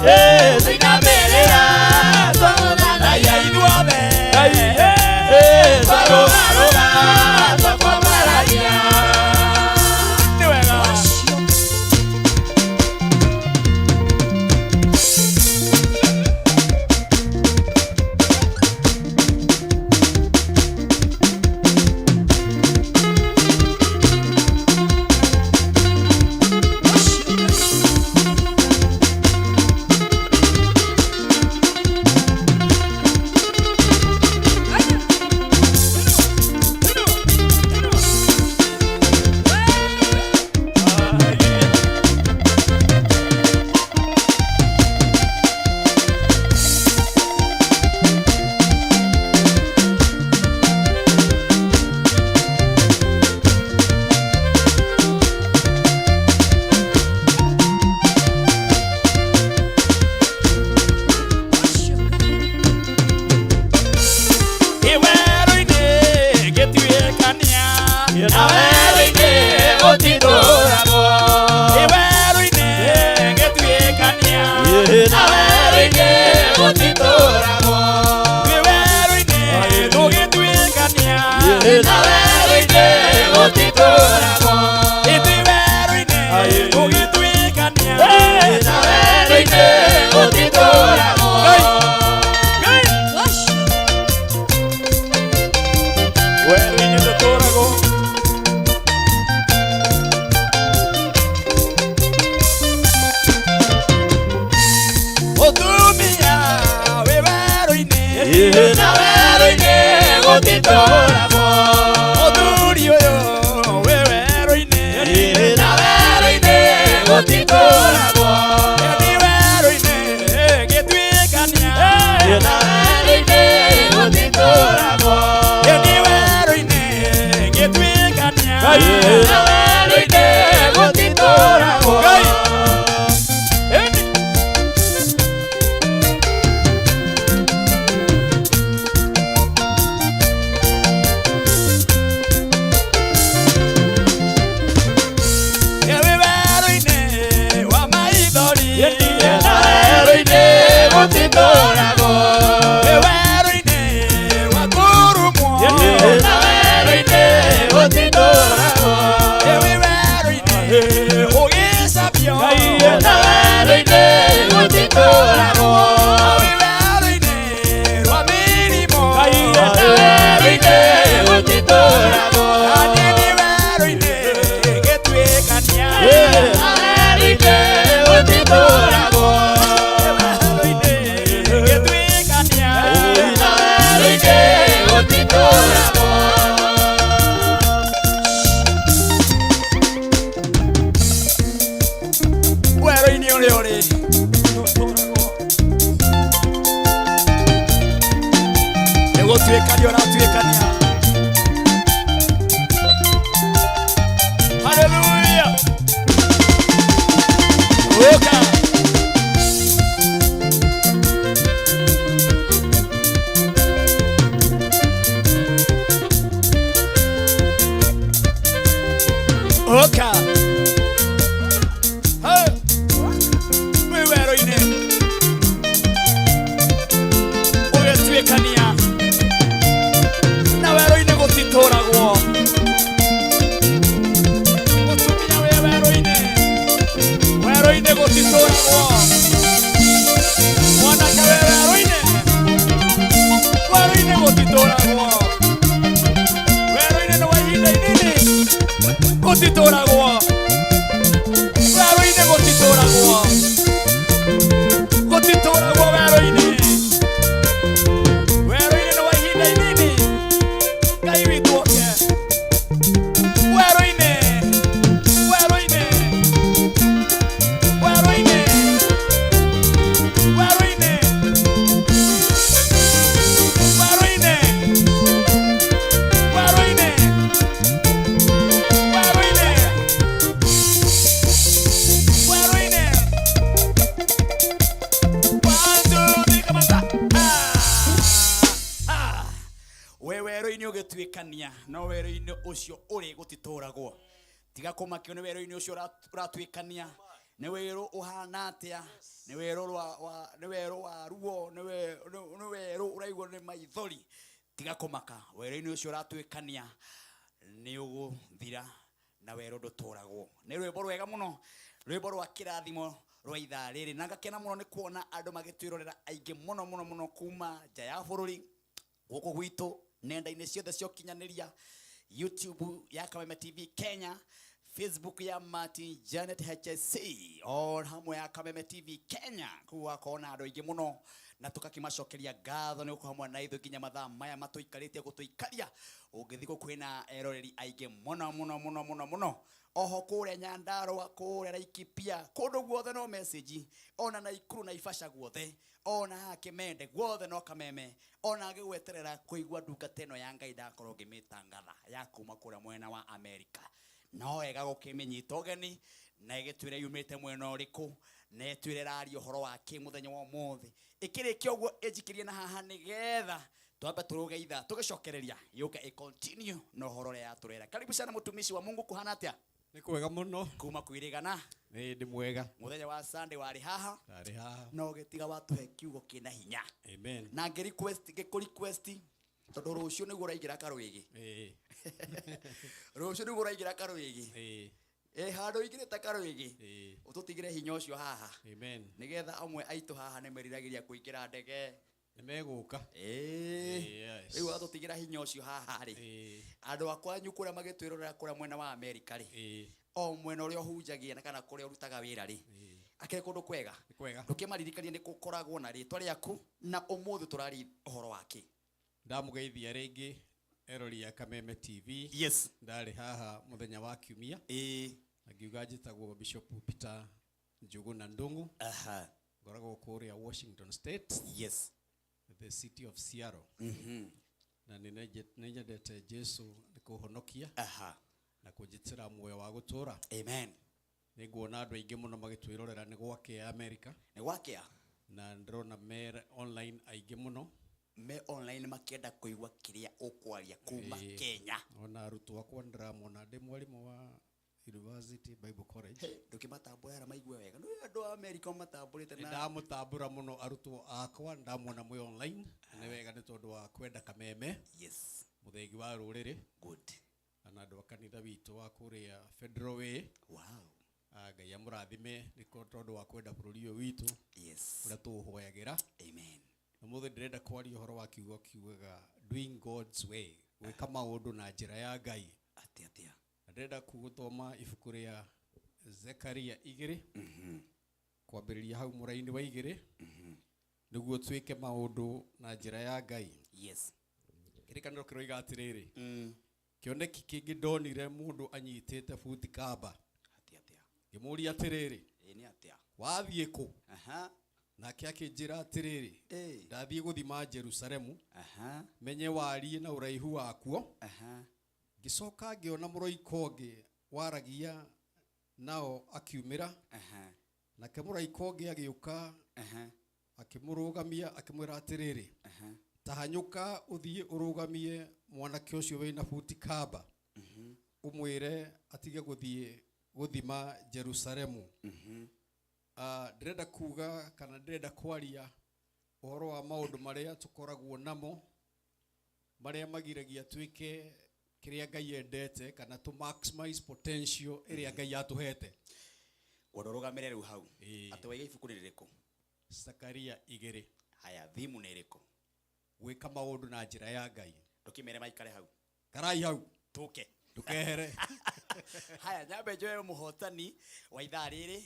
Twainamĩrĩra twamũthathaiya ithuothe. Twarũgarũga twakwambararia. Nĩ wega. Iwerũ-inĩ gĩtuĩkania, na werũ-inĩ gũtitũragwo. Iwerũ-inĩ gĩtuĩkania, na werũ-inĩ gũtitũragwo. Iwerũ-inĩ tũgĩtuĩkania, na werũ-inĩ gũtitũragwo. Iwerũ-inĩ tũgĩtuĩkania, na werũ-inĩ gũtitũragwo. Werũ-inĩ tũtũragwo. Mũtumia wĩ werũ-inĩ, na werũ-inĩ gũtitũragwo. Mũthuri ũyũ wĩ werũ-inĩ, na werũ-inĩ gũtitũragwo. Nĩ werũ-inĩ gĩtuĩkania, na werũ-inĩ gũtitũragwo. Nĩ werũ-inĩ gĩtuĩkania, na werũ-inĩ gũtitũragwo. Ewe werũ-inĩ wa maithori, na werũ-inĩ gũtitũragwo. Wĩ werũ-inĩ wa kũrumwo, na werũ-inĩ gũtitũragwo. Wĩ werũ-inĩ ũgĩcabio, na werũ-inĩ gũtitũragwo. Wĩ werũ-inĩ rwa mĩrimũ, na werũ-inĩ gũtitũragwo. Niĩ nĩ werũ-inĩ gĩtuĩkania, na werũ-inĩ gũtitũragwo. Werũ-inĩ gĩtuĩkania, na werũ-inĩ gũtitũragwo. Werũ-inĩ ũrĩa ũrĩ nĩ gũtuĩkania ũratuĩkania. Haleluya. Ũka. Ũka. Hey. Wĩ werũ-inĩ ũgĩtuĩkania, na werũ-inĩ gũtitũragwo. Mũtumia wĩ werũ-inĩ, werũ-inĩ gũtitũragwo. Mwanake wĩ werũ-inĩ, werũ-inĩ gũtitũragwo. Werũ-inĩ nĩ wa ihinda inini, gũtitũragwo. Werũ-inĩ gũtitũragwo, gũtitũragwo werũ-inĩ. Werũ-inĩ nĩ wa ihinda inini, Ngai witũ oke. Werũ-inĩ, werũ-inĩ, werũ-inĩ, werũ-inĩ, werũ-inĩ, werũ-inĩ, werũ-inĩ, werũ-inĩ. One, two, three, come on, stop. Ah, ah. We werũ-inĩ ũgĩtuĩkania, no werũ-inĩ ũcio ũrĩ gũtitũragwo. Tiga kũmakio nĩ werũ-inĩ ũcio ũratuĩkania. Nĩ werũ ũhana atĩa? Nĩ werũ wa nĩ werũ wa ruo, nĩ werũ ũraigua nĩ maithori. Tiga kũmaka, werũ-inĩ ũcio ũratuĩkania nĩ ũgũthira na werũ ndũtũragwo. Nĩ rwĩmbo rwega mũno, rwĩmbo rwa kĩrathimo rwa ithaa rĩrĩ, na ngakena mũno nĩ kuona andũ magĩtwĩrorera aingĩ mũno mũno mũno kuma nja ya bũrũri, gũkũ gwitũ nenda-inĩ ciothe cia ũkinyanĩria, YouTube ya Kameme TV Kenya, Facebook ya Martin Janet HSC, o hamwe ya Kameme TV Kenya. Kũu wakorwo na andũ aingĩ mũno na tũgakĩmacokeria ngatho nĩ gũkorwo hamwe na ithuĩ nginya mathaa maya matũikarĩtie gũtũikaria. Ũngĩthiĩ kũu kwĩna eroreri aingĩ mũno mũno mũno mũno mũno. Oho kũrĩa Nyandarua, kũrĩa Laikipia, kũndũ guothe no message, ona Naikuru, Naivasha guothe, ona haha Kimende guothe no Kameme, ona ngĩgweterera kũigua ndungata ĩno ya Ngai ndakorwo ngĩmĩtangatha ya kuma kũrĩa mwena wa Amerika. No wega gũkĩmĩnyita ũgeni na ĩgĩtwĩre yumĩte mwena ũrĩkũ, na ĩtwĩre ĩraria ũhoro wa kĩ mũthenya wa ũmũthĩ. Ĩkĩrĩkia ũguo ĩnjikĩrie na haha nĩgetha twambe tũrũge ithaa tũgĩcokereria yũke ĩ continue na ũhoro ũrĩa yatũrera. Karibu sana mũtumishi wa Mungu, kũhana atĩa? Nĩ kwega mũno. Kuma kwĩrĩgana. Nĩ ndĩ mwega. Mũthenya wa Sunday warĩ haha. Ndarĩ haha. No ũgĩtiga watũhe kiugo kĩna hinya. Amen. Na ngĩ request, ngĩkũ request tondũ rũciũ nĩguo ũraingĩra karwĩgĩ. Rũciũ nĩguo ũraingĩra karwĩgĩ. Handũ ũingĩrĩte karwĩgĩ. Ũtũtigĩre hinya ũcio haha. Amen. Nĩgetha amwe aitũ haha nĩmeriragĩria kũingĩra ndege. Nĩ megũka. Yes. Rĩu watũtigĩra hinya ũcio haha rĩ. Andũ a kwanyu kũrĩa magĩtwĩrorera kũrĩa mwena wa Amerika rĩ. O mwena ũrĩa ũhunjagia na kana kũrĩa ũrutaga wĩra rĩ. Akĩrĩ kũndũ kwega. Nĩ kwega. Ndũkĩmaririkanie nĩ gũkoragwo na rĩtwa rĩaku na ũmũthĩ tũraria ũhoro wa kĩ. Ndamũgeithia rĩngĩ erori ya Kameme TV. Yes. Ndarĩ haha mũthenya wa kiumia. Na ngiuga njĩtagwo Bishop Peter Njuguna Ndung'u. Ngoragwo kũrĩa Washington State. Yes. The city of Seattle. Na nĩ nyendete Jesu nĩ kũhonokia. Na kũnjĩtĩra muoyo wa gũtũũra. Amen. Nĩ nguona andũ aingĩ mũno magĩtwĩrorera nĩ gwakĩa America. Nĩ gwakĩa. Na ndĩrona me online aingĩ mũno. Me online makĩenda kũigua kĩrĩa ũkwaria kuma Kenya. Ona arutwo akwa ndĩramona ndĩ mwarimũ wa University Bible College. Ndũkĩmatambũra arĩa maigue wega. Nĩ andũ a America matambũrĩte na Ndamũtambũra mũno arutwo akwa, ndamona mwĩ online. Nĩ wega nĩ tondũ wa kwenda Kameme. Yes. Mũthegi wa rũrĩrĩ. Good. Na andũ a kanitha witũ wa kũrĩa Federal Way. Wow. Ngai amũrathime nĩ tondũ wa kwenda bũrũri ũyũ witũ. Yes. Ũrĩa tũũhoyagĩra. Amen. Na mũthĩ ndĩrenda kwaria ũhoro wa kiugo kiugaga doing God's way, gwĩka maũndũ na njĩra ya Ngai. Atĩa atĩa? Na ndĩrenda gũthoma ibuku rĩa Zekaria 2. Kwambĩrĩria hau mũraini wa 2. Nĩguo twĩke maũndũ na njĩra ya Ngai. Yes. Kĩrĩkanĩro kĩroiga atĩrĩrĩ. Kĩoneki kĩngĩ ndonire mũndũ anyitĩte buti kamba. Atĩa atĩa? Ngĩmũũria atĩrĩrĩ. Ĩ nĩ atĩa? Wathiĩ kũ? Nake akĩnjĩra atĩrĩrĩ. Ndathiĩ gũthima Jerusalemu. Menye wariĩ na ũraihu wakuo. Ngĩcoka ngĩona mũraika ũngĩ waragia nao akiumĩra. Nake mũraika ũngĩ agĩũka akĩmũrũgamia akĩmwĩra atĩrĩrĩ. Ta hanyũka ũthiĩ ũrũgamie mwanake ũcio wĩna buti kamba. Ũmwĩre atige gũthiĩ gũthima Jerusalemu. Ndĩrenda kuga kana ndĩrenda kwaria ũhoro wa maũndũ marĩa tũkoragwo namo marĩa magiragia twĩke kĩrĩa Ngai endete kana to maximize potential ĩrĩa Ngai atũhete. Ngwenda ũrũgamĩre rĩu hau. Atĩ waiga ibuku nĩ rĩrĩkũ? Zakaria 2. Haya, thimu nĩ ĩrĩkũ? Gwĩka maũndũ na njĩra ya Ngai. Ndũkĩmere maikare hau. Karai hau. Tũke. Ndũkehere. Haya, nyambe njoe mũhotani wa ithaa rĩrĩ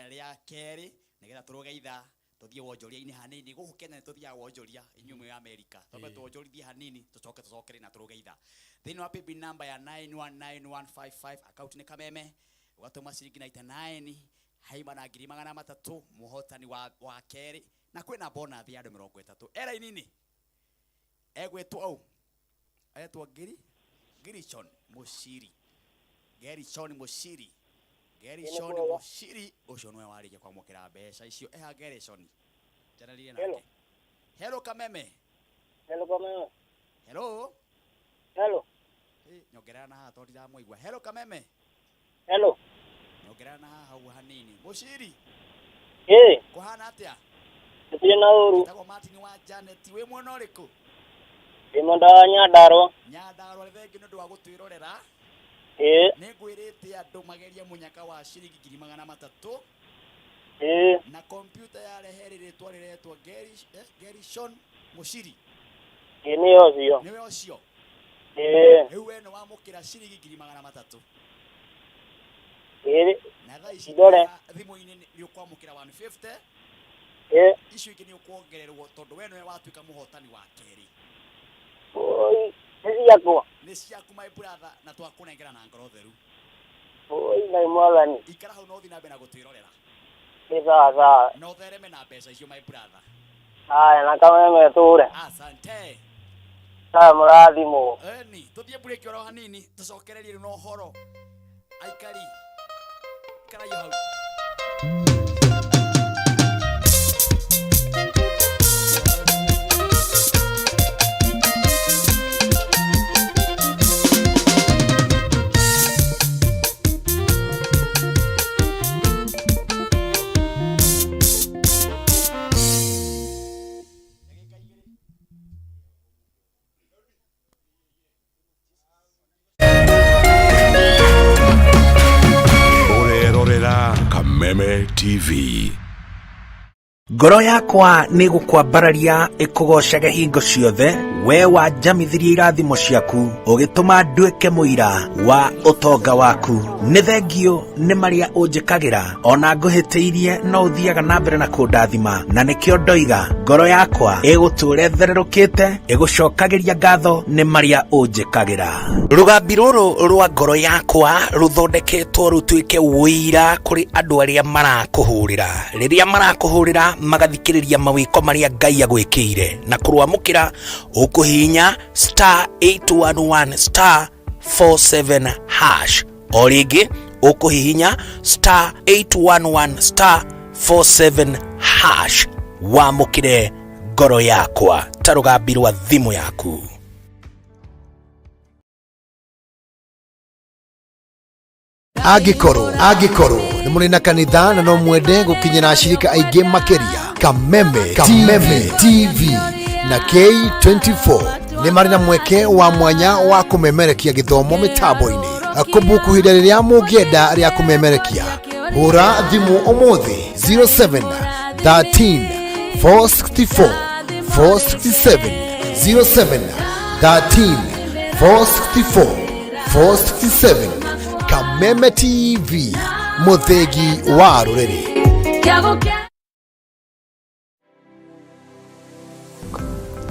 rĩa kerĩ nĩgetha tũrũge ithaa tũthiĩ wonjoria-inĩ hanini. Gũkũ Kenya nĩ tũthiaga wonjoria inyuĩ mwĩ America. Twambe tuonjorithie hanini tũcoke tũcokere na tũrũge ithaa. Thĩinĩ wa paybill number ya 919155 account nĩ Kameme, ũgatũma ciringi 99 haima na ngiri magana matatũ mũhotani wa kerĩ, na kwĩna bonus ya andũ 30. Era inini egwĩtwo ũũ, etwo Gerishon Mushiri. Gerishon Mushiri. Gerishon Mushiri ũcio nĩwe warĩkia kwamũkĩra mbeca icio. Eha Gerishon. Njarĩrie nake. Hello Kameme. Hello Kameme. Hello. Hello. Nyongerera na haha tondũ ndiramũigua. Hello Kameme. Hello. Ongerera na haha ũguo hanini. Mũciri. Ĩ. Kũhana atĩa? Gũtirĩ na ũru. Njĩtagwo Martin wa Janet. Wĩ mwena ũrĩkũ? Ndĩ mwena wa Nyandarũa. Nyandarũa, nĩ thengiũ nĩ ũndũ wa gũtwĩrorera. Ĩ. Nĩ ngwĩrĩte andũ magerie mũnyaka wa ciringi 300,000. Ĩ. Na kompiuta yarehe rĩrĩtwa rĩretwo Gerishon Mũciri. Ĩ nĩwe ũcio. Nĩwe ũcio. Ĩ. Rĩu we nĩ wamũkĩra ciringi 300,000. Ĩ. Na thaa ici Ndore. thimũ-inĩ nĩ ũkwamũkĩra 150. Ĩ. Icio ingĩ nĩ ũkuongererwo tondũ we nĩwe watuĩka mũhotani wa kerĩ. Oi, nĩ ciakwa. Nĩ ciaku my brother, na twakũnengera na ngoro theru. Oi, Ngai mwathani. Ikara hau na ũthiĩ na mbere na gũtwĩrorera. Nĩ sawa sawa. Na ũthereme na mbeca icio my brother. Haya, na kameme tũre. Asante. Sawa, mũrathimwo. Eni, tũthiĩ break oro hanini, tũcokererie rĩu na ũhoro. Aikari. Ikarai hau. Ũrerorera Kameme TV. Ngoro yakwa nĩ gũkwambararia ĩkũgocage hingo ciothe, we wanjamithirie irathimo ciaku, ũgĩtũma nduĩke mũira wa ũtonga waku. Nĩ thengio nĩ marĩa ũnjĩkagĩra, ona ngũhĩtĩirie no ũthiaga na mbere na kũndathima, na nĩkĩo ndoiga ngoro yakwa ĩgũtũũra ĩthererũkĩte, ĩgũcokagĩria ngatho nĩ marĩa ũnjĩkagĩra. Rũgambi rũrũ rwa ngoro yakwa rũthondeketwo rũtuĩke ũira kũrĩ andũ arĩa marakũhũrĩra. Rĩrĩa marakũhũrĩra magathikĩrĩria mawĩko marĩa Ngai agwĩkĩire, na kũrwamũkĩra ũkũhihinya star 811 star 47 hash. O rĩngĩ ũkũhihinya star 811 star 47 hash wamũkĩre ngoro yakwa ta rũgambi rwa thimũ yaku. Angĩkorwo nĩ mũrĩ na kanitha na no mwende gũkinyĩra ashirika aingĩ makĩria, Kameme Kameme TV na K24 nĩ marĩ na mweke wa mwanya wa kũmemerekia gĩthomo mĩtambo-inĩ. Kũbuku ihinda rĩrĩa mũngĩenda rĩa kũmemerekia, hũra thimũ ũmũthĩ 07 13 464 467, 07 13 464 467. Kameme TV, mũthĩgi wa rũrĩrĩ.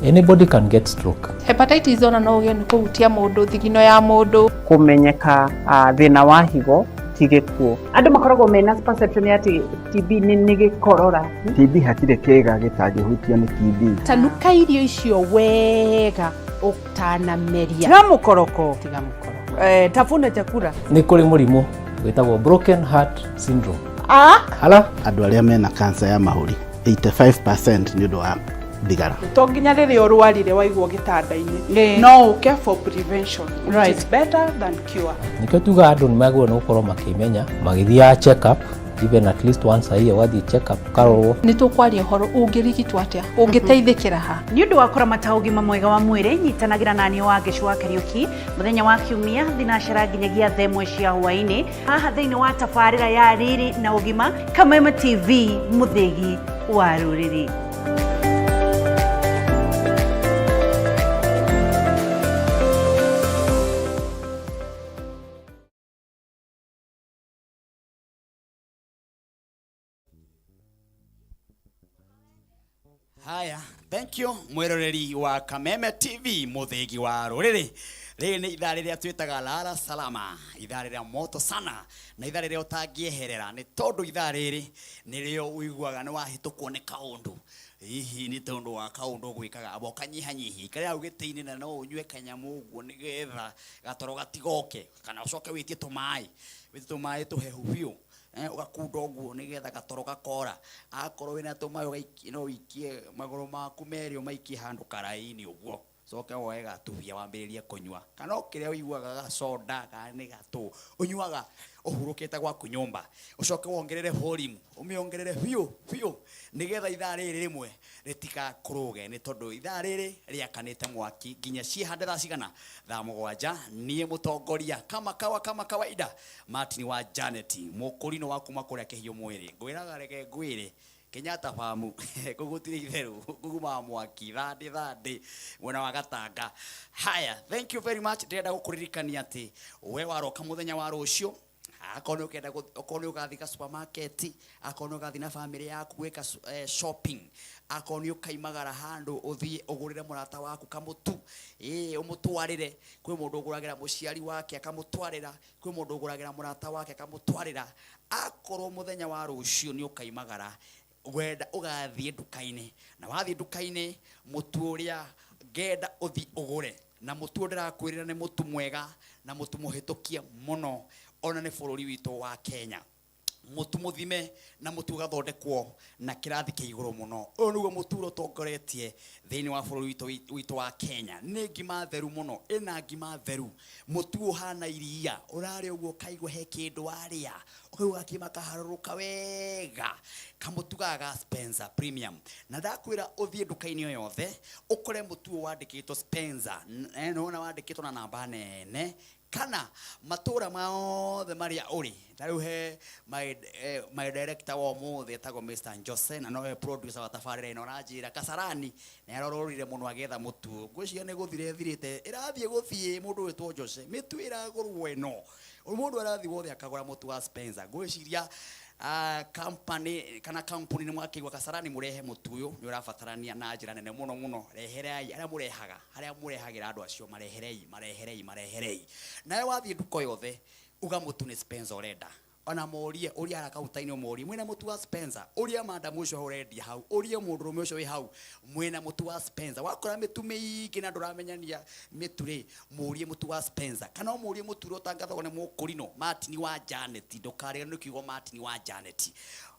Anybody can get stroke. Hepatitis ona no ũgĩe nĩ kũhutia mũndũ, thigino ya mũndũ. Kũmenyeka thĩna wa higo ti gĩkuũ. Andũ makoragwo mena perception ya atĩ TB nĩ gĩkorora. TB hatirĩ kĩga gĩtangĩhutio nĩ TB. Tanuka irio icio wega ũtanameria. Tiga mũkoroko. Tiga mũkoroko. Tafuna chakula. Nĩ kũrĩ mũrimũ wĩtagwo broken heart syndrome. Ah? Hala? Andũ arĩa mena cancer ya mahũri 85% nĩ ũndũ wa thigara. To nginya rĩrĩa ũrwarire waigwo gĩtanda-inĩ, no ũke for prevention, which is better than cure. Nĩkĩo tugaga andũ nĩ magĩrĩirwo nĩ gũkorwo makĩmenya, magĩthiaga check up even at least once a year, ũgathiĩ check up ũkarorwo. Nĩ tũkwaria ũhoro ũngĩrigitwo atĩa, ũngĩteithĩkĩra ha. Nĩ ũndũ wa kũramata ũgima mwega wa mwĩrĩ, nyitanagĩra na niĩ Wangeci wa Kariũki mũthenya wa Kiumia thinacara nginyagia thaa ĩmwe cia hwaĩ-inĩ haha thĩinĩ wa tabarĩra ya Riri na Ũgima, Kameme TV, mũthĩgi wa rũrĩrĩ. Haya, thank you mwiroreri wa Kameme TV, muthigi wa ruriri. Rĩrĩ nĩ ithaa rĩrĩa twĩtaga Lala Salama, ithaa rĩrĩa moto sana na ithaa rĩrĩa ũtangĩeherera, nĩ tondũ ithaa rĩrĩ nĩrĩo ũiguaga nĩ wahĩtũkwo nĩ kaũndũ, hihi nĩ tondũ wa kaũndũ ũgwĩkaga amba ũkanyihanyihia, ikare hau gĩtĩ-inĩ na no ũnyue kanyamũ ũguo nĩgetha gatoro gatigoke, kana ũcoke wĩtie tũmaĩ, wĩtie tũmaĩ tũhehu biũ. Ũgakunda ũguo nĩgetha gatoro gakora. Akorwo wĩna tũmaĩ no ũikie magũrũ maku merĩ ũmaikie handũ karaĩ-inĩ ũguo. Coke woe gatubia wambĩrĩrie kũnyua, kana o kĩrĩa ũiguaga gacoda kana nĩ gatũ ũnyuaga ũhurũkĩte gwaku nyũmba, ũcoke wongerere volume, ũmĩongerere biũ biũ, nĩgetha ithaa rĩrĩ rĩmwe rĩtigakũrũge, nĩ tondũ ithaa rĩrĩ rĩakanĩte mwaki nginya ciĩhande thaa cigana? Thaa 7. Niĩ mũtongoria kama kawa kama kawaida, Martin wa Janet, mũkũrinũ wa kuma kũrĩa kĩhiũ mwĩrĩ. Ngwĩraga reke ngwĩre Kenyatta famu kũu gũtirĩ itherũ, kũgumaga mwaki thandĩ thandĩ mwena wa Gatanga. Haya, thank you very much. Ndĩrenda gũkũririkania atĩ we waroka mũthenya wa rũciũ, akorwo nĩ ũkenda, okorwo nĩ ũgathiĩ ka supermarket, akorwo nĩ ũgathiĩ na famĩlĩ yaku gwĩka shopping, akorwo nĩ ũkaimagara handũ ũthiĩ ũgũrĩre mũrata waku kamũtu, ĩĩ, ũmũtwarĩre. Kwĩ mũndũ ũgũragĩra mũciari wake akamũtwarĩra, kwĩ mũndũ ũgũragĩra mũrata wake akamũtwarĩra. Akorwo mũthenya wa rũciũ nĩ ũkaimagara wenda ũgathiĩ nduka-inĩ, na wathiĩ nduka-inĩ, mũtu ũrĩa ngenda ũthiĩ ũgũre, na mũtu ũyũ ndĩrakwĩrĩra nĩ mũtu mwega na mũtu mũhĩtũkie mũno ona nĩ bũrũri witũ wa Kenya, mũtu mũthime na mũtu ũgathondekwo na kĩrathi kĩa igũrũ mũno. Ũyũ nĩguo mũtu ũrĩa ũtongoretie thĩinĩ wa bũrũri witũ wa Kenya. Nĩ ngima theru mũno, ĩna ngima theru, mũtu ũhana iria, ũrarĩa ũguo ũkaigua he kĩndũ warĩa, ũkaigua gakima kaharũrũka wega, kamũtu gaka ga Spencer Premium. Na ndakwĩra ũthiĩ nduka-inĩ o yothe ũkore mũtu ũyũ wandĩkĩtwo Spencer, nĩwona wandĩkĩtwo na namba nene, kana matũra mothe marĩa ũrĩ. Ta rĩu he my director wa ũmũthĩ etagwo Mr. Jose, na nowe producer wa tabarĩra ĩno, aranjĩra Kasarani nĩ arororire mũno agĩetha mũtu. Ngwĩciria nĩ gũthira ĩthirĩte, ĩrathiĩ gũthiĩ mũndũ wĩtwo Jose, mĩtu ĩragũrwo ĩno, mũndũ arathiĩ wothe akagũra mũtu wa Spencer. Ngwĩciria company kana kampuni nĩ mwakĩigua Kasarani mũrehe mũtu ũyũ, nĩ ũrabatarania na njĩra nene mũno mũno. Reherai arĩa mũrehaga, harĩa mũrehagĩra andũ acio, mareherei, mareherei, mareherei. Nawe wathiĩ nduka yothe uga mũtu nĩ Spencer ũrenda, ona morie ũria harĩa kaunta-inĩ, ũmorie mwĩna mũtu wa Spencer, ũrie madam ũcio ũrendia hau, ũrie mũndũrũme ũcio wĩ hau mwĩna mũtu wa Spencer. Wakora mĩtu mĩingĩ na ndũramenyania mĩtu rĩ, mũrie mũtu wa Spencer, kana ũmũrie mũtu ũrĩa ũtangathagwo nĩ mũkũrinũ Martin wa Janet. Ndũkariganĩrwo nĩ kiugo Martin wa Janet.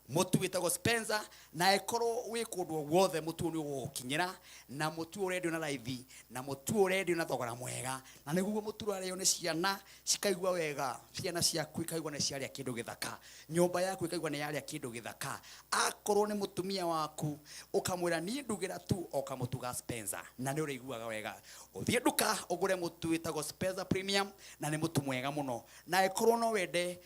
Mũtu wĩtagwo Spencer, na ĩkorwo wĩ kũndũ guothe mũtu ũyũ nĩ ũgũgũkinyĩra, na mũtu ũyũ ũrendio na raithi, na mũtu ũyũ ũrendio na thogora mwega, na nĩguo mũtu ũrarĩo nĩ ciana cikaigua wega, ciana ciaku ikaigua nĩ ciarĩa kĩndũ gĩthaka, nyũmba yaku ĩkaigua nĩ yarĩa kĩndũ gĩthaka. Akorwo nĩ mũtumia waku, ũkamwĩra niĩ ndugĩra tu o kamũtu ga Spencer, na nĩ ũrĩiguaga wega. Ũthiĩ nduka ũgũre mũtu wĩtagwo Spencer Premium, na nĩ mũtu mwega mũno. Na ĩkorwo no wende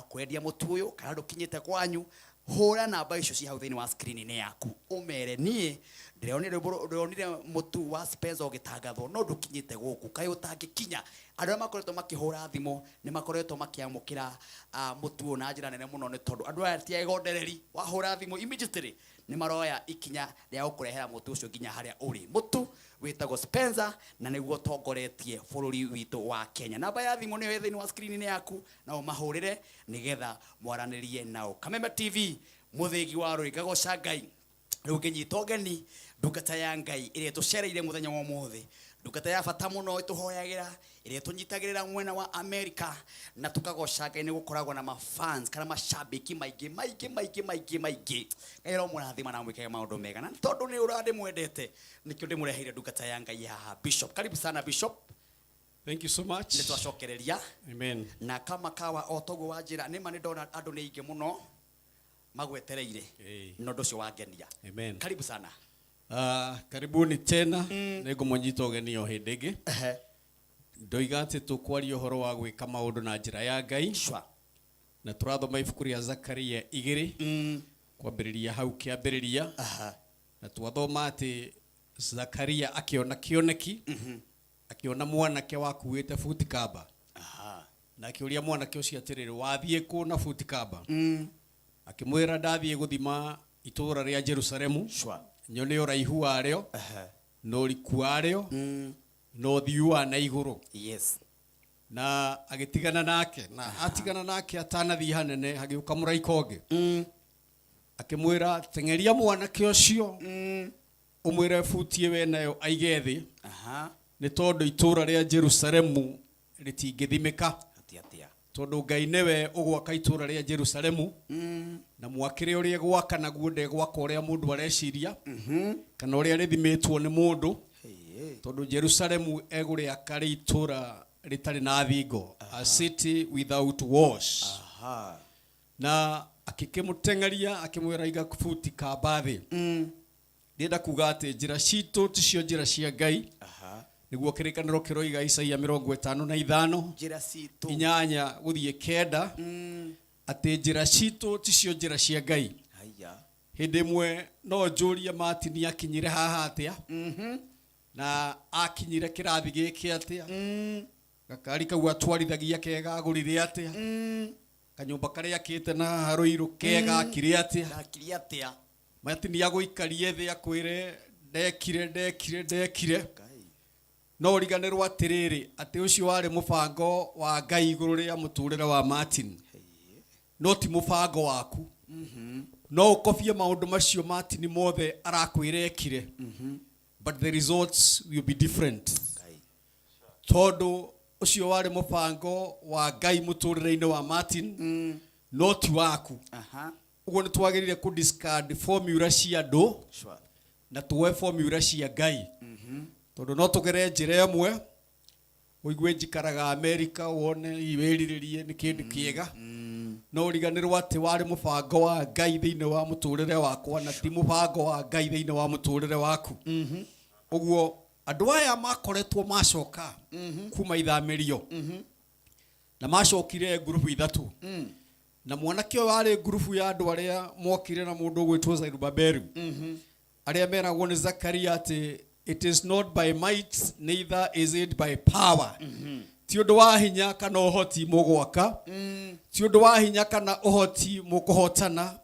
kwendia mũtu ũyũ kana ndũkinyĩte kwanyu, hũra namba icio ci hau thĩinĩ wa screen-inĩ yaku, ũmere niĩ ndĩronire mũtu wa Spencer ũgĩtangathwo no ndũkinyĩte gũkũ, kaĩ ũtangĩkinya? Andũ arĩa makoretwo makĩhũra thimũ nĩ makoretwo makĩamũkĩra mũtu ũyũ na njĩra nene mũno, nĩ tondũ andũ aya ti egondereri. Wahũra thimũ immediately nĩ maroya ikinya rĩa gũkũrehera mũtu ũcio nginya harĩa ũrĩ. Mũtu wĩtagwo Spencer na nĩguo ũtongoretie bũrũri witũ wa Kenya. Namba ya thimũ nĩyo ĩ thĩinĩ wa screen-inĩ yaku, na ũmahũrĩre nĩgetha mwaranĩrie nao. Kameme TV, mũthĩgi wa rũĩ, ngagoca Ngai. Rĩu ngĩnyita ũgeni ndungata ya Ngai ĩrĩa ĩtũcereire mũthenya wa ũmũthĩ, ndungata ya bata mũno ĩtũhoyagĩra, ĩrĩa ĩtũnyitagĩrĩra mwena wa Amerika, na tũkagoca Ngai nĩ gũkoragwo na mafans kana mashabiki maingĩ maingĩ maingĩ maingĩ maingĩ. Ngai aromũrathima na amwĩkage maũndũ mega, na tondũ nĩ ũrĩa ndĩmwendete nĩkĩo ndĩmũreheire ndungata ya Ngai haha. Bishop, karibu sana Bishop. Thank you so much. Nĩ twacokereria. Amen. Na kama kawa o toguo wanjĩra, nĩ ma nĩ ndona andũ nĩ aingĩ mũno magwetereire, na ũndũ ũcio wangenia. Amen. Karibu sana. Karibuni tena. Nĩ ngũmũnyita ũgeni o hĩndĩ ĩngĩ. Ndoiga atĩ tũkwaria ũhoro wa gwĩka maũndũ na njĩra ya Ngai. Sure. Na tũrathoma ibuku rĩa Zakaria 2 kwambĩrĩria hau kĩambĩrĩria. Na twathoma atĩ Zakaria akĩona kĩoneki, akĩona mwanake wakuĩte buti kamba. Na akĩũria mwanake ũcio atĩrĩrĩ, wathiĩ kũ na buti kamba? Akĩmwĩra ndathiĩ gũthima itũũra rĩa Jerusalemu, nyone ũraihu warĩo, na ũriku warĩo, na ũthiu wa na igũrũ. Yes. Na agĩtigana nake, na atigana nake atanathiĩ hanene hagĩũka mũraika ũngĩ. Akĩmwĩra teng'eria mwanake ũcio, ũmwĩre buti ĩyo enayo aige thĩ, nĩ tondũ itũũra rĩa Jerusalemu rĩtingĩthimĩka. Atia. Tondũ Ngai nĩwe ũgwaka itũũra rĩa Jerusalemu, na mwakĩre ũrĩa egwaka naguo ndegwaka ũrĩa mũndũ areciria, kana ũrĩa rĩthimĩtwo nĩ mũndũ. Tondũ Jerusalemu egũrĩaka rĩ itũũra rĩtarĩ na thingo, a city without walls. Na akĩkĩmũteng'eria akĩmwĩra iga buti kamba thĩ. Ndĩrenda kuga atĩ njĩra citũ ticio njĩra cia Ngai. Nĩguo kĩrĩkanĩro kĩroiga Isaia 55 Njĩra citũ. 8 gũthiĩ 9 atĩ njĩra citũ ticio njĩra cia Ngai. Haya. Hĩndĩ ĩmwe no njũrie Martin akinyire haha atĩa na akinyire kĩrathi gĩkĩ atĩa gakari kau atwarithagia kega agũrire atĩa kanyũmba karĩa akĩte na haha Rũirũ kega akire atĩa Akire atĩa. Martin agũikarie thĩ akwĩre ndekire ndekire ndekire no ũriganĩrwo atĩrĩrĩ atĩ ũcio warĩ mũbango wa Ngai igũrũ rĩa mũtũrĩre wa Martin no ti mũbango waku. No ũkobie maũndũ macio Martin mothe arakwĩra ekire but the results will be different tondũ ũcio warĩ mũbango wa Ngai mũtũrĩre-inĩ wa Martin no ti waku. Ũguo nĩ twagĩrĩire kũ discard formula cia andũ na tuoe formula cia Ngai tondũ no tũgere njĩra ĩmwe ũigue njikaraga America wone wĩrirĩrie nĩ kĩndũ kĩega no ũriganĩrwo atĩ warĩ mũbango wa Ngai thĩinĩ wa mũtũrĩre wakwa na ti mũbango wa Ngai thĩinĩ wa mũtũrĩre waku. Ũguo andũ aya makoretwo macoka kuma ithamĩrio na macokire ngurubu ithatũ na mwanake ũyũ warĩ ngurubu ya andũ arĩa mokire na mũndũ ũgwĩtwo Zerubabeli arĩa meragwo nĩ Zakaria atĩ it is not by might neither is it by power ti ũndũ wa hinya kana ũhoti mũgwaka ti ũndũ wa hinya kana ũhoti mũkũhotana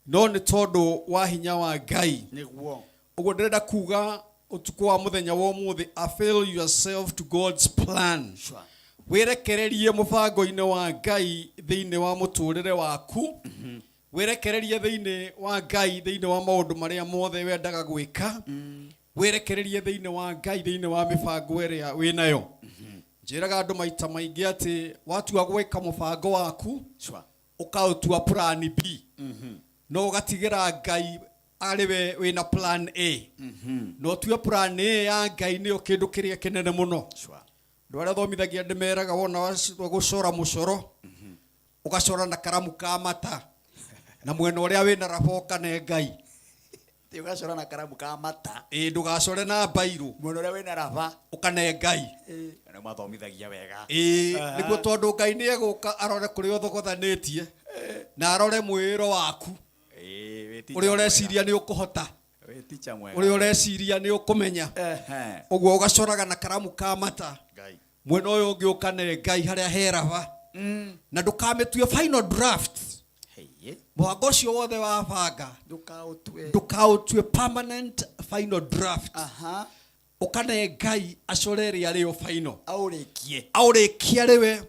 no nĩ tondũ wa hinya wa Ngai. Nĩguo. Ũguo ndĩrenda kuga ũtukũ wa mũthenya wa ũmũthĩ avail yourself to God's plan. Wĩrekererie mũbango-inĩ wa Ngai thĩinĩ wa mũtũrĩre waku. Wĩrekererie thĩinĩ wa Ngai thĩinĩ wa maũndũ marĩa mothe wendaga gwĩka. Wĩrekererie thĩinĩ wa Ngai thĩinĩ wa mĩbango ĩrĩa wĩnayo. Njĩraga andũ maita maingĩ atĩ watua gwĩka mũbango waku ũkaũtua plan B no ũgatigĩra Ngai arĩ we wĩna plan A na ũtue plan A ya Ngai nĩyo kĩndũ kĩrĩa kĩnene mũno. Andũ arĩa thomithagia ndĩmeraga wona gũcora mũcoro ũgacora na karamu ka mata na mwena ũrĩa wĩna raba ũkane Ngai. Ti ũgacora na karamu ka mata. Ĩĩ ndũgacore na mbairũ. Mwena ũrĩa wĩna raba ũkane Ngai. Nĩ mathomithagia wega. Ĩĩ nĩguo tondũ Ngai nĩ egũka arore kũrĩa ũthogothanĩtie na arore mwĩĩro waku ũrĩa ũreciria nĩ ũkũhota ũrĩa ũreciria nĩ ũkũmenya ũguo ũgacoraga na karamu ka mata mwena ũyũ ũngĩ ũkane Ngai harĩa he raba na ndũkamĩtue final draft mũbango ũcio wothe wabanga ndũkaũtue permanent final draft ũkane Ngai acore ĩrĩa rĩo final aũrĩkie rĩwe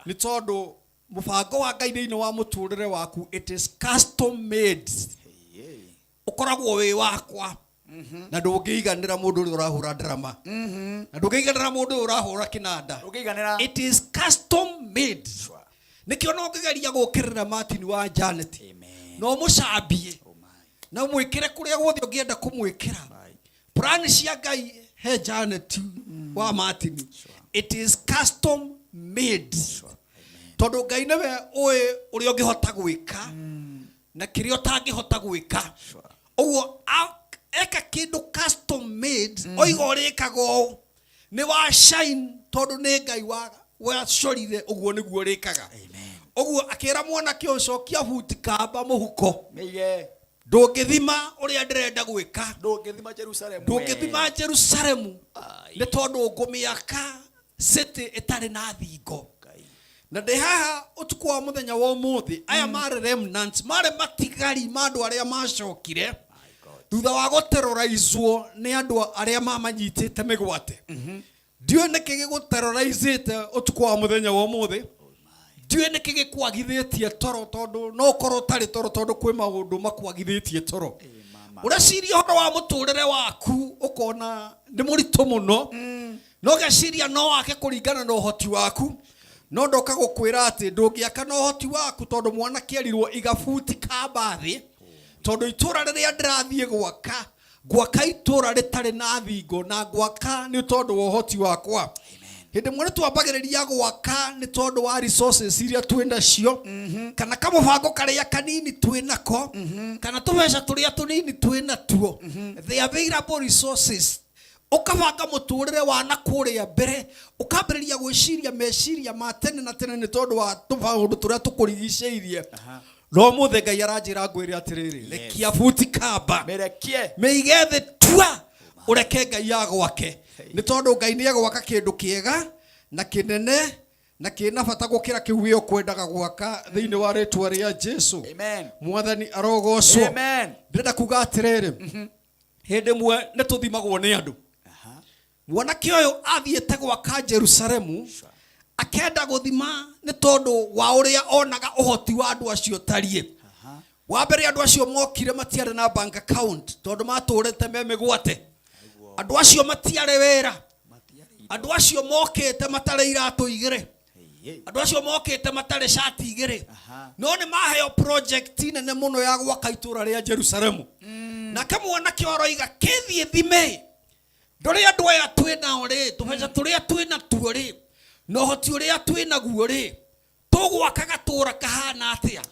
nĩ tondũ mũbango wa Ngai thĩinĩ wa mũtũrĩre waku it is custom made ũkoragwo wĩ wakwa na ndũngĩiganĩra mũndũ ũrĩa ũrahũra drama na ndũngĩiganĩra mũndũ ũrĩa ũrahũra kĩnanda it is custom made nĩkĩo no ngĩgeria gũkĩrĩra Martin wa Janet no mũcambie na ũmwĩkĩre kũrĩa guothe ũngĩenda kũmwĩkĩra plan cia Ngai he Janet wa Martin it is custom made tondũ Ngai nĩwe ũĩ ũrĩa ũngĩhota gwĩka na kĩrĩa ũtangĩhota gwĩka ũguo eka kĩndũ custom made oiga ũrĩkaga ũũ nĩ wa shine tondũ nĩ Ngai wacorire ũguo nĩguo ũrĩkaga ũguo akĩra mwanake ũcokia buti kamba mũhuko ndũngĩthima ũrĩa ndĩrenda gwĩka ndũngĩthima Jerusalemu ndũngĩthima Jerusalemu nĩ tondũ ngũmĩaka city ĩtarĩ na thingo na ndĩ haha ũtukũ wa mũthenya wa ũmũthĩ aya marĩ remnants marĩ matigari ma andũ arĩa macokire thutha wa gũterrorizwo nĩ andũ arĩa mamanyitĩte mĩgwate ndiũĩ nĩkĩ gĩgũterrorizĩte ũtukũ wa mũthenya wa ũmũthĩ ndiũĩ nĩkĩ gĩkwagithĩtie toro tondũ no ũkorwo ũtarĩ toro tondũ kwĩ maũndũ makwagithĩtie toro ũreciria ũhoro wa mũtũrĩre waku ũkona nĩ mũritũ mũno no geciria no wake kũringana na ũhoti waku no ndoka gũkwĩra atĩ ndũngĩaka na ũhoti waku tondũ mwanake erirwo iga buti kamba thĩ tondũ itũra rĩrĩa ndĩrathiĩ gwaka Ngwaka itũũra rĩtarĩ na thingo na ngwaka nĩ tondũ wa ũhoti wakwa. Hĩndĩ ĩmwe nĩ twambagĩrĩria gwaka nĩ tondũ wa resources iria twĩ nacio, kana kamũbango karĩa kanini twĩ nako, kana tũbeca tũrĩa tũnini twĩ natuo, the available resources. Ũkabanga mũtũrĩre wa na kũrĩa mbere, ũkambĩrĩria gwĩciria meciria ma tene na tene nĩ tondũ wa tũmaũndũ tũrĩa tũkũrigicĩirie. No ũmũthĩ Ngai aranjĩra ngwĩre atĩrĩrĩ, rekia buti kamba, mĩrekie, mĩige thĩ, tua ũreke Ngai agwake, nĩ tondũ Ngai nĩ egwaka kĩndũ kĩega na kĩnene na kĩna bata gũkĩra kĩu wĩ ũkwendaga gwaka thĩinĩ wa rĩtwa rĩa Jesu. Amen. Mwathani arogocwo. Amen. Ndĩrenda kuga atĩrĩrĩ, hĩndĩ ĩmwe nĩ tũthimagwo nĩ andũ. Mwanake ũyũ athiĩte gwaka Jerusalemu, akenda gũthima nĩ tondũ wa ũrĩa onaga ũhoti wa andũ acio ũtariĩ. Wa mbere, andũ acio mokire matiarĩ na bank account tondũ matũrĩte me mĩgwate. Andũ acio matiarĩ wĩra. Andũ acio mokĩte matarĩ iratũ igĩrĩ. Andũ acio mokĩte matarĩ cati igĩrĩ. No nĩ maheo project nene mũno ya gwaka itũra rĩa Jerusalemu. Nake mwanake aroiga kĩthiĩ thime ndore andũ aya twĩ nao rĩ, tũbeca tũrĩa twĩ natuo rĩ, na ũhoti ũrĩa twĩ naguo rĩ, tũgwaka gatũra kahana atĩa?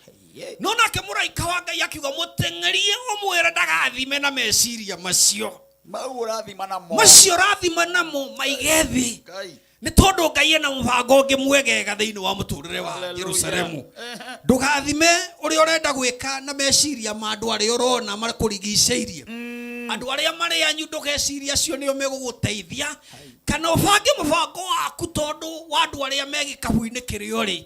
No nake mũraika wa Ngai akiuga mũteng'erie ũmwĩre ndagathime na meciria macio. Mau ũrathima namo. Macio ũrathima namo maige thĩ. Ngai. Nĩ tondũ Ngai ena mũbango ũngĩ mwegega thĩinĩ wa mũtũrĩre wa Hallelujah. Jerusalemu. Ndũgathime ũrĩa ũrenda gwĩka na meciria ma andũ arĩa ũrona makũrigicĩirie. Andũ arĩa marĩ anyu ndũgeciria acio nĩo megũgũteithia, kana ũbange mũbango waku tondũ wa andũ arĩa me gĩkabu-inĩ kĩrĩa ũrĩ.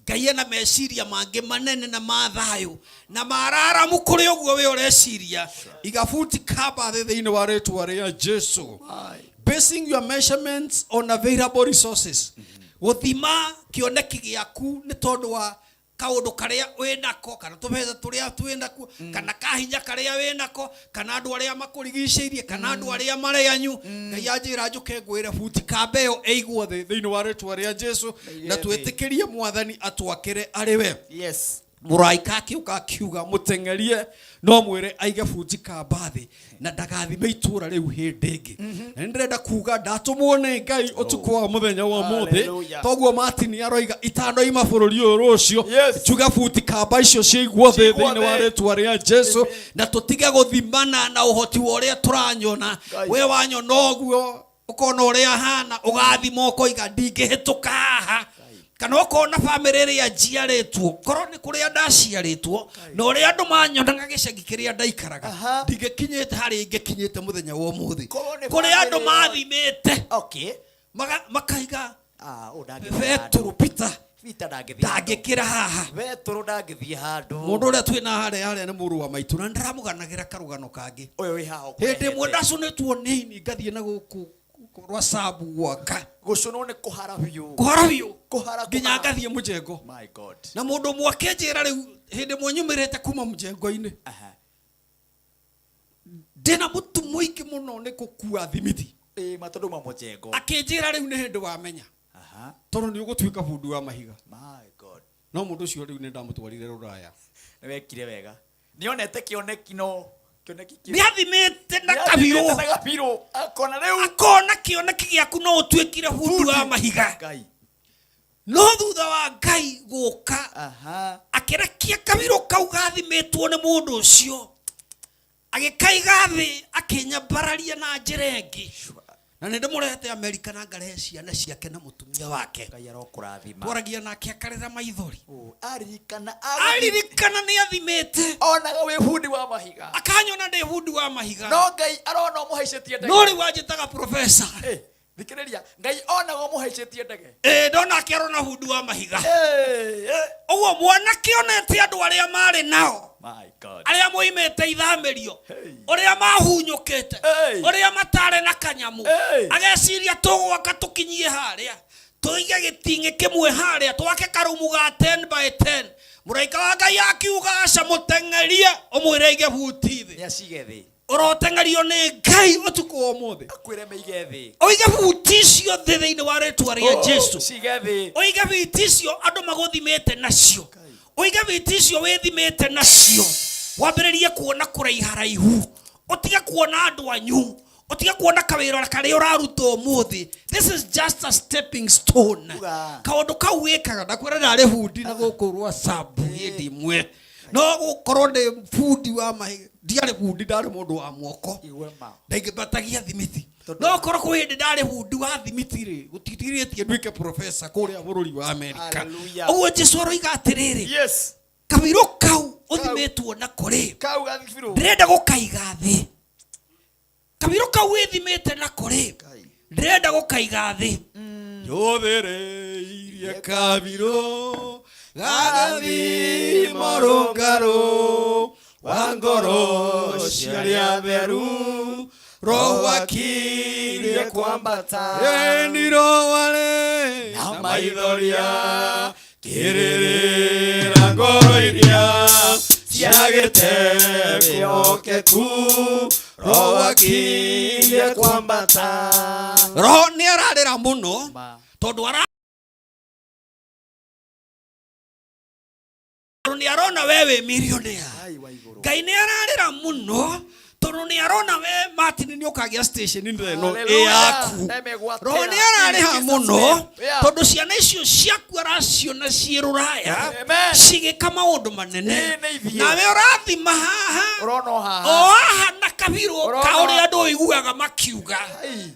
Ngai ena meciria mangĩ manene na ma thayũ na mararamu kũrĩ ũguo we ũreciria. Iga buti kamba thĩ thĩinĩ wa rĩtwa rĩa Jesu. Basing your measurements on available resources. Gũthima kĩoneki gĩaku nĩ tondũ wa kaũndũ karĩa wĩnako, kana tũbeca tũrĩa twĩnakuo, kana kahinya karĩa wĩnako, kana andũ arĩa makũrigicĩirie, kana andũ arĩa marĩ anyu. Ngai anjĩra njũke ngwĩre buti kamba ĩyo ĩigwo thĩ thĩinĩ wa rĩtwa rĩa Jesu, na twĩtĩkĩrie Mwathani atwakĩre arĩ we. Yes. Mũraika akĩũka akiuga mũteng'erie no mwĩre aige buti kamba thĩ na ndagathime itũra rĩu hĩndĩ ĩngĩ. Na nĩ ndĩrenda kuga ndatũmwo nĩ Ngai ũtukũ wa mũthenya wa ũmũthĩ. Hallelujah. Toguo Martin aroiga itanoima bũrũri ũyũ rũciũ, njuge buti kamba icio ciigwo thĩ Ciigwo thĩinĩ wa thĩ. rĩtwa rĩa Jesu, na tũtige gũthimana na ũhoti wa ũrĩa tũranyona. Ngai. We wanyona ũguo ũkona ũrĩa hana, ũgathima ũkoiga ndingĩhĩtũka haha, kana ũkona bamĩrĩ ĩrĩa njiarĩtwo, korwo nĩ kũrĩa ndaciarĩtwo na ũrĩa andũ manyonaga gĩcagi kĩrĩa ndaikaraga, ndingĩkinyĩte harĩa ingĩkinyĩte mũthenya wa ũmũthĩ. Korwo nĩ Kũrĩa andũ bamĩrĩ ĩyo. mathimĩte Okay. makaiga Ah, ũyũ ndangĩthiĩ Betũrũ handũ. Peter Peter ndangĩthiĩ handũ. ndangĩkĩra haha. Betũrũ ndangĩthiĩ handũ. Mũndũ ũrĩa twĩ na harĩa harĩa nĩ mũrũ wa maitũ, na nĩndĩramũganagĩra karũgano kangĩ. Ũyũ wĩ haha Hĩndĩ ĩmwe ũkũrehete. ndacũnĩtwo nĩ ini ngathiĩ na gũkũ rwa sabu gwaka. Gũcũnwo nĩ kũhara biũ. Kũhara biũ. Kũhara, Nginya kũhara. ngathiĩ mũjengo. My God. Na mũndũ ũmwe akĩnjĩra rĩu hĩndĩ ĩmwe nyumĩrĩte kuma mũjengo-inĩ. Ndĩna mũtu mũingĩ mũno nĩ gũkua thimiti. Ĩĩ, ma tondũ uma mũjengo. Akĩnjĩra rĩu nĩ hĩndĩ wamenya. Tondũ nĩ ũgũtuĩka bundi wa mahiga. My God. No mũndũ ũcio rĩu nĩ ndamũtwarire rũraya. Nĩ wekire wega. Nĩonete kĩoneki no kĩoneki kĩu. Nĩathimĩte na Nĩathimĩte kabirũ. na kabirũ. Akona rĩu. Akona kĩoneki gĩaku no ũtuĩkire bundi wa mahiga. Ngai. No thutha wa Ngai gũka, akĩrekia kabirũ kau gathimĩtwo nĩ mũndũ ũcio, agĩkaiga thĩ, akĩnyambararia na njĩra ĩngĩ. Na nĩ ndĩmũrehete Amerika na ngarehe ciana ciake na mũtumia wake. Ngai arokũrathima. Twaragia nake akarĩra maithori. Aririkana, Aririkana nĩ athimĩte. Onaga wĩ bundi wa mahiga. Akanyona ndĩ bundi wa mahiga. No Ngai arona ũmũhaicĩtie ndege. No rĩu anjĩtaga professor. Thikĩrĩria, Ngai onaga ũmũhaicĩtie ndege. Ndona akĩarona bundi wa mahiga. Ũguo mwanake onete andũ arĩa marĩ nao. My God. Arĩa moimĩte ithamĩrio, ũrĩa mahunyũkĩte, ũrĩa matarĩ na kanyamũ, ageciria tũgwaka tũkinyie harĩa, tũige gĩting'ĩ kĩmwe harĩa, twake karumu ga 10 by 10. Mũraika wa Ngai akiuga aca mũteng'erie ũmwĩre aige buti thĩ. Nĩ acige thĩ. Ũroteng'erio nĩ Ngai ũtukũ wa ũmũthĩ. Akwĩre mĩige thĩ. Ũige buti icio thĩ thĩinĩ wa rĩtwa rĩa Oh, Jesu. cige thĩ. Ũige buti icio andũ magũthimĩte nacio. Ũige buti icio wĩthimĩte nacio. Wambĩrĩrie kuona kũraiharaihu. Ũtige kuona andũ anyu, ũtige kuona kawĩra karĩa ũraruta ũmũthĩ. This is just a stepping stone. Kaũndũ kau wĩkaga, ndakwĩra ndarĩ bundi na gũkũ rwa sabu hĩndĩ ĩmwe, no gũkorwo ndĩ bundi wa mahiga, ndiarĩ bundi, ndarĩ mũndũ wa moko, ndaingĩbatagia thimiti. No korwo kwĩ hĩndĩ ndarĩ bundi wa thimiti rĩ, gũtitigĩrĩtie nduĩke professor kũrĩa bũrũri wa Amerika. Hallelujah. Ũguo Jesu aroiga atĩrĩrĩ, Yes. kabirũ kau ũthimĩtwo nako rĩ, Kau gathibirũ. Ndĩrenda gũkaiga thĩ. Kabirũ kau wĩthimĩte nako rĩ, ndĩrenda gũkaiga thĩ. Njũthĩrĩirie kabirũ gagathima rũngarũ wa ngoro cia arĩa atheru, roho akirie kwambata. Ĩni roho na maithoria kĩrĩrĩra ngoro iria ciagĩte wĩhokeku, roho akirie kwambata. Roho nĩ ararĩra mũno tondũ ara nĩ arona we wĩ millionaire. Ngai nĩ ararĩra mũno tondũ nĩ arona we Martin nĩ ũkagĩa station ĩno ĩ Hallelujah. yaku. Emegwatĩra. Roho nĩ ararĩha In Jesus' mũno name. Yeah. tondũ ciana icio ciaku araciona ciĩ rũraya Amen. cigĩka maũndũ manene, Ĩ, nĩ ithiĩ. nawe ũrathima haha, Ũrona o haha. o haha na kabirũ Ũrona ka o- ũrĩa andũ ũiguaga makiuga.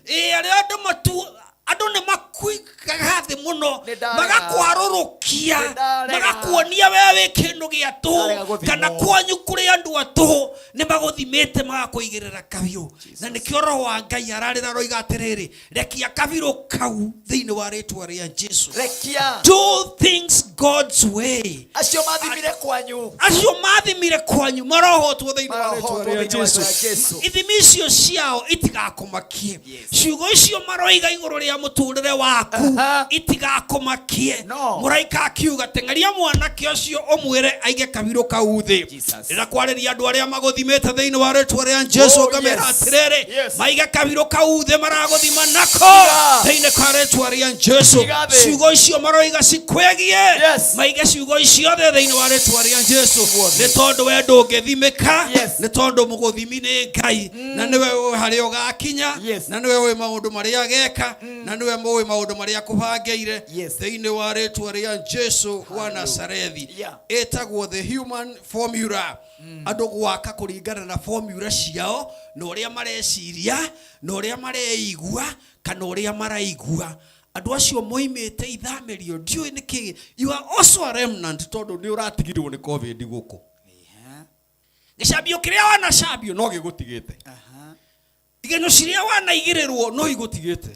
Ĩ, arĩa andũ matu andũ nĩ makuigaga thĩ mũno, Nĩ ndarega. magakwarũrũkia, Nĩ ndarega. magakuonia we wĩ kĩndũ gĩa tũhũ, Ndarega gũthimwo. kana kwanyu kũrĩ andũ a tũhũ nĩ magũthimĩte magakũigĩrĩra kabiũ. Na nĩkĩo roho wa Ngai ararĩra aroiga atĩrĩrĩ, rekia kabirũ kau thĩinĩ wa rĩtwa rĩa Jesu. Rekia. Do things God's way. Acio mathimire kwanyu. Acio mathimire kwanyu marohotwo thĩinĩ wa rĩtwa Marohotwo rĩa thĩinĩ wa Jesu. rĩtwa rĩa Jesu. Ithimi icio ciao itigakũmakie, ciugo icio maroiga igũrũ rĩa mũtũrĩre waku itigakũmakie. Mũraika akiuga, teng'eria mwanake ũcio ũmwĩre aige kabirũ kau thĩ. Ndĩrenda kwarĩria andũ arĩa magũthimĩte thĩinĩ wa rĩtwa rĩa Jesu, Oh, ngamera yes. atĩrĩrĩ, Yes. maige kabirũ kau thĩ maragũthima nako Tiga. thĩinĩ kwa rĩtwa rĩa Jesu. Tiga thĩ. Ciugo icio maroiga cikwĩgie, Yes. maige ciugo icio thĩ thĩinĩ wa rĩtwa rĩa Jesu, nĩ tondũ we ndũngĩthimĩka, nĩ tondũ mũgũthimi nĩ Ngai, na nĩwe ũĩ harĩa ũgakinya, na nĩwe ũĩ maũndũ marĩa ageka, na nĩwe mũĩ maũndũ marĩa akũbangĩire thĩinĩ wa rĩtwa rĩa Jesu wa Nazarethi. Ĩtagwo the human formula, andũ gwaka kũringana na formula ciao na ũrĩa mareciria na ũrĩa mareigua kana ũrĩa maraigua. Andũ acio moimĩte ithamĩrio, ndiũĩ nĩkĩ. You are also a remnant tondũ nĩ ũratigirwo nĩ COVID gũkũ. Gĩcambio kĩrĩa wanacambio no gĩgũtigĩte, igenyo ciria wanaigĩrĩrwo no igũtigĩte,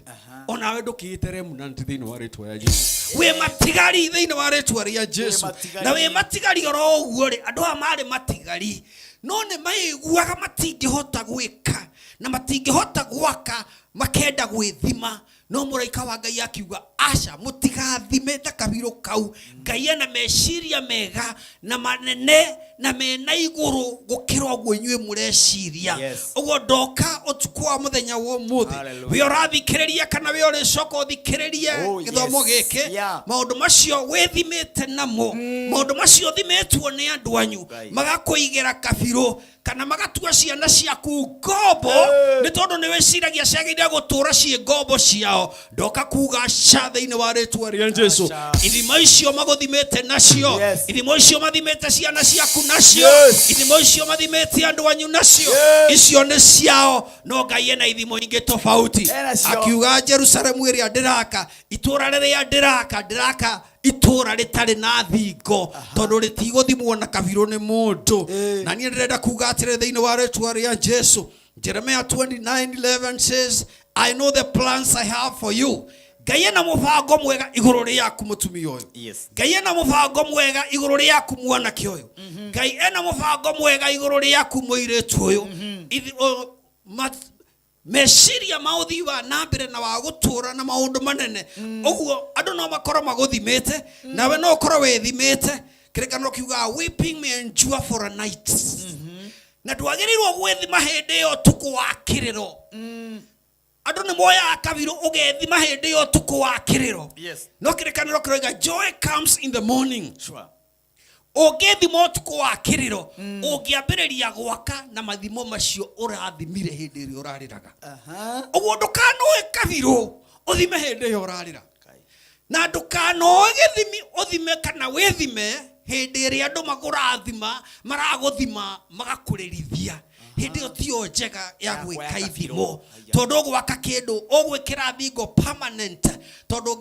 onawe ndũkĩĩte remnant thĩinĩ wa rĩtwa rĩa Jesu. Wĩ matigari thĩinĩ wa rĩtwa rĩa Jesu. Matigari. Na wĩ matigari oro ũguo rĩ, andũ aya marĩ matigari no nĩ maiguaga matingĩhota gwĩka na matingĩhota gwaka, makenda gwĩthima, no mũraika wa Ngai akiuga, aca, mũtigathime na kabirũ kau. Ngai ena meciria mega na manene na mena igũrũ gũkĩra ũguo inyuĩ mũreciria. Yes. Ũguo ndoka ũtukũ wa mũthenya wa ũmũthĩ, Hallelujah. wĩ ũrathikĩrĩria kana wĩ ũrĩcoka ũthikĩrĩrie Oh, gĩthomo yes. gĩkĩ, Yeah. maũndũ macio wĩthimĩte namo, maũndũ macio ũthimĩtwo nĩ andũ anyu magakũigĩra kabirũ kana magatua ciana ciaku ngombo, nĩ tondũ nĩ wĩciragia ciagĩrĩire gũtũũra ciĩ ngombo ciao, ndoka kuga ca thĩinĩ wa rĩtwa rĩa Jesu. Aca. Ithimo icio magũthimĩte nacio, Yes. ithimo icio mathimĩte ciana ciaku nacio, Yes. ithimo icio mathimĩte andũ anyu nacio, Yes. icio nĩ ciao, no Ngai ena ithimo ingĩ tofauti. Ena cio. Akiuga, Jerusalemu ĩrĩa ndĩraka, itũũra rĩrĩa ndĩraka, ndĩraka itũũra rĩtarĩ na thingo tondũ rĩtigũthimwo na kabirũ nĩ mũndũ. Na niĩ ndĩrenda kuga atĩrĩ thĩinĩ wa rĩtwa rĩa Jesu, Jeremiah 29:11 says, I know the plans I have for you. Ngai ena mũbango mwega igũrũ rĩaku mũtumia ũyũ. Yes. Ngai ena mũbango mwega igũrũ rĩaku mwanake ũyũ. Ngai ena mũbango mwega igũrũ rĩaku mũirĩtu ũyũ. Meciria ma ũthii wa na mbere na wa gũtũũra na maũndũ manene. Ũguo andũ no makorwo magũthimĩte, nawe no ũkorwo wĩthimĩte. Kĩrĩkanĩro kiugaga, weeping may endure for a night, na ndwagĩrĩirwo gwĩthima hĩndĩ ĩyo ũtukũ wa kĩrĩro. Andũ nĩ moyaga kabirũ ũgethima hĩndĩ ĩyo ũtukũ wa kĩrĩro, Yes. no kĩrĩkanĩro kĩroiga, joy comes in the morning. Sure. Ũngĩthima ũtukũ wa kĩrĩro, ũngĩambĩrĩria gwaka na mathimo macio ũrathimire hĩndĩ ĩrĩa ũrarĩraga. Ũguo ndũkanoe kabirũ ũthime hĩndĩ ĩyo ũrarĩra, na ndũkanoe gĩthimi ũthime kana wĩthime hĩndĩ ĩrĩa andũ magũrathima, maragũthima magakũrĩrithia. Hĩndĩ ĩyo tiyo njega ya gwĩka ithimo, tondũ ũgwaka kĩndũ ũgwĩkĩra thingo permanent, tondũ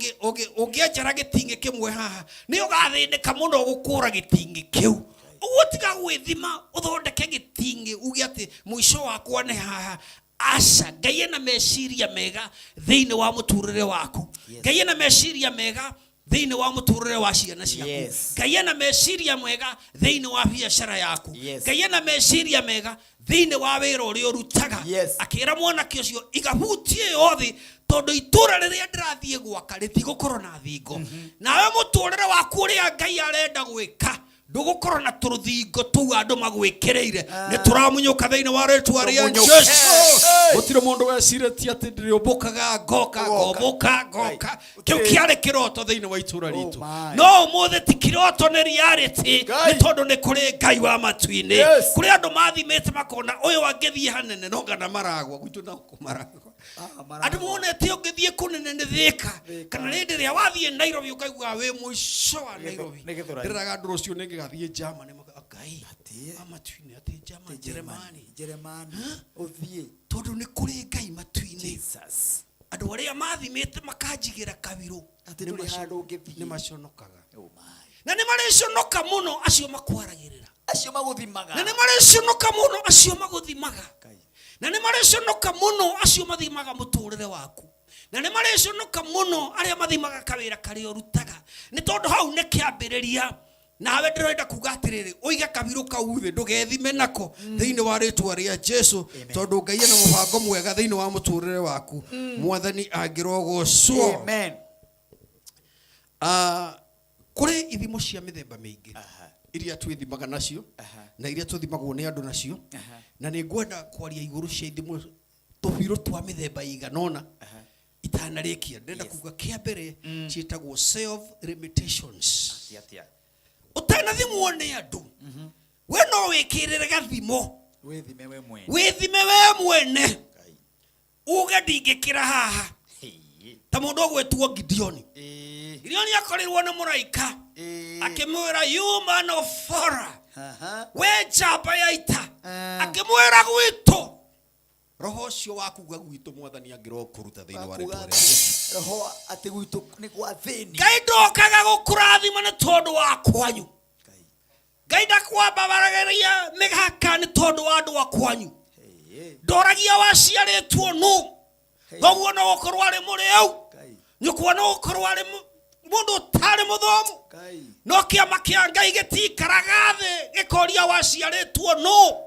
ũngĩenjera gĩting'ĩ kĩmwe haha nĩ ũgathĩnĩka mũno gũkũra gĩting'ĩ kĩu. Ũguo tiga gwĩthima, ũthondeke gĩting'ĩ uge atĩ mũico wakwa nĩ haha. Aca, Ngai ena meciria mega thĩinĩ wa mũtũrĩre waku. Ngai ena meciria mega thĩinĩ wa mũtũrĩre wa ciana ciaku. Ngai ena meciria mega thĩinĩ wa biacara yaku. Ngai ena meciria mega thĩinĩ wa wĩra ũrĩa ũrutaga. Akĩra mwanake ũcio, iga buti ĩyo thĩ, tondũ itũra rĩrĩa ndĩrathiĩ gwaka rĩtigũkorwo na thingo. Nawe mũtũrĩre waku ũrĩa Ngai arenda gwĩka ndũgũkorwo na tũrũthingo tũu andũ magwĩkĩrĩire. Nĩ tũramunyũka thĩinĩ wa rĩtwa rĩa Tũmunyũke. Jesu. Gũtirĩ mũndũ wecirĩtie atĩ ndĩrĩũmbũkaga ngoka, ngombũka ngoka. Kĩu kĩarĩ kĩroto thĩinĩ wa itũra ritũ, my. no ũmũthĩ ti kĩroto, nĩ reality, nĩ tondũ nĩ kũrĩ Ngai wa matu-inĩ. Kũrĩ andũ mathimĩte makona ũyũ angĩthiĩ hanene no ngana maragwa gwitũ, no kũmaragwa. Andũ monete ũngĩthiĩ kũnene nĩ Thĩka, kana rĩndĩ ĩrĩa wathiĩ Nairobi ũkaigua wĩ mũico wa Nairobi. Nĩ Gĩthũrai. Ndĩraga andũ rũciũ nĩ ngĩgathiĩ Germany, Ngai wa matu-inĩ, atĩ Germany, Jeremani. Jeremani ũthiĩ. Tondũ nĩ kũrĩ Ngai matu-inĩ. Andũ arĩa mathimĩte makanjigĩra kabirũ Atĩ ndũrĩ handũ ũngĩthiĩ. nĩ maconokaga, na nĩ marĩconoka mũno acio makwaragĩrĩra, acio magũthimaga, na nĩ marĩconoka mũno acio magũthimaga, na nĩ marĩconoka mũno acio mathimaga mũtũrĩre waku, na nĩ marĩconoka mũno arĩa mathimaga kawĩra karĩa ũrutaga, nĩ tondũ hau nĩ kĩambĩrĩria. Nawe ndĩrenda kuga atĩrĩrĩ, ũige kabirũ kau thĩ, ndũgethime nako thĩinĩ wa rĩtwa rĩa Jesu, tondũ Ngai ena mũbango mwega thĩinĩ wa mũtũrĩre waku. Mwathani angĩrogocwo. Amen. Kũrĩ ithimo cia mĩthemba mĩingĩ iria twĩthimaga nacio na iria tũthimagwo nĩ andũ nacio, na nĩ ngwenda kwaria igũrũ cia ithimo tũbirũ twa mĩthemba ĩigana ũna itanarĩkia. Ndĩrenda kuga kĩa mbere ciĩtagwo self limitations. Atĩa, atĩa? Ũtanathimwo nĩ andũ, we no wĩkĩrĩre gathimo. Wĩthime we mwene. Wĩthime we mwene, uge ndingĩkĩra haha, ta mũndũ ũgwĩtwo Gideoni. Gideoni akorirwo nĩ mũraika akĩmwĩra, "You man of valor," we njamba ya ita. Akĩmwĩra, "Gwitũ." Roho ũcio wa kuga gwitũ, Mwathani angĩrokũruta thĩinĩ wa Kuga rĩtwa rĩa atĩ Jesu. Roho atĩ gwitũ nĩ gwa thĩni. Ngai ndokaga gũkũrathima nĩ tondũ wa kwanyu. Ngai ndakwambaragĩria mĩhaka nĩ tondũ wa andũ a kwanyu. Ndoragia waciarĩtwo nũ. Thoguo no gũkorwo arĩ mũrĩu, nyũkwa no gũkorwo arĩ mũndũ ũtarĩ mũthomu, no kĩama kĩa Ngai gĩtikaraga thĩ gĩkoria waciarĩtwo nũ,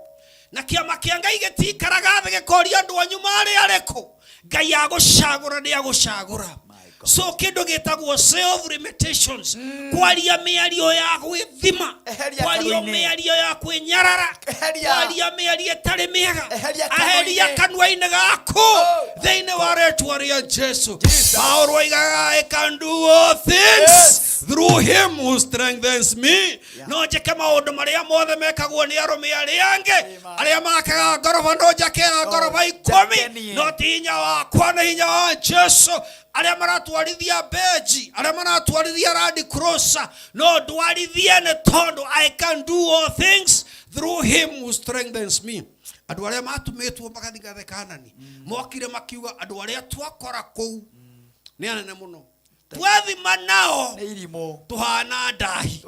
na kĩama kĩa Ngai gĩtikaraga thĩ gĩkoria andũ anyu marĩ arĩkũ. Ngai agũcagũra nĩ agũcagũra. So kĩndũ gĩtagwo self limitations, kwaria mĩario ya gwĩthima, Eheria kwaria kanua-inĩ. mĩario ya kwĩnyarara, Eheria. kwaria mĩario ĩtarĩ mĩega, Eheria aheria kanua-inĩ. kanua-inĩ gaku thĩinĩ wa rĩtwa rĩa Jesu. Paulo oigaga, "I can do all things through him who strengthens me." No njĩke maũndũ marĩa mothe mekagwo nĩ arũme arĩa angĩ arĩa makaga ngoroba, no njake ya ngoroba 10, Njakenie. no ti hinya wakwa, nĩ hinya wa Jesu. Arĩa maratwarithia Benji, arĩa maratwarithia Land Cruiser, no ndwarithie nĩ tondũ I can do all things through him who strengthens me. Andũ arĩa matumĩtwo magathigathe Kanani mokire makiuga, andũ arĩa twakora kũu nĩ anene mũno, twethima nao Nĩ irimũ. Tũhana ndahi.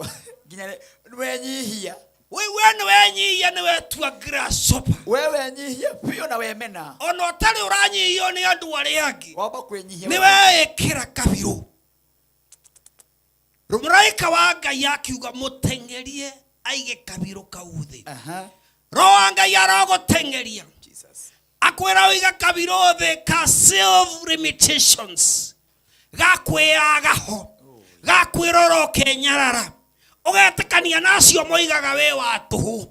Nginya nĩwenyihia. We nĩ wenyihia, nĩ wetua grasshopper. We wenyihia biũ na wemena. Ona ũtarĩ ũranyihio nĩ andũ arĩa angĩ, Wamba kwĩnyihia nĩ we mwene. weĩkĩra kabirũ. Mũraika wa Ngai akiuga mũteng'erie aige kabirũ kau thĩ. Roho wa Ngai arogũteng'eria akwĩra ũiga kabirũ thĩ ka self limitations, gakwĩyaga ho, gakwĩrora ũkenyarara, ũgetĩkania na acio moigaga wĩ wa tũhũ.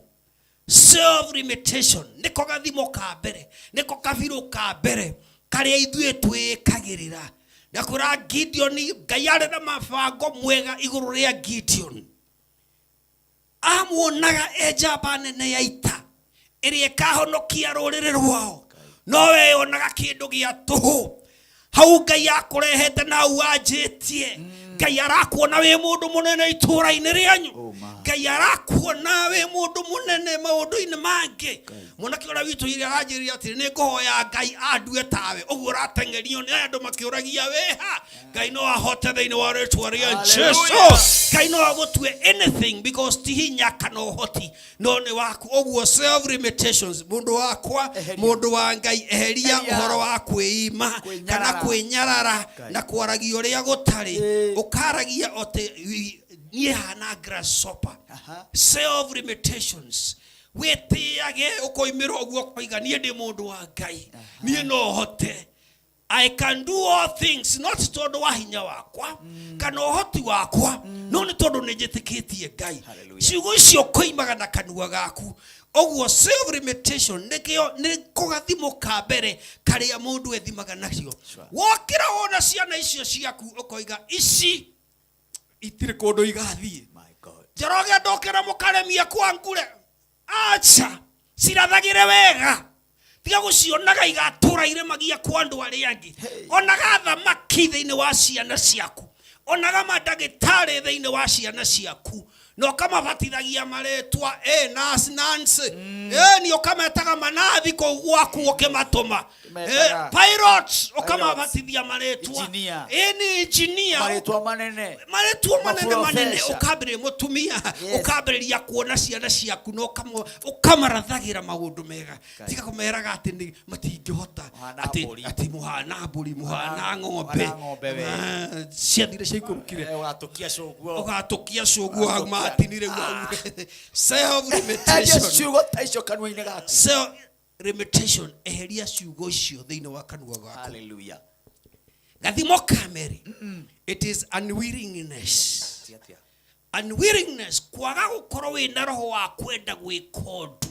Self limitation nĩko gathimo ka mbere, nĩko kabirũ ka mbere karĩa ithuĩ twĩĩkagĩrĩra. Ndakwĩra Gideon, Ngai arĩ na mabango mwega igũrũ rĩa Gideon. Amuonaga e njamba nene ya ita ĩrĩa ĩkahonokia rũrĩrĩ rwao, no we yonaga kĩndũ gĩa tũhũ. Hau Ngai akũrehete na hau anjĩtie, Ngai arakuona wĩ mũndũ mũnene itũũra-inĩ rĩanyu. Ngai arakuona wĩ mũndũ mũnene maũndũ-inĩ mangĩ. Mwanake ũrĩa witũ iria aranjĩrire atĩrĩ, nĩ ngũhoya Ngai andue tawe ũguo ũrateng'erio nĩ andũ makĩũragia wĩha. Ngai no ahote thĩinĩ wa rĩtwa rĩa Jesu. Ngai no agũtue anything, because ti hinya kana ũhoti, no nĩ waku. Ũguo self limitations, mũndũ wakwa, mũndũ wa Ngai, eheria ũhoro wa kwĩima kana kwĩnyarara na kwaragia ũrĩa gũtarĩ. Ũkaragia ote niĩ hana grasshopper. Self limitations, wĩtĩage, ũkoimĩra ũguo ũkoiga niĩ ndĩ mũndũ wa Ngai, niĩ no hote. I can do all things, not tondũ wa hinya wakwa kana ũhoti wakwa, no nĩ tondũ nĩ njĩtĩkĩtie Ngai. Ciugo icio koimaga na kanua gaku. Ũguo self limitation nĩkĩo nĩ kũgathimo ka mbere karĩa mũndũ ethimaga nacio. Wokĩra wona ciana icio ciaku ũkoiga ici itirĩ kũndũ igathiĩ. Njoroge ndũkĩra mũkaremia kwa ngure, aca, cirathagĩre wega, tiga gũcionaga igatũra irĩmagia kwa andũ arĩa angĩ. Onaga thamaki thĩinĩ wa ciana ciaku, onaga mandagĩtarĩ thĩinĩ wa ciana ciaku, na ũkamabatithagia marĩtwa nurse Nancy, ni ũkametaga manathi kũu gwaku ũkĩmatũma. Metaga. Pilots ũkamabatithia marĩtwa. Engineer. Ni engineer. Marĩtwa manene. Marĩtwa manene manene. Maprofessor. Ũkambĩrĩria mũtumia, ũkambĩrĩria kuona ciana ciaku na ũkamarathagĩra maũndũ mega. Tiga kũmeraga atĩ nĩ matingĩhota, Mũhana atĩ mbũri. atĩ mũhana mbũri, mũhana ng'ombe. Mũhana ng'ombe we. Ah, ciathire ciaikũrũkire. Ũgatũkia cũguo. Ũgatũkia cũguo hau matinire hau. Self limitation. Eheria ciugo ta icio kanua-inĩ gaku. Self limitation, eheria ciugo icio thĩinĩ wa kanua gaku. Hallelujah. Gathimo kamere, it is unwillingness. Atĩa? Unwillingness, kwaga gũkorwo wĩna roho wa kwenda gwĩka ũndũ.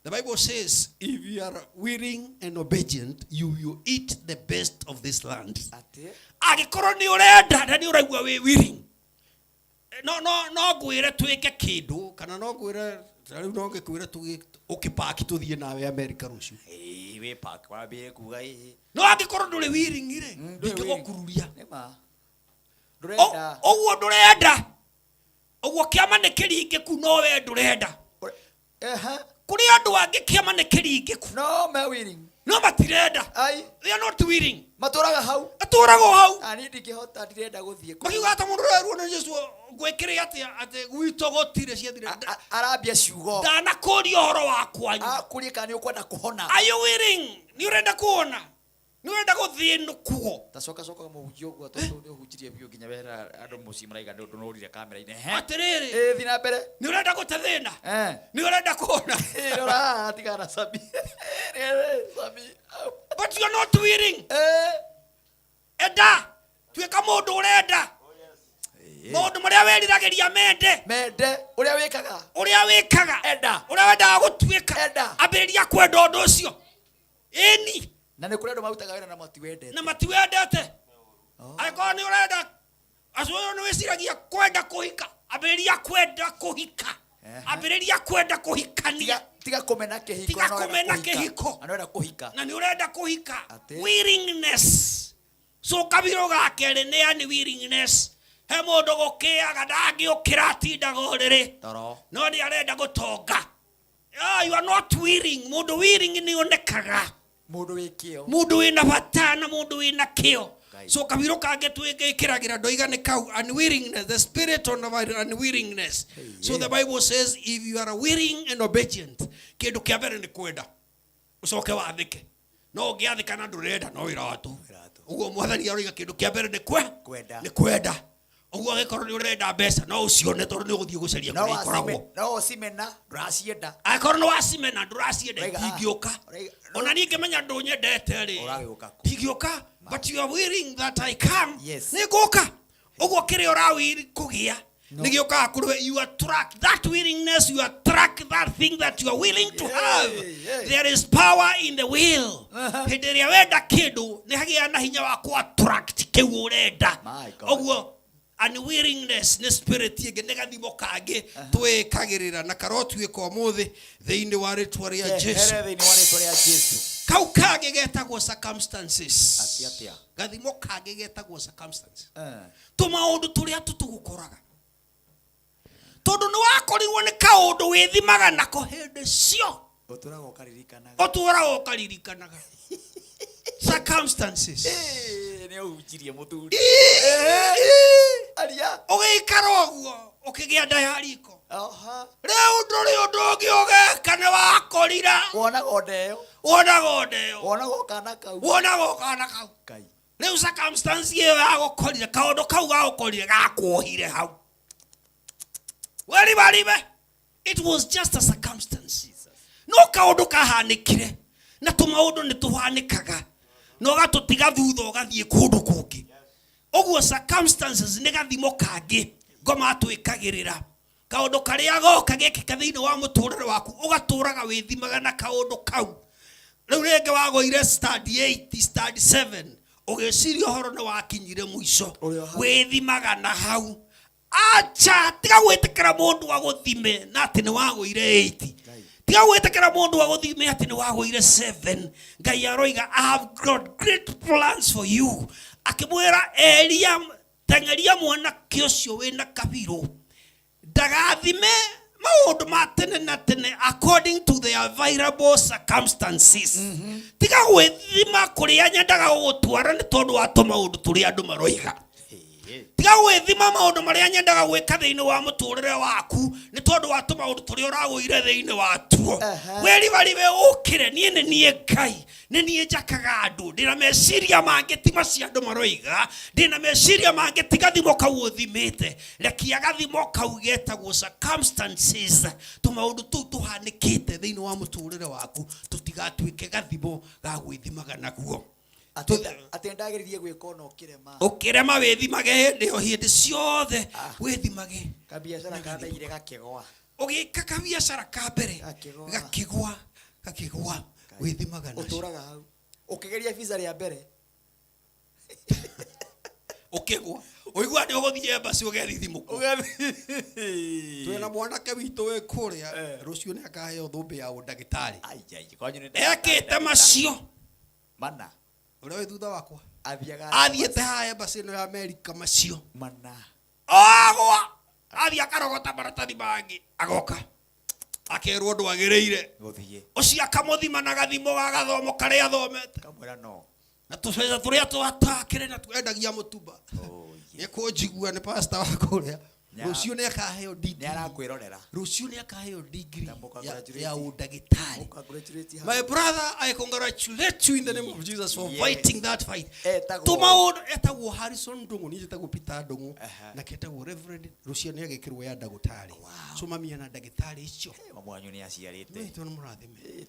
The Bible says if you are willing and obedient, you will eat the best of this land. Atĩ? Angĩkorwo nĩ ũrenda na nĩ ũraigua wĩ willing, no no no ngwĩre twĩke kĩndũ, kana no ngwĩre rĩu, no ngĩkwĩre ũkĩpaki tũthiĩ nawe America rũciũ. Ĩĩ, wĩ park wambie kuga ĩĩ. No angĩkorwo ndũrĩ willing rĩ, Ndũrĩ ndingĩgũkururia. Nĩ ma. Ndũrenda. Ũguo ndũrenda, ũguo kĩama nĩ kĩringĩku, no we ndũrenda. Kũrĩ andũ angĩ kĩama nĩ kĩringĩku, No me willing. no matirenda. Ai. They are not willing. Matũraga hau. Matũraga o hau. Ah, niĩ ndingĩhota, ndirenda gũthiĩ kũu. Makiuga atĩ mũndũ ũrerwo nĩ Jesu ngwĩkĩre atĩa, atĩ gwitũ gũtirĩ ciathire. Arambia ciugo. Ndanakũria ũhoro wa kwanyu. Akũrie kana nĩ ũkwenda kũhona. Are you willing? Nĩ ũrenda kuona? Nĩ ũrenda gũthĩnũkuo? Ta coka coka mũhunjia ũguo, tondũ nĩ ũhunjirie biũ nginya wehera andũ mũciĩ maraiga ndũnũrire kamera-inĩ. Ehe. Atĩrĩrĩ. Ĩĩ, thiĩ na mbere. Nĩ ũrenda gũte thĩna? Eh. Nĩ ũrenda kuona? Ĩĩ, rora haha, tigana na Sami. Ĩĩ, Sami. But you are not willing. Enda, tuĩka mũndũ ũrenda. Maũndũ marĩa weriragĩria mende. Mende, ũrĩa wĩkaga. Ũrĩa wĩkaga. Enda. Ũrĩa wendaga gũtuĩka. Enda. Ambĩrĩria kwenda ũndũ ũcio. Ĩni. Na nĩ kũrĩ andũ marutaga wĩra na matiwendete. Na matiwendete. Angĩkorwo nĩ ũrenda, acio nĩ wĩciragia kwenda kũhika, ambĩrĩria kwenda kũhika. Ambĩrĩria kwenda kũhikania. Tiga kũmena kĩhiko, Tiga na ũrenda kũmena kũhika. kĩhiko. Na nĩ ũrenda kũhika. Na nĩ ũrenda kũhika. Atĩ. Willingness. So kabirũ ga kerĩ nĩ unwillingness. He mũndũ gũkĩaga ndangĩũkĩra, atindaga ũrĩrĩ. Toro. No nĩ arenda gũtonga. Ah, you are not willing. Mũndũ willing nĩ onekaga. Mũndũ wĩ kĩo. Mũndũ wĩna bata na mũndũ wĩna kĩo. Ngai. So kabirũ kangĩ twĩkĩragĩra ndoiga nĩ kau unwillingness, the spirit of unwillingness. So the Bible says if you are willing and obedient, kĩndũ kĩa mbere nĩ kwenda, ũcoke wathĩke. No ũngĩathĩka na ndũrenda, no wĩra wa tũhũ. Ũguo mwathani aroiga kĩndũ kĩa mbere nĩ Kwenda. nĩ kwenda. Ũguo angĩkorwo nĩ ũrenda mbeca, no ũcione tondũ nĩ ũgũthiĩ gũcaria No kũrĩa ikoragwo. No ũcimena, ndũracienda. Angĩkorwo nĩ wacimena ndũracienda, Ũraiga, ah, itingĩũka. Ona niĩ ngĩmenya ndũnyendete rĩ, Ũragĩũka kũ? ndingĩũka. But you are willing that I come. Yes. Nĩ ngũka. Ũguo kĩrĩa ũrawiri kũgĩa nĩ gĩũkaga kũrĩ we. You attract that willingness, you attract that thing that you are willing to have. There is power in the will. Hĩndĩ ĩrĩa wenda kĩndũ, nĩ hagĩaga na hinya wa kũ attract kĩu ũrenda. My God. Ũguo Unwillingness nĩ spirit ĩngĩ, nĩ gathimo kangĩ twĩkagĩrĩra na karotuĩka ũmũthĩ thĩinĩ wa rĩtwa rĩa Jesu. Kehere thĩinĩ wa rĩtwa rĩa Jesu. Kau kangĩ getagwo circumstances. Atĩ atĩa? Gathimo kangĩ getagwo circumstances. Eh. Tũmaũndũ tũrĩa tũtũgũkoraga tondũ nĩ wakorirwo nĩ kaũndũ wĩthimaga nako hĩndĩ cio. Ũtũraga ũkaririkanaga. Ũtũraga ũkaririkanaga circumstances. Eh, nĩ ũhunjirie mũthuri. Aria. Ũgĩikara ũguo ũkĩgĩa nda ya riko. Rĩu ndũrĩ ũndũ ũngĩ ũgeka, nĩ wakorira. Wonaga o ndeo. Wonaga o ndeo. Wonaga o kana kau. Wonaga o kana kau. Ngai. Rĩu circumstance ĩyo yagũkorire, kaũndũ kau gagũkorire gakuohire hau. Weribaribe. It was just a circumstance. No kaũndũ kahanĩkire, na tũmaũndũ nĩ tũhanĩkaga na ũgatũtiga thutha ũgathiĩ kũndũ kũngĩ. Ũguo circumstances nĩ gathimo kangĩ ngoma twĩkagĩrĩra. Kaũndũ karĩa goka gekĩka thĩinĩ wa mũtũrĩre waku ũgatũraga wĩthimaga na kaũndũ kau. Rĩu rĩngĩ wagũire stand 8, stand 7, ũgĩciria ũhoro nĩ wakinyire mũico, wĩthimaga na hau. Acha, tiga gwĩtĩkĩra mũndũ agũthime na atĩ nĩ wagũire 8. Tiga gwĩtĩkĩra mũndũ agũthime atĩ nĩ wagũire 7. Ngai aroiga, I have got great plans for you. Akĩmwĩra Elia, teng'eria mwanake ũcio wĩna kabirũ ndagathime maũndũ ma tene na tene according to the available circumstances. Tiga gwĩthima kũrĩa nyendaga gũgũtwara nĩ tondũ wa tũmaũndũ tũrĩa andũ maroiga. Tiga gwĩthima maũndũ marĩa nyendaga gwĩka thĩinĩ wa mũtũrĩre waku nĩ tondũ wa tũmaũndũ tũrĩa ũragũire thĩinĩ watuo. Wĩribaribe ũkĩre, niĩ nĩ niĩ Ngai, nĩ niĩ njakaga andũ. Ndĩna meciria mangĩ ti macio andũ maroiga, ndĩna meciria mangĩ ti gathimo kau ũthimĩte. Rekia gathimo kau getagwo circumstances, tũmaũndũ tũu tũhanĩkĩte thĩinĩ wa mũtũrĩre waku tũtigatuĩke gathimo ga gwĩthimaga naguo. Atĩ ndagĩrĩrie gwĩka ona ũkĩrema. Ũkĩrema wĩthimage hĩndĩ o hĩndĩ ciothe, wĩthimage. Kabiacara kandaire gakĩgwa. Ũgĩka kabiacara ka mbere Gakĩgwa. gakĩgwa, gakĩgwa, wĩthimaga nacio. Ũtũraga hau. Ũkĩgeria visa rĩa mbere. Ũkĩgwa. Ũigua nĩ ũgũthiĩ embassy ũgethithimũkwo. Twĩna mwanake witũ wĩ kũrĩa, rũciũ nĩ akaheo thũmbĩ ya ũndagĩtarĩ. Kwanyu nĩ Ekĩte macio. Mana. Ũrĩa wĩ thutha wakwa. Athiaga Athiĩte haha embassy ĩno ya Amerika macio. Mana. Agwa. Athiĩ akarogota maratathi mangĩ. Agoka. Akerwo ndwagĩrĩire. Gũthiĩ. Ũcio akamũthima na gathimo ga gathomo karĩa athomete. Kamwĩra no. Na tũbeca tũrĩa twatakĩrĩ na twendagia mũtumba. Nĩ kũnjigua nĩ pastor wa kũrĩa. Rũciũ nĩ akaheo degree. Nĩ arakwĩrorera. Rũciũ nĩ akaheo degree Congratulate. ya ũndagĩtarĩ. Congratulate hau. My brother, I congratulate you in the name of Jesus for Yes. fighting that fight. Etagwo- Tũmaũndũ etagwo Harrison Ndung'u, niĩ njĩtagwo Peter Ndung'u, na ketagwo Reverend. Rũciũ nĩ agĩkĩrwo ya ndagĩtarĩ. So mami ena ndagĩtarĩ icio. Mami wanyu nĩ aciarĩte. Mami witũ nĩ mũrathime.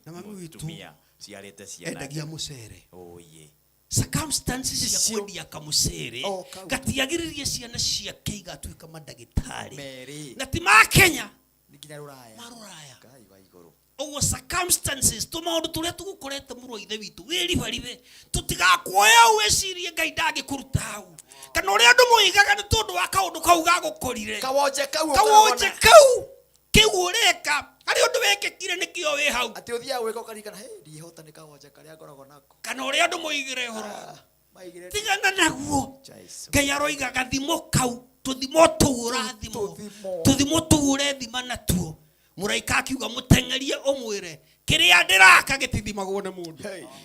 Na mami witũ Mũtumia ciarĩte ciana. endagia mũcere. Oye. Circumstances cia kwendia kamũcere O, kau. gatiagĩrĩrie ciana ciake igatuĩka mandagĩtarĩ. Merĩ. Na ti ma Kenya. Nĩ nginya rũraya. Ma rũraya. Ngai wa igũrũ. Ũguo circumstances tũmaũndũ tũrĩa tũgũkorete mũrũ wa ithe witũ wĩribaribe, tũtigakuoya hau wĩcirie Ngai ndangĩkũruta hau, kana ũrĩa andũ moigaga nĩ tondũ wa kaũndũ kau gagũkorire. Kawonje kau Kawonje ũkarona. kau kĩu ũreka harĩ ũndũ wekĩkire nĩkĩo wĩ hau. Atĩ ũthiaga gwĩka ũkaririkana, hey, ndiĩhota nĩ kawonje karĩa ngoragwo nako. Kana ũrĩa andũ moigire ũhoro. Maigire. Tigana naguo. Jesu. Ngai aroiga gathimo kau, tũthimo tũu ũrathimwo, tũthimo tũu ũrethima natuo. Mũraika akiuga mũteng'erie ũmwĩre kĩrĩa ndĩraka gĩtithimagwo nĩ mũndũ,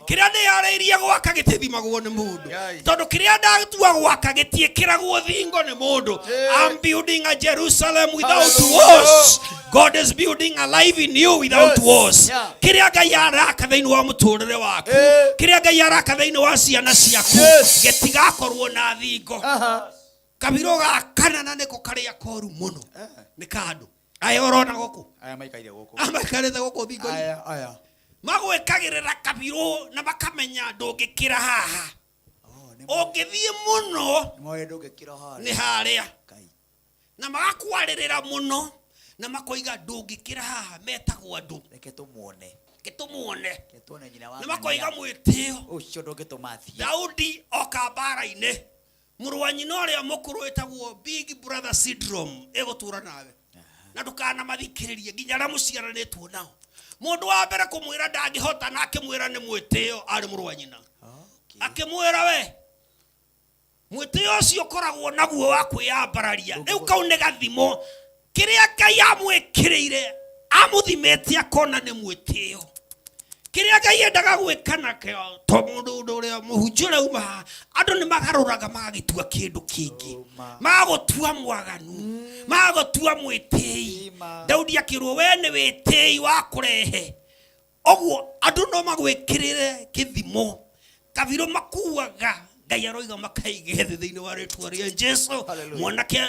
kĩrĩa ndĩyarĩirie gwaka gĩtithimagwo nĩ mũndũ, tondũ kĩrĩa ndatua gwaka gĩtiĩkĩragwo thingo nĩ mũndũ. I'm building a Jerusalem without walls. God is building a life in you without walls. Kĩrĩa Ngai araka thĩinĩ wa mũtũrĩre waku, kĩrĩa Ngai araka thĩinĩ wa ciana ciaku gĩtigakorwo na thingo. Kabirũ ga kana na nĩko karĩa koru mũno nĩ kandũ. Aya ũrona gũkũ. Aya maikaire gũkũ. Aya maikarĩte gũkũ thingo-inĩ. Aya, aya. Magwĩkagĩrĩra kabirũ na makamenya ndũngĩkĩra haha. Ũngĩthiĩ mũno Nĩ moĩ ndũngĩkĩra harĩa. nĩ harĩa. Na magakwarĩrĩra mũno na makoiga ndũngĩkĩra haha, metagwo andũ. Reke tũmuone. Reke tũmuone. Reke tuone nyina wa Na makoiga ng'ania. mwĩtĩo. Ũcio ndũngĩtũma athiĩ. Daudi oka mbara-inĩ. Mũrũ wa nyina ũrĩa mũkũrũ wĩtagwo big brother syndrome ĩgũtũra nawe na ndũkanamathikĩrĩrie nginya arĩa mũciaranĩtwo nao. Mũndũ wa mbere kũmwĩra ndangĩhota na akĩmwĩra nĩ mwĩtĩo arĩ mũrũ wa nyina. Akĩmwĩra we mwĩtĩo ũcio ũkoragwo naguo wa kwĩyambararia rĩu kau nĩ gathimo kĩrĩa Ngai amwĩkĩrĩire amũthimĩte akona nĩ mwĩtĩo. Kĩrĩa Ngai endaga gwĩka nakĩo to mũndũ ũndũ ũrĩa mũhunjia ũrĩa uma haha andũ nĩ magarũraga magagĩtua kĩndũ kĩngĩ, magagũtua mwaganu, magagũtua mwĩtĩi. Daudi akĩrwo we nĩ wĩtĩi wa kũrehe ũguo andũ no magwĩkĩrĩre kĩthimo kabirũ makuaga Ngai aroiga makaige thĩ thĩinĩ wa rĩtwa rĩa Jesu. Mwanake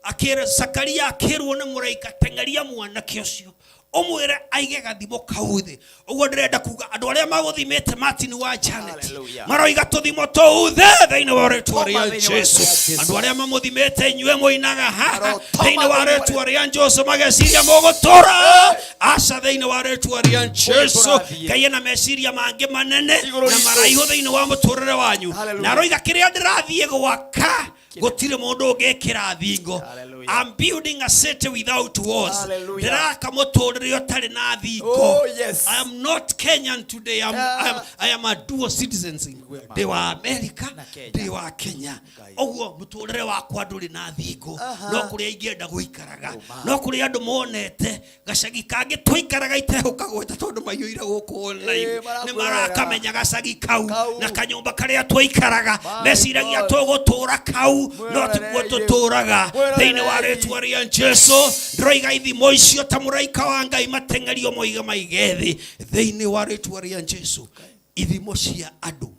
akĩra Zakaria akĩrwo nĩ mũraika teng'eria mwanake ũcio ũmwĩre aige gathimo kau thĩ. Ũguo ndĩrenda kuga andũ arĩa magũthimĩte Martin wa Janet Hallelujah. maroiga tũthimo tũu thĩ thĩinĩ wa rĩtwa Toma rĩa thĩinĩ wa rĩtwa Jesu. rĩa Jesu. Andũ arĩa mamũthimĩte inyuĩ mũinaga haha Marotoma thĩinĩ wa thĩinĩ wa rĩtwa rĩa Jesu mageciria mũgũtũra aca thĩinĩ wa rĩtwa rĩa Jesu. tũrathiĩ. Ngai ena meciria mangĩ manene Igũrũ na ritũ. maraihu thĩinĩ wa mũtũrĩre wanyu. Hallelujah. Na aroiga kĩrĩa ndĩrathiĩ gwaka gũtirĩ mũndũ ũngĩkĩra thingo. Hallelujah. I'm building a city without walls. Hallelujah. Ndĩraka mũtũrĩre ũtarĩ na thingo. Oh, yes. I am not Kenyan today. I am a dual citizen. Ndĩ wa America, Na Kenya. ndĩ wa Kenya. Ũguo mũtũrĩre wakwa ndũrĩ na thingo. No kũrĩa ingĩenda gũikaraga. No kũrĩa andũ monete gacagi kangĩ twaikaraga itehũka gweta tondũ maiyũire gũkũ online. Ĩĩ, Nĩ marakwĩrorera. marakamenya gacagi kau Kau. na kanyũmba karĩa twaikaraga. My Meciragia God. tũgũtũra kau, no tiguo Mwĩrorerei. tũtũraga. Mwĩrorerei. Thĩinĩ wa rĩtwa rĩa Jesu ndĩroiga ithimo icio ta mũraika wa Ngai mateng'erio moige maige thĩ thĩinĩ wa rĩtwa rĩa Jesu. Ithimo cia andũ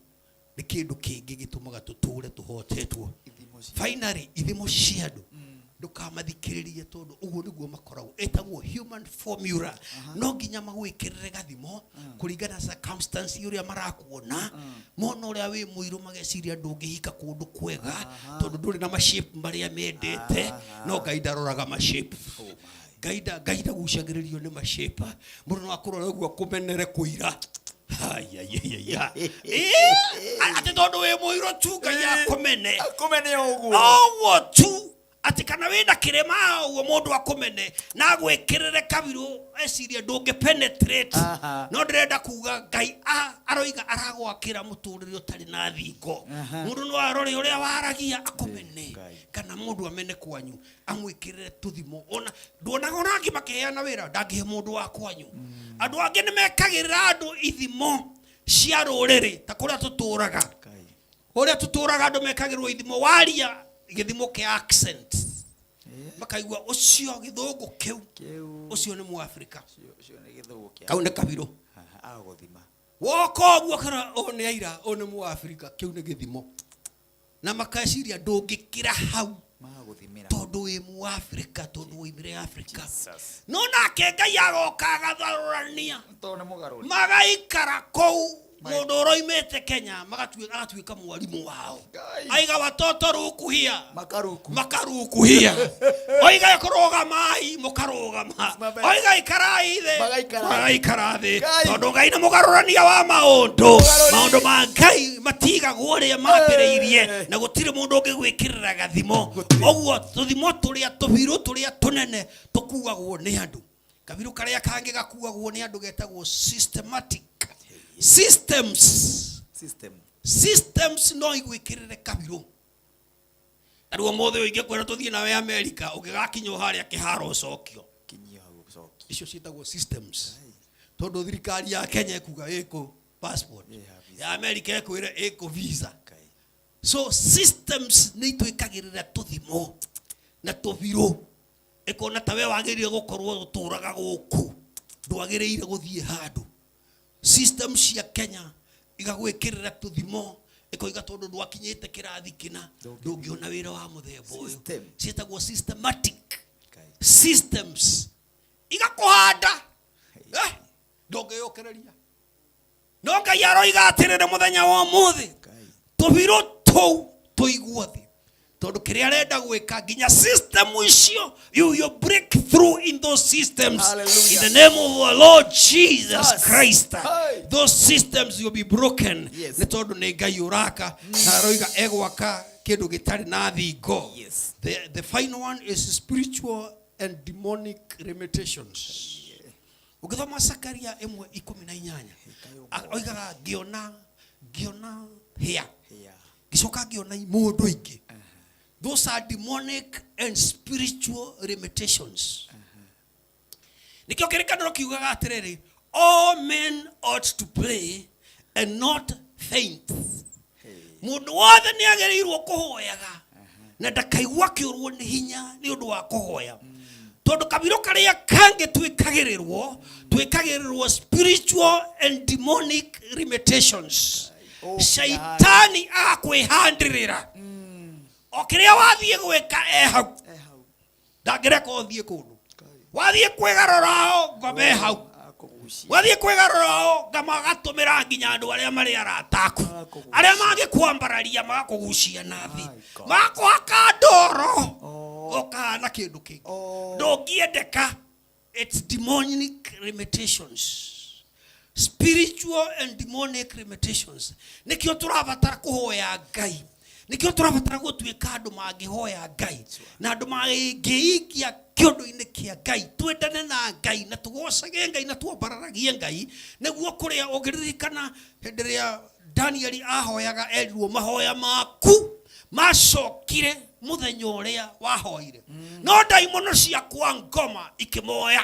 nĩ kĩndũ kĩngĩ gĩtũmaga tũtũre tũhotetwo. Finally, ithimo cia andũ ndũkamathikĩrĩrie tondũ ũguo nĩguo makoragwo, ĩtagwo human formula. No nginya magwĩkĩrĩre gathimo kũringana na circumstance ũrĩa marakuona. Mona ũrĩa wĩ mũirũ mageciria ndũngĩhika kũndũ kwega tondũ ndũrĩ na mashape marĩa mendete. No Ngai ndaroraga mashape. Ngai ndagucagĩrĩrio nĩ mashape. Mũndũ no akũrore ũguo akũmenere kũira. Ai, ai, ai, ai, ai. Atĩ tondũ wĩ mũirũ tu Ngai akũmene. Akũmene ũguo. Ũguo tu. Atĩ kana wĩna kĩrĩma ũguo mũndũ akũmene na agwĩkĩrĩre kabirũ ecirie ndũngĩ penetrate. No ndĩrenda kuga Ngai aroiga aragwakĩra mũtũrĩre ũtarĩ na thingo. Mũndũ no arore ũrĩa waragia akũmene kana mũndũ amene kwanyu amwĩkĩrĩre tũthimo. Ona nduonaga ona angĩ makĩheana wĩra ndangĩhe mũndũ wa kwanyu. Andũ angĩ nĩ mekagĩrĩra andũ ithimo cia rũrĩrĩ ta kũrĩa tũtũraga. Kũrĩa tũtũraga andũ mekagĩrwo ithimo waria gĩthimo kĩa accent. Makaigua ũcio gĩthũngũ kĩu ũcio nĩ Mũafrika. Ũcio nĩ gĩthũngũ kĩa Kau nĩ kabirũ. Agũthima. Woka ũguo kana ũyũ nĩ aira, ũyũ nĩ Mũafrika, kĩu nĩ gĩthimo. Na makeciria ndũngĩkĩra hau. Magũthimĩra. Tondũ wĩ Mũafrika, tondũ woimire Afrika. Jesus. No nake Ngai agoka agatharũrania. Tondũ nĩ mũgarũri. Magaikara kũu mũndũ ũroimĩte Kenya agatuĩka mwarimũ wao. Ngai. Aiga watoto rukuhia. Makaruku. Makarukuhia. Oiga kũrũgamai, mũkarũgama. Oiga ikarai thĩ. Magaikara. Magaikara thĩ. Ngai. Tondũ Ngai nĩ mũgarũrania wa maũndũ. Mũgarũri. Maũndũ ma Ngai matigagwo ũrĩa mambĩrĩirie na gũtirĩ mũndũ ũngĩgwĩkĩrĩra gathimo. Ũguo tũthimo tũrĩa tũbirũ tũrĩa tũnene tũkuagwo nĩ andũ. Kabirũ karĩa kangĩ gakuagwo nĩ andũ getagwo systematic. Systems. System. Systems no igwĩkĩrĩre kabirũ. Ta rĩu ũmũthĩ ũyũ ingĩkwĩra tũthiĩ nawe America, ũngĩgakinya o harĩa kĩharo ũcokio. Kinyio hau ũcokio. Icio ciĩtagwo systems. Tondũ thirikari ya Kenya ĩkuga ĩkũ passport. Ya America ĩkwĩra ĩkũ visa. So systems nĩ itwĩkagĩrĩra tũthimo na tũbirũ. Ĩkona ta we wagĩrĩire gũkorwo ũtũraga gũkũ, ndwagĩrĩire gũthiĩ handũ. System cia Kenya igagwĩkĩrĩra tũthimo, ĩkoiga tondũ ndwakinyĩte kĩrathi kĩna, ndũngĩona wĩra wa mũthemba ũyũ. System. Ciĩtagwo systematic systems. Igakũhanda. Ndũngĩyũkĩrĩria. No Ngai aroiga atĩrĩrĩ mũthenya wa ũmũthĩ, tũbirũ tũu tũigwo thĩ. Tondũ kĩrĩa arenda gwĩka nginya system icio, you will break through in those systems. Hallelujah. In the name of our Lord Jesus Yes. Christ. Hey. Those systems will be broken. Yes. Nĩ tondũ nĩ Ngai ũraka na aroiga egwaka kĩndũ gĩtarĩ na thingo. Yes. The final one is spiritual and demonic limitations. Ũngĩthoma Zakaria 1:18, oigaga ngĩona hĩa, ngĩcoka ngĩona imũndũ ingĩ. Those are demonic and spiritual limitations. Nĩkĩo kĩrĩkanĩro kiugaga atĩrĩrĩ, all men ought to pray and not faint. Mũndũ wothe nĩ agĩrĩirwo kũhoyaga na ndakaigua akĩũrwo nĩ hinya nĩ ũndũ wa kũhoya, tondũ kabirũ karĩa kangĩ twĩkagĩrĩrwo, twĩkagĩrĩrwo spiritual and demonic limitations. Shaitani agakwĩhandĩrĩra o kĩrĩa wathiĩ gwĩka e hau, ndangĩreka ũthiĩ kũndũ. Wathiĩ kwĩgarũra ngome hau, wathiĩ kwĩgarũra ngama agatũmĩra nginya andũ arĩa marĩ arata aku, arĩa mangĩkwambararia magakũgucia na thĩ, magakũhaka ndoro ũkahana kĩndũ kĩngĩ ndũngĩendeka. It's demonic limitations, spiritual and demonic limitations. Nĩkĩo tũrabatara kũhoya Ngai, nĩkĩo tũrabatara gũtuĩka andũ mangĩhoya Ngai na andũ mangĩikia kĩũndũ-inĩ kĩa Ngai, twendane na Ngai na tũgocage Ngai na twambararagie Ngai, nĩguo kũrĩa ũngĩririkana hĩndĩ ĩrĩa Danieli ahoyaga erirwo mahoya maku macokire mũthenya ũrĩa wahoire, no ndaimono ciakwa ngoma ikĩmoya.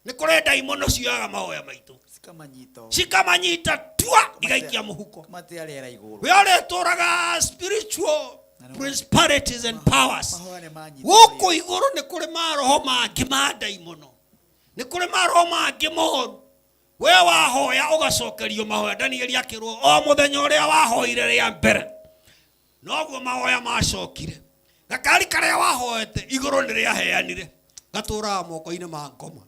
Nĩ kũrĩ ndaimono cioyaga mahoya maitũ cikamanyita, cikamanyita tua igaikia mũhuko. Matia rĩera igũrũ. We ũrĩtũraga spiritual principalities and powers Mahoya nĩ manyita. Gũkũ igũrũ nĩ kũrĩ maroho mangĩ ma ndaimono, nĩ kũrĩ maroho mangĩ moru. We wahoya ũgacokerio mahoya. Danieli akĩrwo o mũthenya ũrĩa wahoire rĩa mbere noguo mahoya macokire. Gakari karĩa wahoete igũrũ nĩ rĩaheanire, gatũraga moko-inĩ ma ngoma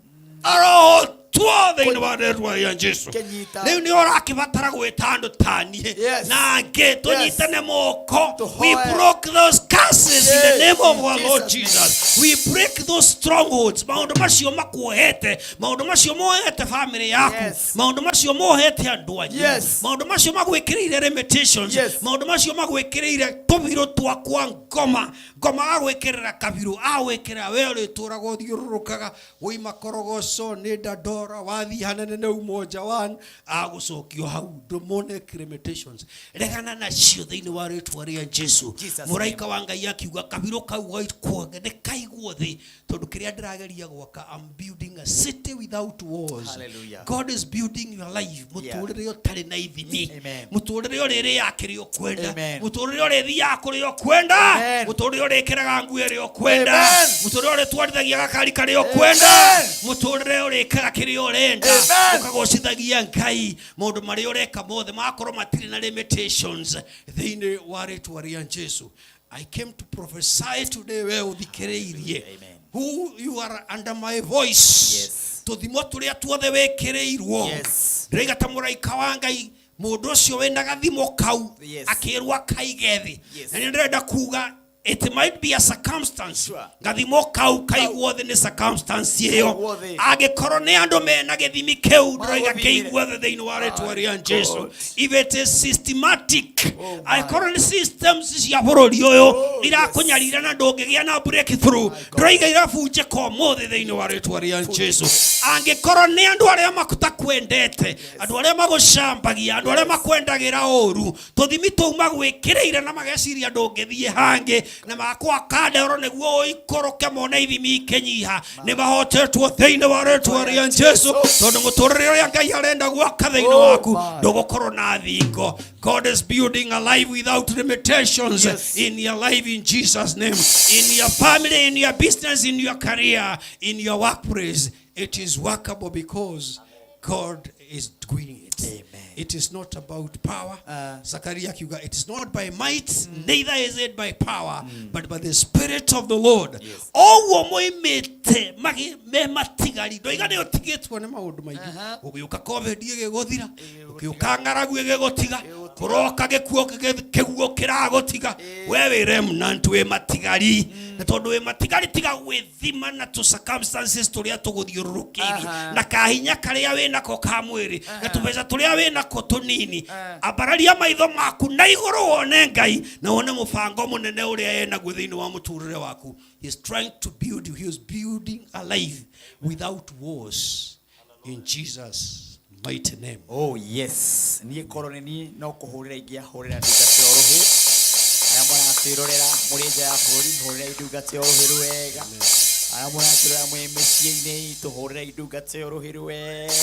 arohotwo thĩinĩ wa rĩtwa rĩa Jesu. Kĩnyita. Rĩu nĩ ũrakĩbatara gwĩta andũ taniĩ na angĩ tũnyitane moko. We Tũhoe. broke those curses in the Yes, name of in our Lord Jesus' Jesus. We break those strongholds. Maũndũ macio makuohete, maũndũ macio mohete family yaku, Yes. maũndũ macio mohete andũ anyu, Yes. maũndũ macio magwĩkĩrĩire limitations, Yes. maũndũ macio magwĩkĩrĩire tũbirũ twakwa ngoma ngoma, agwĩkĩrĩra kabirũ, agwĩkĩrĩra we ũrĩtũraga ũthiũrũrũkaga woima korogoco nĩ ndandora wathiĩ hanene nĩ umoja one agũcokio hau. Demonic limitations, regana nacio thĩinĩ wa rĩtwa rĩa Jesu. Jesus. Mũraika wa Ngai akiuga kabirũ kau gaikuonge nĩ kaigwo thĩ, tondũ kĩrĩa ndĩrageria gwaka, I'm building a city without walls. Hallelujah. God is building your life, mũtũrĩre ũtarĩ na ithimi, Amen. mũtũrĩre ũrĩrĩaga kĩrĩa ũkwenda, Amen. mũtũrĩre ũrĩthiaga kũrĩa ũkwenda, Amen. mũtũrĩre ũrĩkĩraga nguo ĩrĩa ũkwenda, Amen. mũtũrĩre ũrĩtwarithagia gakari karĩa ũkwenda, Amen. mũtũrĩre ũrĩkaga kĩrĩa ũrenda, Amen. ũkagocithagia Ngai. Maũndũ marĩa ũreka mothe magakorwo matirĩ na limitations thĩinĩ wa rĩtwa rĩa Jesu. I came to prophesy today, we ũthikĩrĩirie, who you are under my voice. Yes. Tũthimo tũrĩa tuothe wĩkĩrĩirwo, Yes. ndĩraiga ta mũraika wa Ngai mũndũ ũcio wĩna gathimo kau Yes. akĩrwo akaige thĩ. Yes. Na nĩ ndĩrenda kuga it might be a circumstance. Sure. Gathimo kau kaigwo thĩ nĩ circumstance ĩyo. Kaigwo thĩ. Angĩkorwo nĩ andũ mena gĩthimi kĩu, ndĩroiga Magũthimire. kĩigwo thĩ thĩinĩ wa rĩtwa rĩa Jesu. God. If it is systematic, Oh, my. angĩkorwo nĩ systems cia bũrũri ũyũ Oh, irakũnyarira na ndũngĩgĩa na breakthrough, ndĩroiga irabunjĩka ũmũthĩ thĩinĩ wa rĩtwa rĩa Jesu. Angĩkorwo nĩ andũ arĩa matakwendete, andũ arĩa magũcambagia, andũ arĩa makwendagĩra ũru, tũthimi tũu magwĩkĩrĩire na mageciria ndũngĩthiĩ hangĩ na magakwaka ndoro nĩguo ũikũrũke mone ithimi ikĩnyiha, nĩ mahotetwo thĩinĩ wa rĩtwa rĩa Jesu, tondũ mũtũrĩre ũrĩa Ngai arenda gwaka thĩinĩ Oh, waku my. ndũgũkorwo na thingo. God is building a life without limitations Yes. in your life in Jesus' name, in your family, in your business, in your career, in your workplace. It is workable because God is doing it. Amen. It is not about power. Zakaria akiuga, it is not by might, neither is it by power, but by the Spirit of the Lord. Oguo moimĩte me matigari, ndoiga nĩ ũtigĩtwo nĩ maũndũ maingĩ. Ũgĩũka COVID ĩgĩgũthira, ũgĩũka ng'aragu ĩgĩgũtiga. Kũroka gĩkuo kĩguo kĩragũtiga. We wĩ remnant, wĩ matigari. Na tondũ wĩ matigari, tiga gwĩthima na tũ circumstances tũrĩa tũgũthiũrũrũkĩirie na kahinya karĩa wĩ nako ka mwĩrĩ na tũbeca tũrĩa wĩ nako tũnini. Ambararia maitho maku na igũrũ wone Ngai na wone mũbango mũnene ũrĩa enaguo thĩinĩ wa mũtũrĩre waku. He is trying to build you. He is building a life without wars. In Jesus mighty name. Oh yes, niĩ korwo nĩ niĩ no kũhũrĩra ingĩahũrĩra ndungata ĩyo rũhĩ. Arĩa mũratwĩrorera mũrĩ nja ya bũrũri, hũrĩrai ndungata ĩyo rũhĩ rwega. Arĩa mũratwĩrorera mwĩ mĩciĩ-inĩ itũ, hũrĩrai ndungata ĩyo rũhĩ rwega.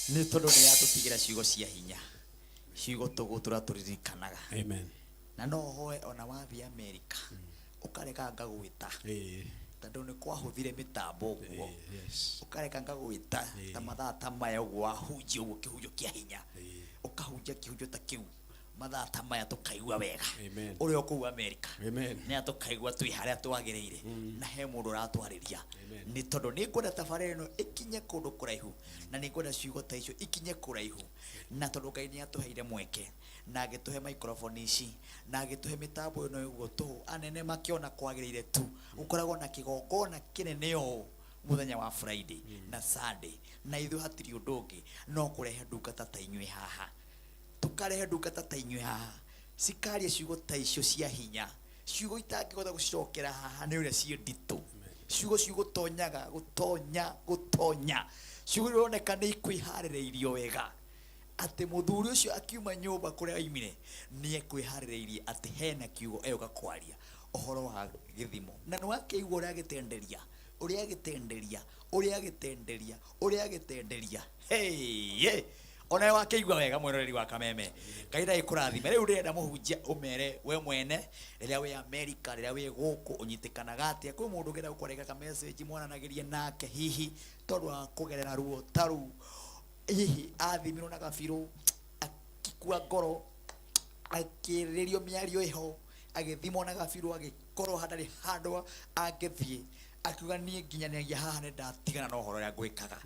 Nĩ tondũ nĩ yatũtigĩra ciugo cia hinya, ciugo tũgũtũra tũririkanaga. Amen. Na no hoe ona wathiĩ Amerika, ũkareka ngagwĩta tondũ nĩ kwahũthire mĩtambo ũguo, ũkareka ngagwĩta ta mathaa ta maya ũguo wahunjia ũguo kĩhunjio kĩa hinya, ũkahunjia kĩhunjio ta kĩu mathaa ta maya tũkaigua wega. Amen. Ũrĩa ũkũu Amerika Amen. nĩ tũkaigua twĩ harĩa twagĩrĩire na he mũndũ ũratwarĩria, nĩ tondũ nĩ ngwenda tabarĩra ĩno ĩkinye kũndũ kũraihu na nĩ ngwenda ciugo ta icio ikinye kũraihu, na tondũ Ngai nĩ atũheire mweke na agĩtũhe microphone ici na agĩtũhe mĩtambo ĩno ũguo tũhũ, anene makĩona kwagĩrĩire tu gũkoragwo na kĩgongona kĩnene ũũ mũthenya wa Friday na Sunday, na ithuĩ hatirĩ ũndũ ũngĩ no kũrehe ndungata ta inyuĩ haha, tũkarehe ndungata ta inyuĩ haha cikaria ciugo ta icio cia hinya, ciugo itangĩhota gũcokera haha nĩ ũrĩa ciĩ nditũ, ciugo cigũtonyaga gũtonya gũtonya, ciugo ironeka nĩ ikwĩharĩrĩirio wega atĩ mũthuri ũcio akiuma nyũmba kũrĩa oimire nĩ ekwĩharĩrĩirie atĩ hena kiugo egũka kwaria ũhoro wa gĩthimo, na nĩ wakĩigua ũrĩa agĩtenderia, ũrĩa agĩtenderia, ũrĩa agĩtenderia, ũrĩa agĩtenderia. Hey, ona wakĩigua wega mwĩroreri wa Kameme, Ngai ndagĩkũrathime. Rĩu ndĩrenda mũhunjia ũmere we mwene, rĩrĩa wĩ Amerika, rĩrĩa wĩ gũkũ, ũnyitĩkanaga atĩa? Kwĩ mũndũ ũngĩenda gũkwarĩka ka message mwaranagĩrie nake, hihi tondũ wa kũgerera ruo ta rũu, hihi athimirwo na gabirũ akĩkua ngoro, akĩrĩrio mĩario ĩho, agĩthimwo na gabirũ, agĩkorwo hatarĩ handũ angĩthiĩ, akiuga niĩ nginyanagia haha nĩ ndatigana na ũhoro ũrĩa ngwĩkaga.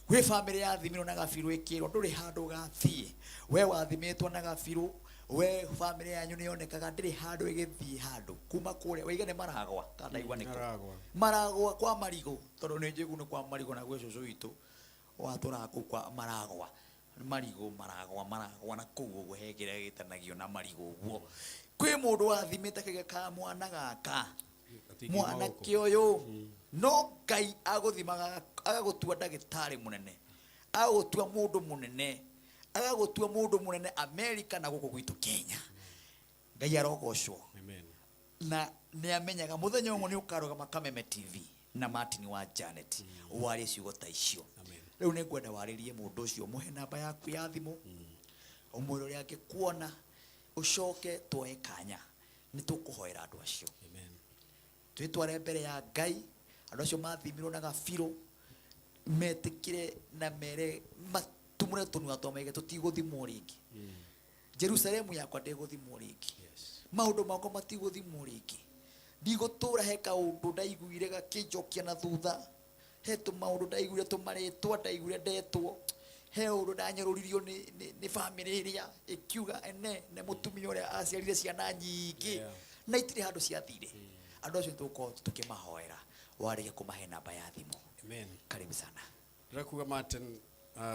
Gwĩ bamĩrĩ yathimirwo na gabirũ ĩkĩrwo ndũrĩ handũ ũgathiĩ, we wathimĩtwo na gabirũ, we bamĩrĩ yanyu nĩ yonekaga ndĩrĩ handũ ĩgĩthiĩ handũ kuma kũrĩa waiga nĩ maragwa kana ndaigua nĩkũ Maragwa. Maragwa kwa marigũ, tondũ nĩ njĩgu nĩ kwa marigũ na gwĩ cũcũ witũ watũraga kũu kwa maragwa marigũ, maragwa maragwa na kũu ũguo he kĩrĩa gĩtanagio na marigũ ũguo. Kwĩ mũndũ wathimĩte kaiga ka mwana gaka mwanake ũyũ, no Ngai agũthimaga agagũtua ndagĩtarĩ mũnene, agagũtua mũndũ mũnene, agagũtua mũndũ mũnene Amerika na gũkũ gwitũ Kenya. Ngai arogocwo. Amen. Na nĩ amenyaga mũthenya ũmwe nĩ ũkarũgama Kameme TV na Martin wa Janet warie ciugo ta icio. Rĩu nĩ ngwenda warĩrie mũndũ ũcio, mũhe namba yaku ya thimũ, ũmwĩre ũrĩa angĩkuona, ũcoke tuoe kanya nĩ tũkũhoera andũ acio. Twĩtware mbere ya Ngai, andũ acio mathimirwo na gabirũ metĩkĩre na mere matumũre tũnua twa maige tũtigũthimwo rĩngĩ. Jerusalemu yakwa ndĩgũthimwo rĩngĩ, maũndũ makwa matigũthimwo rĩngĩ, ndigũtũra he kaũndũ ndaiguire gakĩnjokia na thutha, he tũmaũndũ ndaiguire, tũmarĩtwa ndaiguire ndetwo, he ũndũ ndanyũrũririo nĩ bamĩrĩ ĩrĩa ĩkiuga ene nĩ mũtumia ũrĩa aciarire ciana nyingĩ na itirĩ handũ ciathire. Andũ acio nĩtũgũkorwo tũkĩmahoera warĩkia kũmahe namba ya thimũ. Amen. Karibu sana. Ndĩrakuga Martin,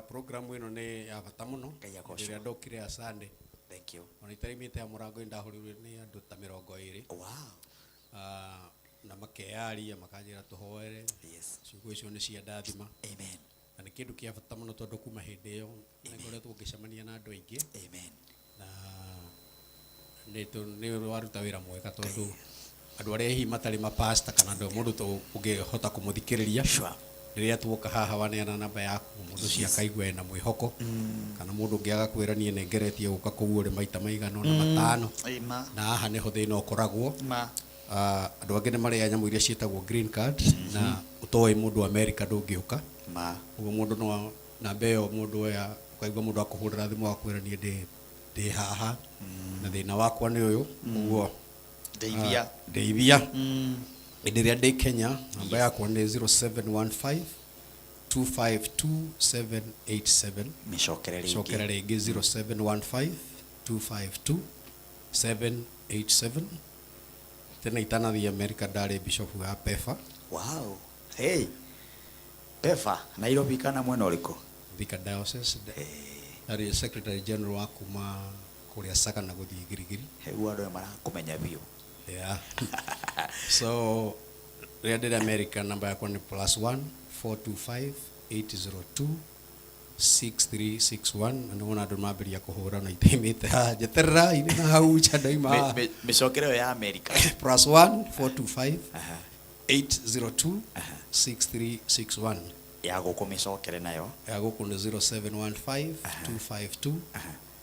program ĩno nĩ ya bata mũno. Ngai agocwo. Rĩrĩa ndokire ya Sunday. Thank you. Ona itarimĩte ya mũrango-inĩ ndahũrĩirwo nĩ andũ ta mĩrongo ĩrĩ. Wow. Na makeyaria makanjĩra tũhoere. Yes. Ciugo icio nĩ cia ndathima. Amen. Na nĩ kĩndũ kĩa bata mũno tondũ kuma hĩndĩ ĩyo nĩ ngoretwo ngĩcemania na andũ aingĩ. Amen. Na nĩ waruta wĩra mwega tondũ andũ arĩa hihi matarĩ mapasta kana andũ mũndũ ũngĩhota kũmũthikĩrĩria. Sure. Rĩrĩa tuoka haha waneana namba yaku mũndũ ũcio akaigua ena mwĩhoko, kana mũndũ ũngĩ agakwĩra niĩ nĩ ngeretie gũka kũu ũrĩ maita maigana ũna matano. Ĩma. Na haha nĩho thĩna ũkoragwo. Ma. Andũ angĩ nĩ marĩa nyamũ iria ciĩtagwo green card na ũtoĩ mũndũ America ndũngĩũka. Ma. Ũguo mũndũ no namba ĩyo mũndũ oya ũkaigua mũndũ akũhũrĩra thimũ agakwĩra niĩ ndĩ haha na thĩna wakwa nĩ ũyũ. Ũguo Ndeithia. Ndeithia. Hĩndĩ ĩrĩa ndĩ Kenya namba yakwa nĩ 0715 252 787. Mĩcokere rĩngĩ. Cokera rĩngĩ, 0715 252 787. Tene itanathiĩ America ndarĩ bishop wa PEFA. Wow, hey, PEFA Nairobi kana mwena ũrĩkũ? Thika Diocese. Ndarĩ secretary general wa kuma kũrĩa Sagana gũthiĩ Girigiri. Rĩu andũ aya marakũmenya biũ. Yeah. So rĩrĩa ndĩrĩ America namba yakwa nĩ +1 425 802 6361, na nĩwona andũ mambĩrĩria kũhũra na itaimĩte haha, njeterera inĩ na hau nja ndaima haha. Mĩcokere ĩyo ya America. +1 425 802 6361. Ya gũkũ mĩcokere nayo. Ya gũkũ nĩ 0715 252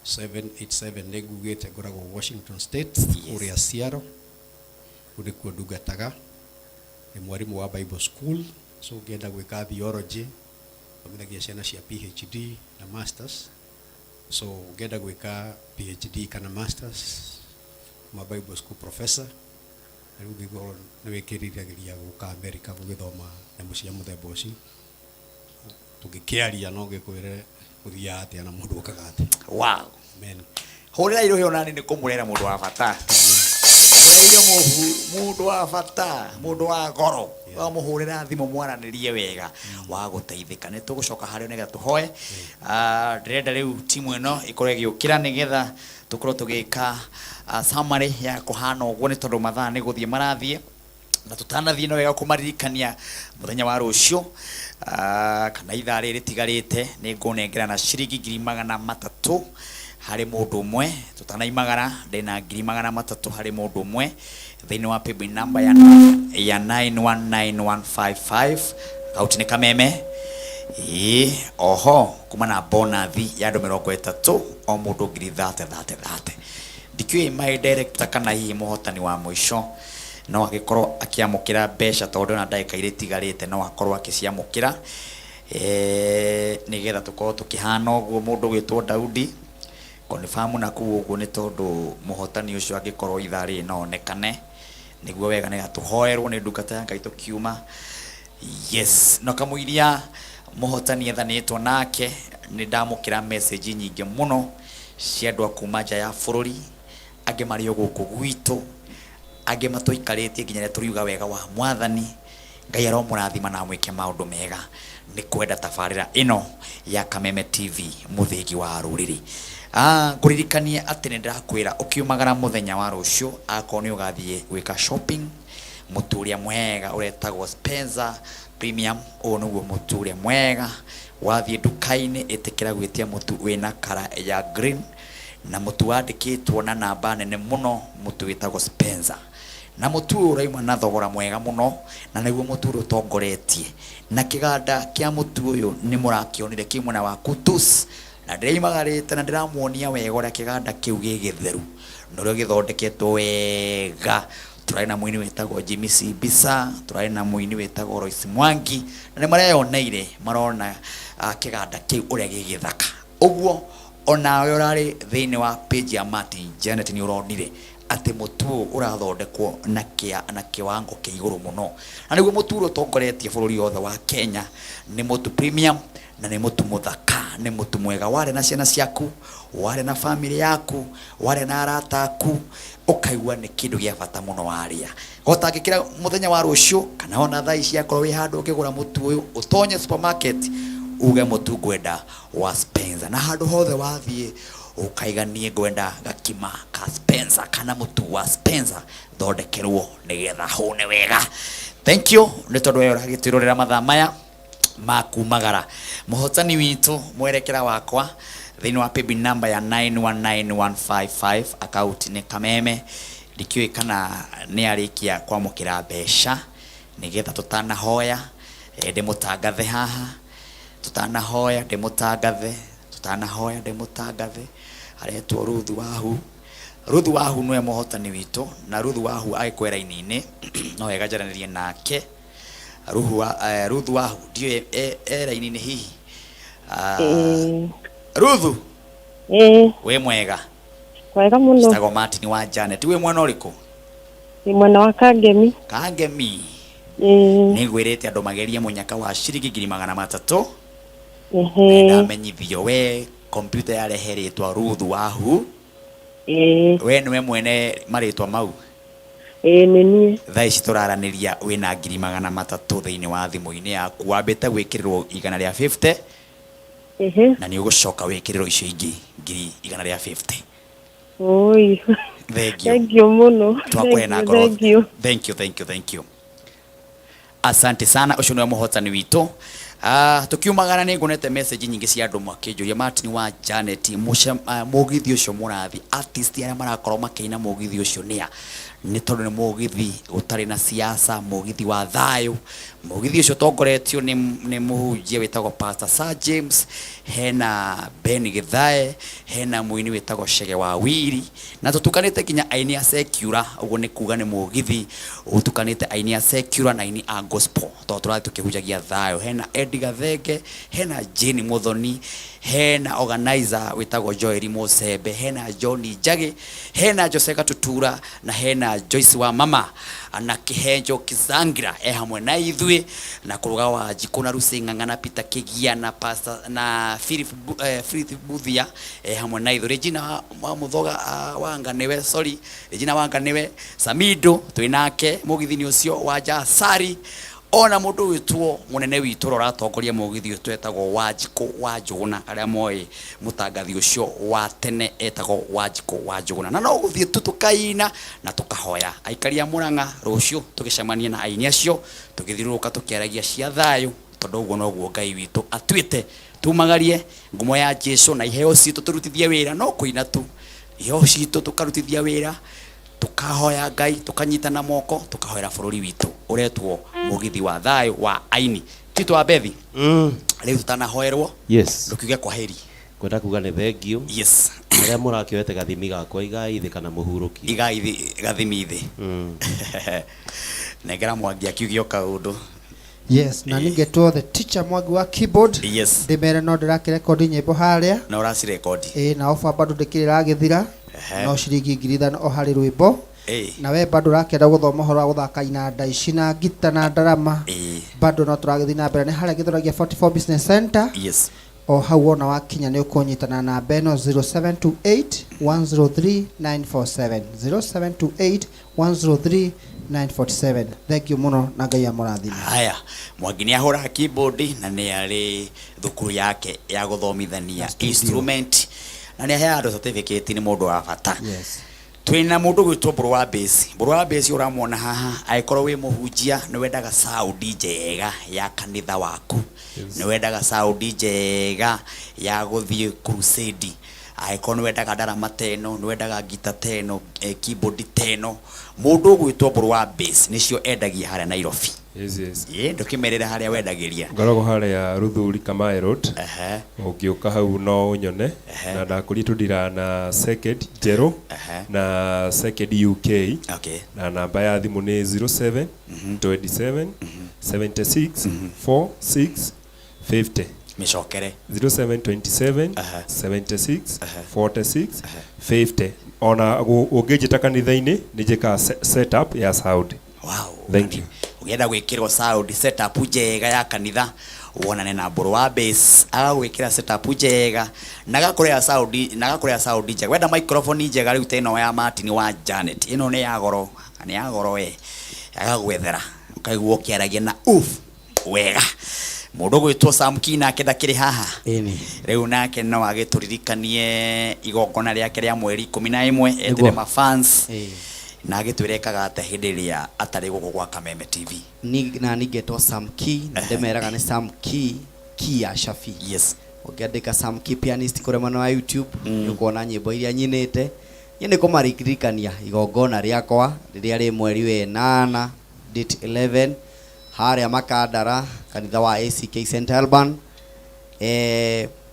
787. Nĩ ngugĩte ngoragwo Washington State, kũrĩa Seattle. Kũu nĩkuo ndungataga, nĩ mwarimũ wa Bible school, so ũngĩenda gwĩka theology, thomithagia ciana cia PhD na masters, so ũngĩenda gwĩka PhD kana masters ma Bible school professor, rĩu ũngĩkorwo nĩ wĩkĩriragĩria gũka America gũgĩthoma nyamũ cia mũthemba ũcio, tũngĩkĩaria no ngĩkwĩre gũthiaga atĩa na mũndũ okaga atĩa. Wow. Amen. Hũrĩra irũhĩ onani nĩ kũmũrera mũndũ wa bata. Mũreire mũndũ wa bata, mũndũ wa goro. Wamũhũrĩra thimũ mwaranĩrie wega wa gũteithĩka. Nĩ tũgũcoka harĩa nĩgetha tũhoe. Ndĩrenda rĩu timu ĩno ĩkorwo ĩgĩũkĩra nĩgetha tũkorwo tũgĩka summary ya kũhana ũguo, nĩ tondũ mathaa nĩ gũthiĩ marathiĩ. Na tũtanathiĩ no wega kũmaririkania mũthenya wa rũciũ, kana ithaa rĩrĩ rĩtigarĩte, nĩ ngũnengera na ciringi 300,000 harĩ mũndũ ũmwe. Tũtanaimagara ndĩna 300,000 harĩ mũndũ ũmwe thĩinĩ wa paybill number ya 919155, akaunti nĩ Kameme. Ĩĩ, oho kuma na bonathi ya andũ 30, o mũndũ ngiri thate thate thate. Ndikĩũĩ my director kana hihi mũhotani wa mũico no agĩkorwo akĩamũkĩra mbeca, tondũ ona ndagĩka iria itigarĩte no akorwo akĩciamũkĩra, nĩgetha tũkorwo tũkĩhana ũguo. Mũndũ ũgwĩtwo Daudi confirm na kũu ũguo, nĩ tondũ mũhotani ũcio angĩkorwo ithaa rĩrĩ no onekane nĩguo wega, nĩgetha tũhoerwo nĩ ndungata ya Ngai tũkiuma. Yes, no kamũiria mũhotani ethanĩtwo nake, nĩ ndamũkĩra message nyingĩ mũno cia andũ a kuma nja ya bũrũri, angĩ marĩ o gũkũ gwitũ, angĩ matũikarĩtie nginya rĩrĩa tũriuga wega wa Mwathani. Ngai aromũrathima na amwĩke maũndũ mega nĩ kwenda tabarĩra ĩno ya Kameme TV, mũthĩgi wa rũrĩrĩ. Ngũririkanie atĩ nĩ ndĩrakwĩra ũkiumagara mũthenya wa rũciũ, akorwo nĩ ũgathiĩ gwĩka shopping, mũtu ũrĩa mwega ũretagwo Spencer Premium, ũyũ nĩguo mũtu ũrĩa mwega. Wathiĩ nduka-inĩ ĩtĩkĩra gwĩtia mũtu wĩna kara ya green na mũtu wandĩkĩtwo na namba nene mũno, mũtu wĩtagwo Spencer. Na mũtu ũyũ ũrauma na thogora mwega mũno, na nĩguo mũtu ũrĩa ũtongoretie. Na kĩganda kĩa mũtu ũyũ nĩ mũrakĩonire kĩ mwena wa Kutus, na ndĩreimagarĩte na ndĩramuonia wega ũrĩa kĩganda kĩu gĩ gĩtheru na ũrĩa gĩthondeketwo wega. Tũrarĩ na mũini wĩtagwo Jimmy Simbisa, tũrarĩ na mũini wĩtagwo Royce Mwangi, na nĩ mareyoneire, marona kĩganda kĩu ũrĩa gĩ gĩthaka. Ũguo onawe ũrarĩ thĩinĩ wa page ya Martin Janet nĩ ũronire atĩ mũtu ũyũ ũrathondekwo na kĩwango kĩa igũrũ mũno, na nĩguo mũtu ũrĩa ũtongoretie bũrũri wothe wa Kenya. Nĩ mũtu premium na nĩ mũtu mũthaka, nĩ mũtu mwega. Warĩa na ciana ciaku, warĩa na family yaku, warĩa na arata aku, ũkaigua nĩ kĩndũ gĩa bata mũno warĩa. Gotangĩkĩra mũthenya wa rũciũ kana ona thaa ici, akorwo wĩ handũ ũkĩgũra mũtu ũyũ, ũtonye supermarket uge mũtu ngwenda wa Spencer, na handũ hothe wathiĩ ũkaiga niĩ ngwenda gakima ka Spencer kana mũtu wa Spencer thondekerwo nĩgetha hũne wega. Thank you nĩ tondũ we ũragĩtwĩrorera mathaa maya makumagara. Mũhotani witũ mwerekera wakwa thĩinĩ wa paybill number ya 919155, akaunti nĩ Kameme, ndikĩũĩ kana nĩ arĩkia kwamũkĩra mbeca, nĩgetha tũtanahoya ndĩmũtangathe haha, tũtanahoya ndĩmũtangathe, tũtanahoya ndĩmũtangathe. Aretwo Ruthu Wahu. Ruthu Wahu nĩwe mũhotani witũ, na Ruthu Wahu agĩkwera raini-inĩ no wega njaranĩrie nake. Ruthu Wahu ndiũĩ e raini-inĩ hihi? Ruthu? Ĩĩ. Wĩ mwega? Wega mũno. Citagwo Martin wa Janet. Wĩ mwena ũrĩkũ? Nĩ mwena wa Kangemi. Kangemi. Ĩĩ. Nĩ ngwĩrĩte andũ magerie mũnyaka wa ciringi 300,000. Ehe. Ndamenyithio we kompiuta yarehe rĩtwa Ruth Wahu. Ĩĩ. We nĩwe mwene marĩtwa mau? Ĩĩ, nĩ niĩ. Thaa ici tũraranĩria wĩna 300,000 thĩinĩ wa thimũ-inĩ yaku. Wambĩte gwĩkĩrĩrwo 150. Ehe. Na nĩ ũgũcoka wĩkĩrĩrwo icio ingĩ 150,000. Oi. Thank you. Thank you mũno. Twakũhe na Thank you, ngoro. thank you. Thank you, thank you, thank you. Asante sana, ũcio nĩwe mũhotani witũ. Ah, tukiumagara nĩ nguonete message nyingĩ cia andũ makĩnjũria Martin wa Janet mũgithi ũcio mũrathi artist arĩa marakorwo makĩina mũgithi ũcio nĩa nĩ tondũ nĩ mũgithi ũtarĩ na siasa, mũgithi wa thayũ. Mũgithi ũcio ũtongoretio nĩ mũhunjia wĩtagwo Pastor Sir James, hena Ben Githae, hena mũini wĩtagwo Chege wa Wiri, na tũtukanĩte nginya aini a secular. Ũguo nĩ kuga nĩ mũgithi ũtukanĩte aini a secular na aini a gospel, tondũ tũrathiĩ tũkĩhunjagia thayũ. Hena Eddie Gathenge, hena Jane Muthoni, hena organizer wĩtagwo Joel Musembe, hena John Njagi, hena Jose Gatutura, na hena Joyce wa mama na Kihenjo Kizangira e hamwe na ithuĩ, na kũrũga wa Njikũ na Lucy Ng'ang'a na Peter Kigia na Pastor na Philip Philip Buthia e hamwe na ithuĩ, Regina wa Muthoga, Wanga nĩwe, sorry, Regina Wanga nĩwe, Samido twĩ nake mũgithi-inĩ ũcio wa Jasari, ona mũndũ wĩtwo mũnene witũ ũrĩa ũratongoria mũgithi ũyũ twetagwo Wanjikũ wa Njũgũna, arĩa moĩ mũtangathi ũcio wa tene etagwo Wanjikũ wa Njũgũna. Na no gũthiĩ tu tũkaina na tũkahoya aikari a Murang'a rũciũ tũgĩcemanie na aini acio tũgĩthiũrũrũka tũkĩaragia cia thayũ, tondũ ũguo noguo Ngai witũ atuĩte. Tumagarie ngumo ya Jesu na iheo citũ tũrutithie wĩra, no kũina tu iheo citũ tũkarutithia wĩra, tukahoya Ngai, tukanyitana moko, tukahoera bũrũri witũ ũretwo mũgithi wa thayũ wa aini. Tito wa Bethi, rĩu tutanahoerwo, Yes. ndũkiuge kwa heri. Kwenda kuga nĩ thank you. Yes. Arĩa mũrakĩoete gathimi gakwa igai thĩ kana mũhurũki. Igai thĩ, gathimi thĩ. Nengera Mwangi akiuge o kaũndũ. Yes, na ningetwo the teacher Mwangi wa keyboard. Yes. Ndĩmere no ndĩrakĩrekondi nyĩmbo harĩa. Na ũracirekondi. Ĩĩ, na ofa bado ndĩkĩrĩ ĩragĩthira. No ciringi 5,000 o harĩ rwĩmbo. Na we bado ũrakĩenda gũthoma ũhoro wa gũthaka inanda ici na ngita na ndarama. Bado no tũragĩthiĩ na mbere nĩ harĩa Gĩthũragia 44 Business Center. Yes. O hau wona wakinya nĩ ũkũnyitana na namba ĩno 0728 103 947, 0728 103 947. Thank you mũno na Ngai amũrathime. Haya, Mwangi nĩ ahũraga keyboard na nĩ arĩ thukuru yake ya gũthomithania instrument na nĩ aheaga andũ certificate, nĩ mũndũ wa bata. Yes. Twĩna mũndũ gwĩtwo Mbũrũ wa Bass. Mbũrũ wa Bass ũramwona haha, angĩkorwo wĩ mũhunjia nĩ wendaga sound njega ya kanitha waku, nĩ wendaga sound njega ya gũthiĩ crusade, angĩkorwo nĩ wendaga ndarama ta ĩno, nĩ wendaga ngita ta ĩno, keyboard ta ĩno, mũndũ ũgwĩtwo Mbũrũ wa Bass nĩcio endagia harĩa Nairobi. Yes. Ĩ, ndũkĩmerĩre harĩa wendagĩria. Ngoragwo harĩa Ruthuri Kamae Road. Ũngĩũka hau no ũnyone. Na ndakũria tũndira na second njerũ na second UK. Okay. Na namba ya thimũ nĩ 07 27 76 46 50. Mĩcokere. 07 27 76 46 50. Ona ũngĩnjĩta kanitha-inĩ nĩ njĩkaga setup ya sound. Wow. Thank you. Ũngĩenda gwĩkĩrwo sound setup njega ya kanitha, wonane na Mbũrũ wa Bass, agagwĩkĩra setup njega na agakũrehera sound, na agakũrehera sound njega. Wenda microphone njega rĩu ta ĩno ya Martin wa Janet, ĩno nĩ ya goro, nĩ ya goro we, agagwethera ũkaigua ũkĩaragia na uff wega. Mũndũ ũgwĩtwo Sam Key nake ndakĩrĩ haha. Ĩni. Rĩu nake no agĩtũririkanie igongona rĩake rĩa mweri 11, etĩre Nĩguo. mafans na agĩtwĩre ekaga atĩa hĩndĩ ĩrĩa atarĩ gũkũ gwa Kameme TV. Ni na ningetwo Sam Key, na ndĩmeraga nĩ Sam Key, Key ya Shafi. Yes. Ũngĩandĩka Sam Key pianist kũrĩa mwena wa YouTube, nĩ ũkuona nyĩmbo iria nyinĩte. Niĩ nĩ kũmaririkania igongona rĩakwa rĩrĩa rĩ mweri wa 8, date 11, harĩa Makandara, kanitha wa ACK St Alban.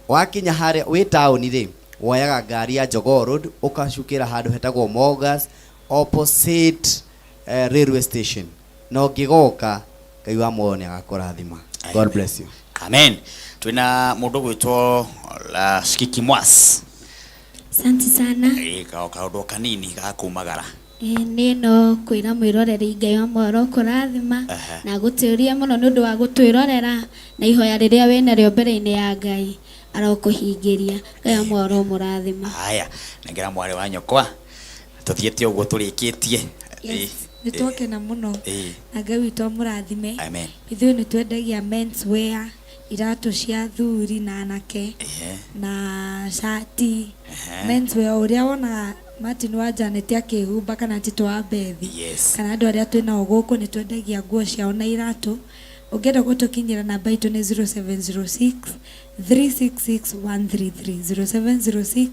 Wakinya harĩa wĩ taũni rĩ, woyaga ngari ya Jogoo Road ũkacukĩra handũ hetagwo Mogas opposite railway station. Na ũngĩgoka Ngai wa muoyo nĩ agakũrathima. God bless you. Amen. Twina mũndũ gwĩtwo Shikiki Mwas. Asante sana. Ĩ, kaũndũ kanini ga kumagara. Niĩ no kwĩra mwĩroreri Ngai wa mohoro kũrathima na gũtĩũria mũno nĩ ũndũ wa gũtwĩrorera na ihoya rĩrĩa wĩnarĩo mbere-inĩ ya Ngai arokũhingĩria. Ngai wa mohoro mũrathima. Haya, nengera mwarĩ wa nyũkwa tũthiĩte ũguo tũrĩkĩtie. Yes, nĩ twakena mũno na Ngai witũ amũrathime. Amen. Ithuĩ nĩ twendagia men's wear, iratũ cia athuri na anake na cati, men's wear ũrĩa wonaga Martin wa Janet akĩhumba kana Tito wa Bethi kana andũ arĩa twĩ nao gũkũ nĩ twendagia nguo ciao na iratũ. Ũngĩenda gũtũkinyĩra namba itũ nĩ 0706 366 133, 0706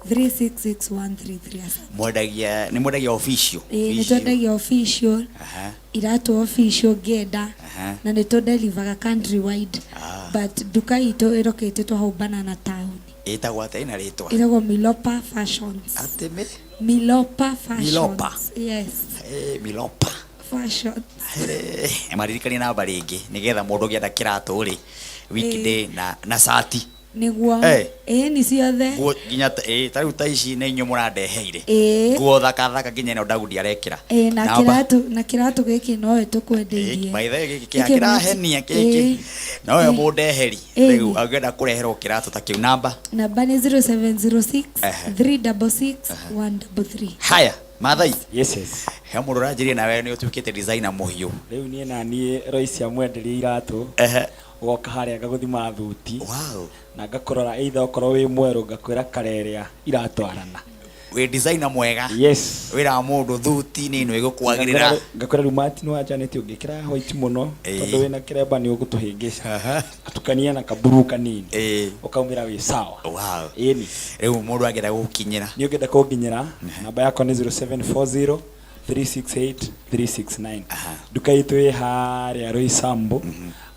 366 133. Asante. Mwendagia, nĩ mwendagia official? Ĩĩ, nĩ twendagia official iratũ, official ũngĩenda, na nĩ tũdelivaga country wide, but nduka itũ ĩrokĩtĩtwo hau Banana Town. Ĩtagwo atĩa, ĩna rĩtwa? Ĩtagwo Milopa Fashions. Atĩ mĩ? Milopa Fashions. Milopa. Yes. Milopa Fashions. Maririkanie namba rĩngĩ nĩgetha mũndũ ũngĩenda kĩratũ rĩ weekday na cati. Nĩguo. Ĩĩ, nĩ ciothe. Nguo nginya ta rĩu ta ici nĩ inyuĩ mũrandeheire. Nguo thaka thaka nginya ĩno Daudi arekĩra. Ĩĩ, na Namba. kĩratũ, na kĩratũ gĩkĩ nowe tũkwendeirie. By the way, gĩkĩ Gĩkĩ kĩrahenia gĩkĩ nowe mũndeheri. Rĩu angĩenda kũreherwo kĩratũ ta kĩu, namba? Namba nĩ 0706 366 133. Haya, Mathai. Yes, yes. He mũndũ ũranjĩrire nawe nĩ ũtuĩkĩte designer mũhiũ. Rĩu niĩ na niĩ Royce amwenderia iratũ. Ũgoka harĩa ngagũthima thuti. Na ngakũrora either okorwo wĩ mwerũ ngakwĩra karerĩa iratwarana. Wĩ designer mwega. Yes. Wĩra wa mũndũ thuti nĩ ĩno ĩgũkwagĩrĩra. Ngakwĩra rĩu Martin wa Janet ũngĩkĩra white mũno tondũ wĩna kĩremba nĩ ũgũtũhĩngĩca. Atukania na kaburu kanini. Ũkaumĩra wĩ sawa. Ĩni. Rĩu mũndũ angĩenda gũgũkinyĩra. Nĩ ũngĩenda kũnginyĩra, namba yakwa nĩ 0740 368 369. Nduka itũ ĩ harĩa Roysambu,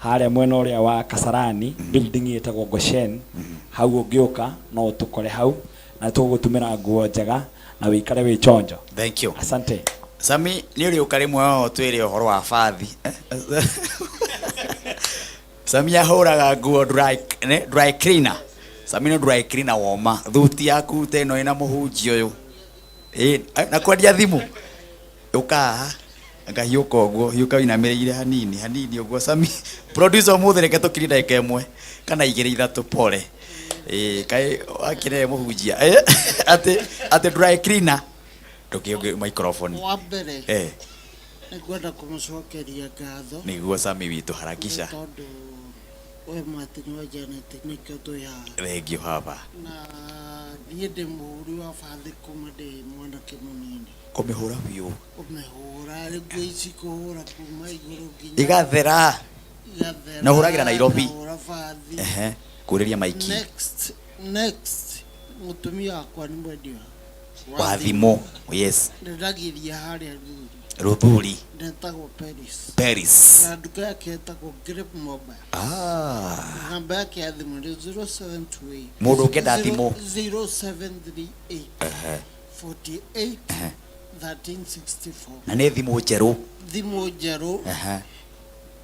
harĩa mwena ũrĩa wa Kasarani, building ĩtagwo Goshen. Hau ũngĩũka no ũtũkore hau na tũgũgũtumĩra nguo njega na wĩikare wĩ chonjo. Thank you. Asante. Sami, nĩ ũrĩũka rĩmwe ũtwĩre ũhoro wa bathi. Sami ahũraga nguo dry, ne, dry cleaner. Sami nĩ dry cleaner woma. Thuti yaku ta ĩno ĩna mũhunjia ũyũ. Na kwendia thimũ. Ũka haha. Ngahiũka ũguo, hiũka ũinamĩrĩire hanini, hanini ũguo. Sami, producer ũmũthĩ reke tũkirie ndagĩka ĩmwe kana igĩrĩ ithatũ, pole. Kaĩ wakĩree mũhunjia. Atĩ dry cleaner. Ndũkĩũngĩ microphone. Wa mbere, nĩngwenda kũmũcokeria ngatho. Nĩguo Sami witũ harakisha. Nĩ tondũ we Martin wa Janet nĩkĩo twĩ haha. Thank you baba. Na niĩ ndĩ mũhũri wa bathi kuma ndĩ mwanake mũnini. Kũmĩhũra biũ. Kũmĩhũra, rĩu nguo ici kũhũra kuma igũrũ nginya Igathera. Igathera. Na ũhũragĩra Nairobi. Ngahũra bathi. Kũrĩria maiki. Next, mũtumia wakwa nĩ mwendia wa thimũ. Yes. Ndendagĩria harĩa Ruthuri. Ruthuri. Ndetagwo Paris. Paris. Na nduka yake ĩtagwo Grape Mobile. Namba yake ya thimũ nĩ 0728. Mũndũ ũngĩenda thimũ. 0738. 48 1364. Na nĩ thimũ njerũ. Thimũ njerũ.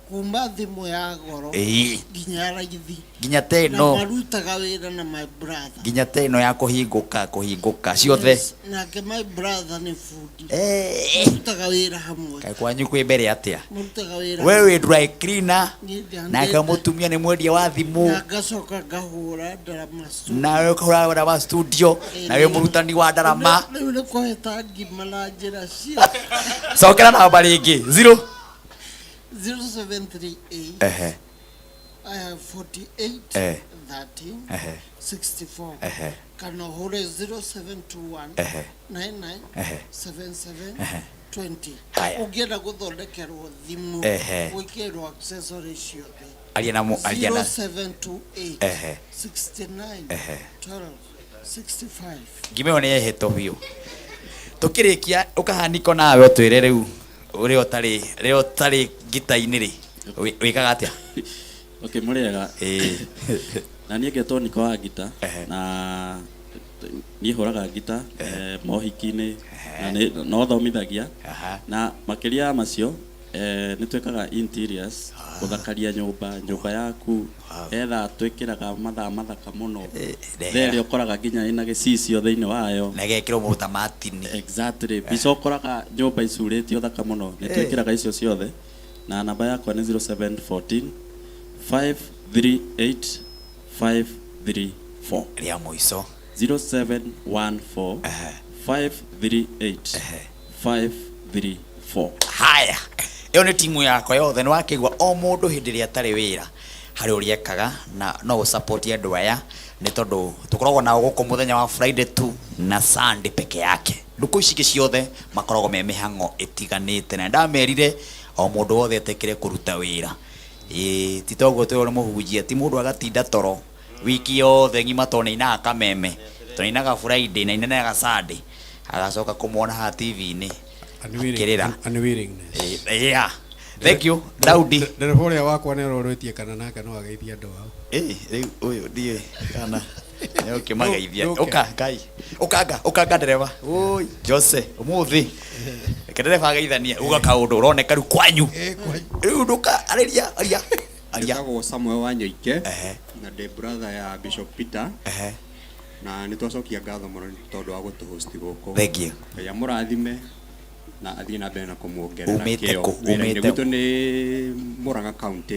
Kuma thimũ ya goro nginya raithi. Nginya ta ĩno. Na marutaga wĩra na my brother. Nginya ta ĩno ya kũhingũka, kũhingũka ciothe. Yes, nake my brother nĩ fundi. Marutaga wĩra hamwe. Kaĩ kwanyu kwĩ mbere atĩa? Marutaga wĩra We hamwe. wĩ dry cleaner. Niĩ ndĩ Nake mũtumia nĩ mwendia wa thimũ. Na ngacoka ngahũra ndarama studio. Nawe ũkahũra ndarama studio. Na wĩ mũrutani wa ndarama. Rĩu nĩ kũhĩta ngima na njĩra cia. Cokera namba rĩngĩ. 0. 0738. 48 13 64. Kana ũhũre 0721 99 77 20. Haya. Ũngĩenda gũthondekerwo thimũ, gwĩkĩrwo accessory ciothe. Aria na aria na 0728 69 12 65. Ngima ĩyo nĩ yehetwo biũ. Tũkĩrĩkia ũkahaniko nawe ũtwĩre rĩu ũrĩa ũtarĩ, rĩrĩa ũtarĩ ngita-inĩ rĩ, wĩkaga atĩa? Okay, mũrĩega. Na niĩ ngetwo Niko wa ngita, na niĩ hũraga ngita, mohiki-inĩ, na no thomithagia. Na makĩria ya macio, Nĩ twĩkaga interiors, gũthakaria nyũmba, nyũmba yaku etha twĩkĩraga mathaa mathaka mũno. Rehera. Thaa ĩrĩa ũkoraga nginya ĩna gĩcicio thĩinĩ wayo. Na ĩgekĩrwo maguta ma tini. Exactly. Mbica ũkoraga nyũmba icurĩtio thaka mũno. Nĩ twĩkĩraga icio ciothe. Na namba yakwa nĩ 0714 538 534. Rĩa mũico. 0714 538 534. Haya, ĩyo nĩ timu yakwa yothe. Nĩ wakĩigua o mũndũ hĩndĩ ĩrĩa atarĩ wĩra harĩ ũrĩa ekaga, na no ũsupport andũ aya nĩ tondũ tũkoragwo nao gũkũ mũthenya wa Friday tu na Sunday peke yake. Ndukũ ici ingĩ ciothe makoragwo me mĩhang'o ĩtiganĩte, na ndamerire o mũndũ wothe etĩkĩre kũruta wĩra. Ĩĩ, ti toguo twĩrwo nĩ mũhunjia, ti mũndũ agatinda toro wiki yothe ng'ima tondũ nĩainaga kameme, tondũ nĩainaga Friday na nĩainaga Sunday, agacoka kũmwona haha TV-inĩ akĩrĩra. Unwillingness. Yeah. Thank you, Daudi. Ndereba ũrĩa wakwa nĩ arorĩtie kana nake no ageithie andũ ao. Ĩ, rĩu ũyũ ndiũĩ kana nĩ ũkĩmageithia. Ndũke. Ũka Ngai. Ũkanga, ũkanga ndereba. Oi, Jose, ũmũthĩ. Reke ndereba ageithanie, uga kaũndũ ũroneka rĩu kwanyu. Rĩu ndũka, arĩria, aria. Aria. Njĩtagwo Samuel Wanyoike na ndĩ brother ya Bishop Peter na nĩ twacokia ngatho mũno nĩ tondũ wa gũtũhost gũkũ. Thank you. Ngai amũrathime na athiĩ na mbere na kũmuongerera Umĩte kĩo kũ? wĩra-inĩ. Umĩte Gwitũ nĩ Murang'a County.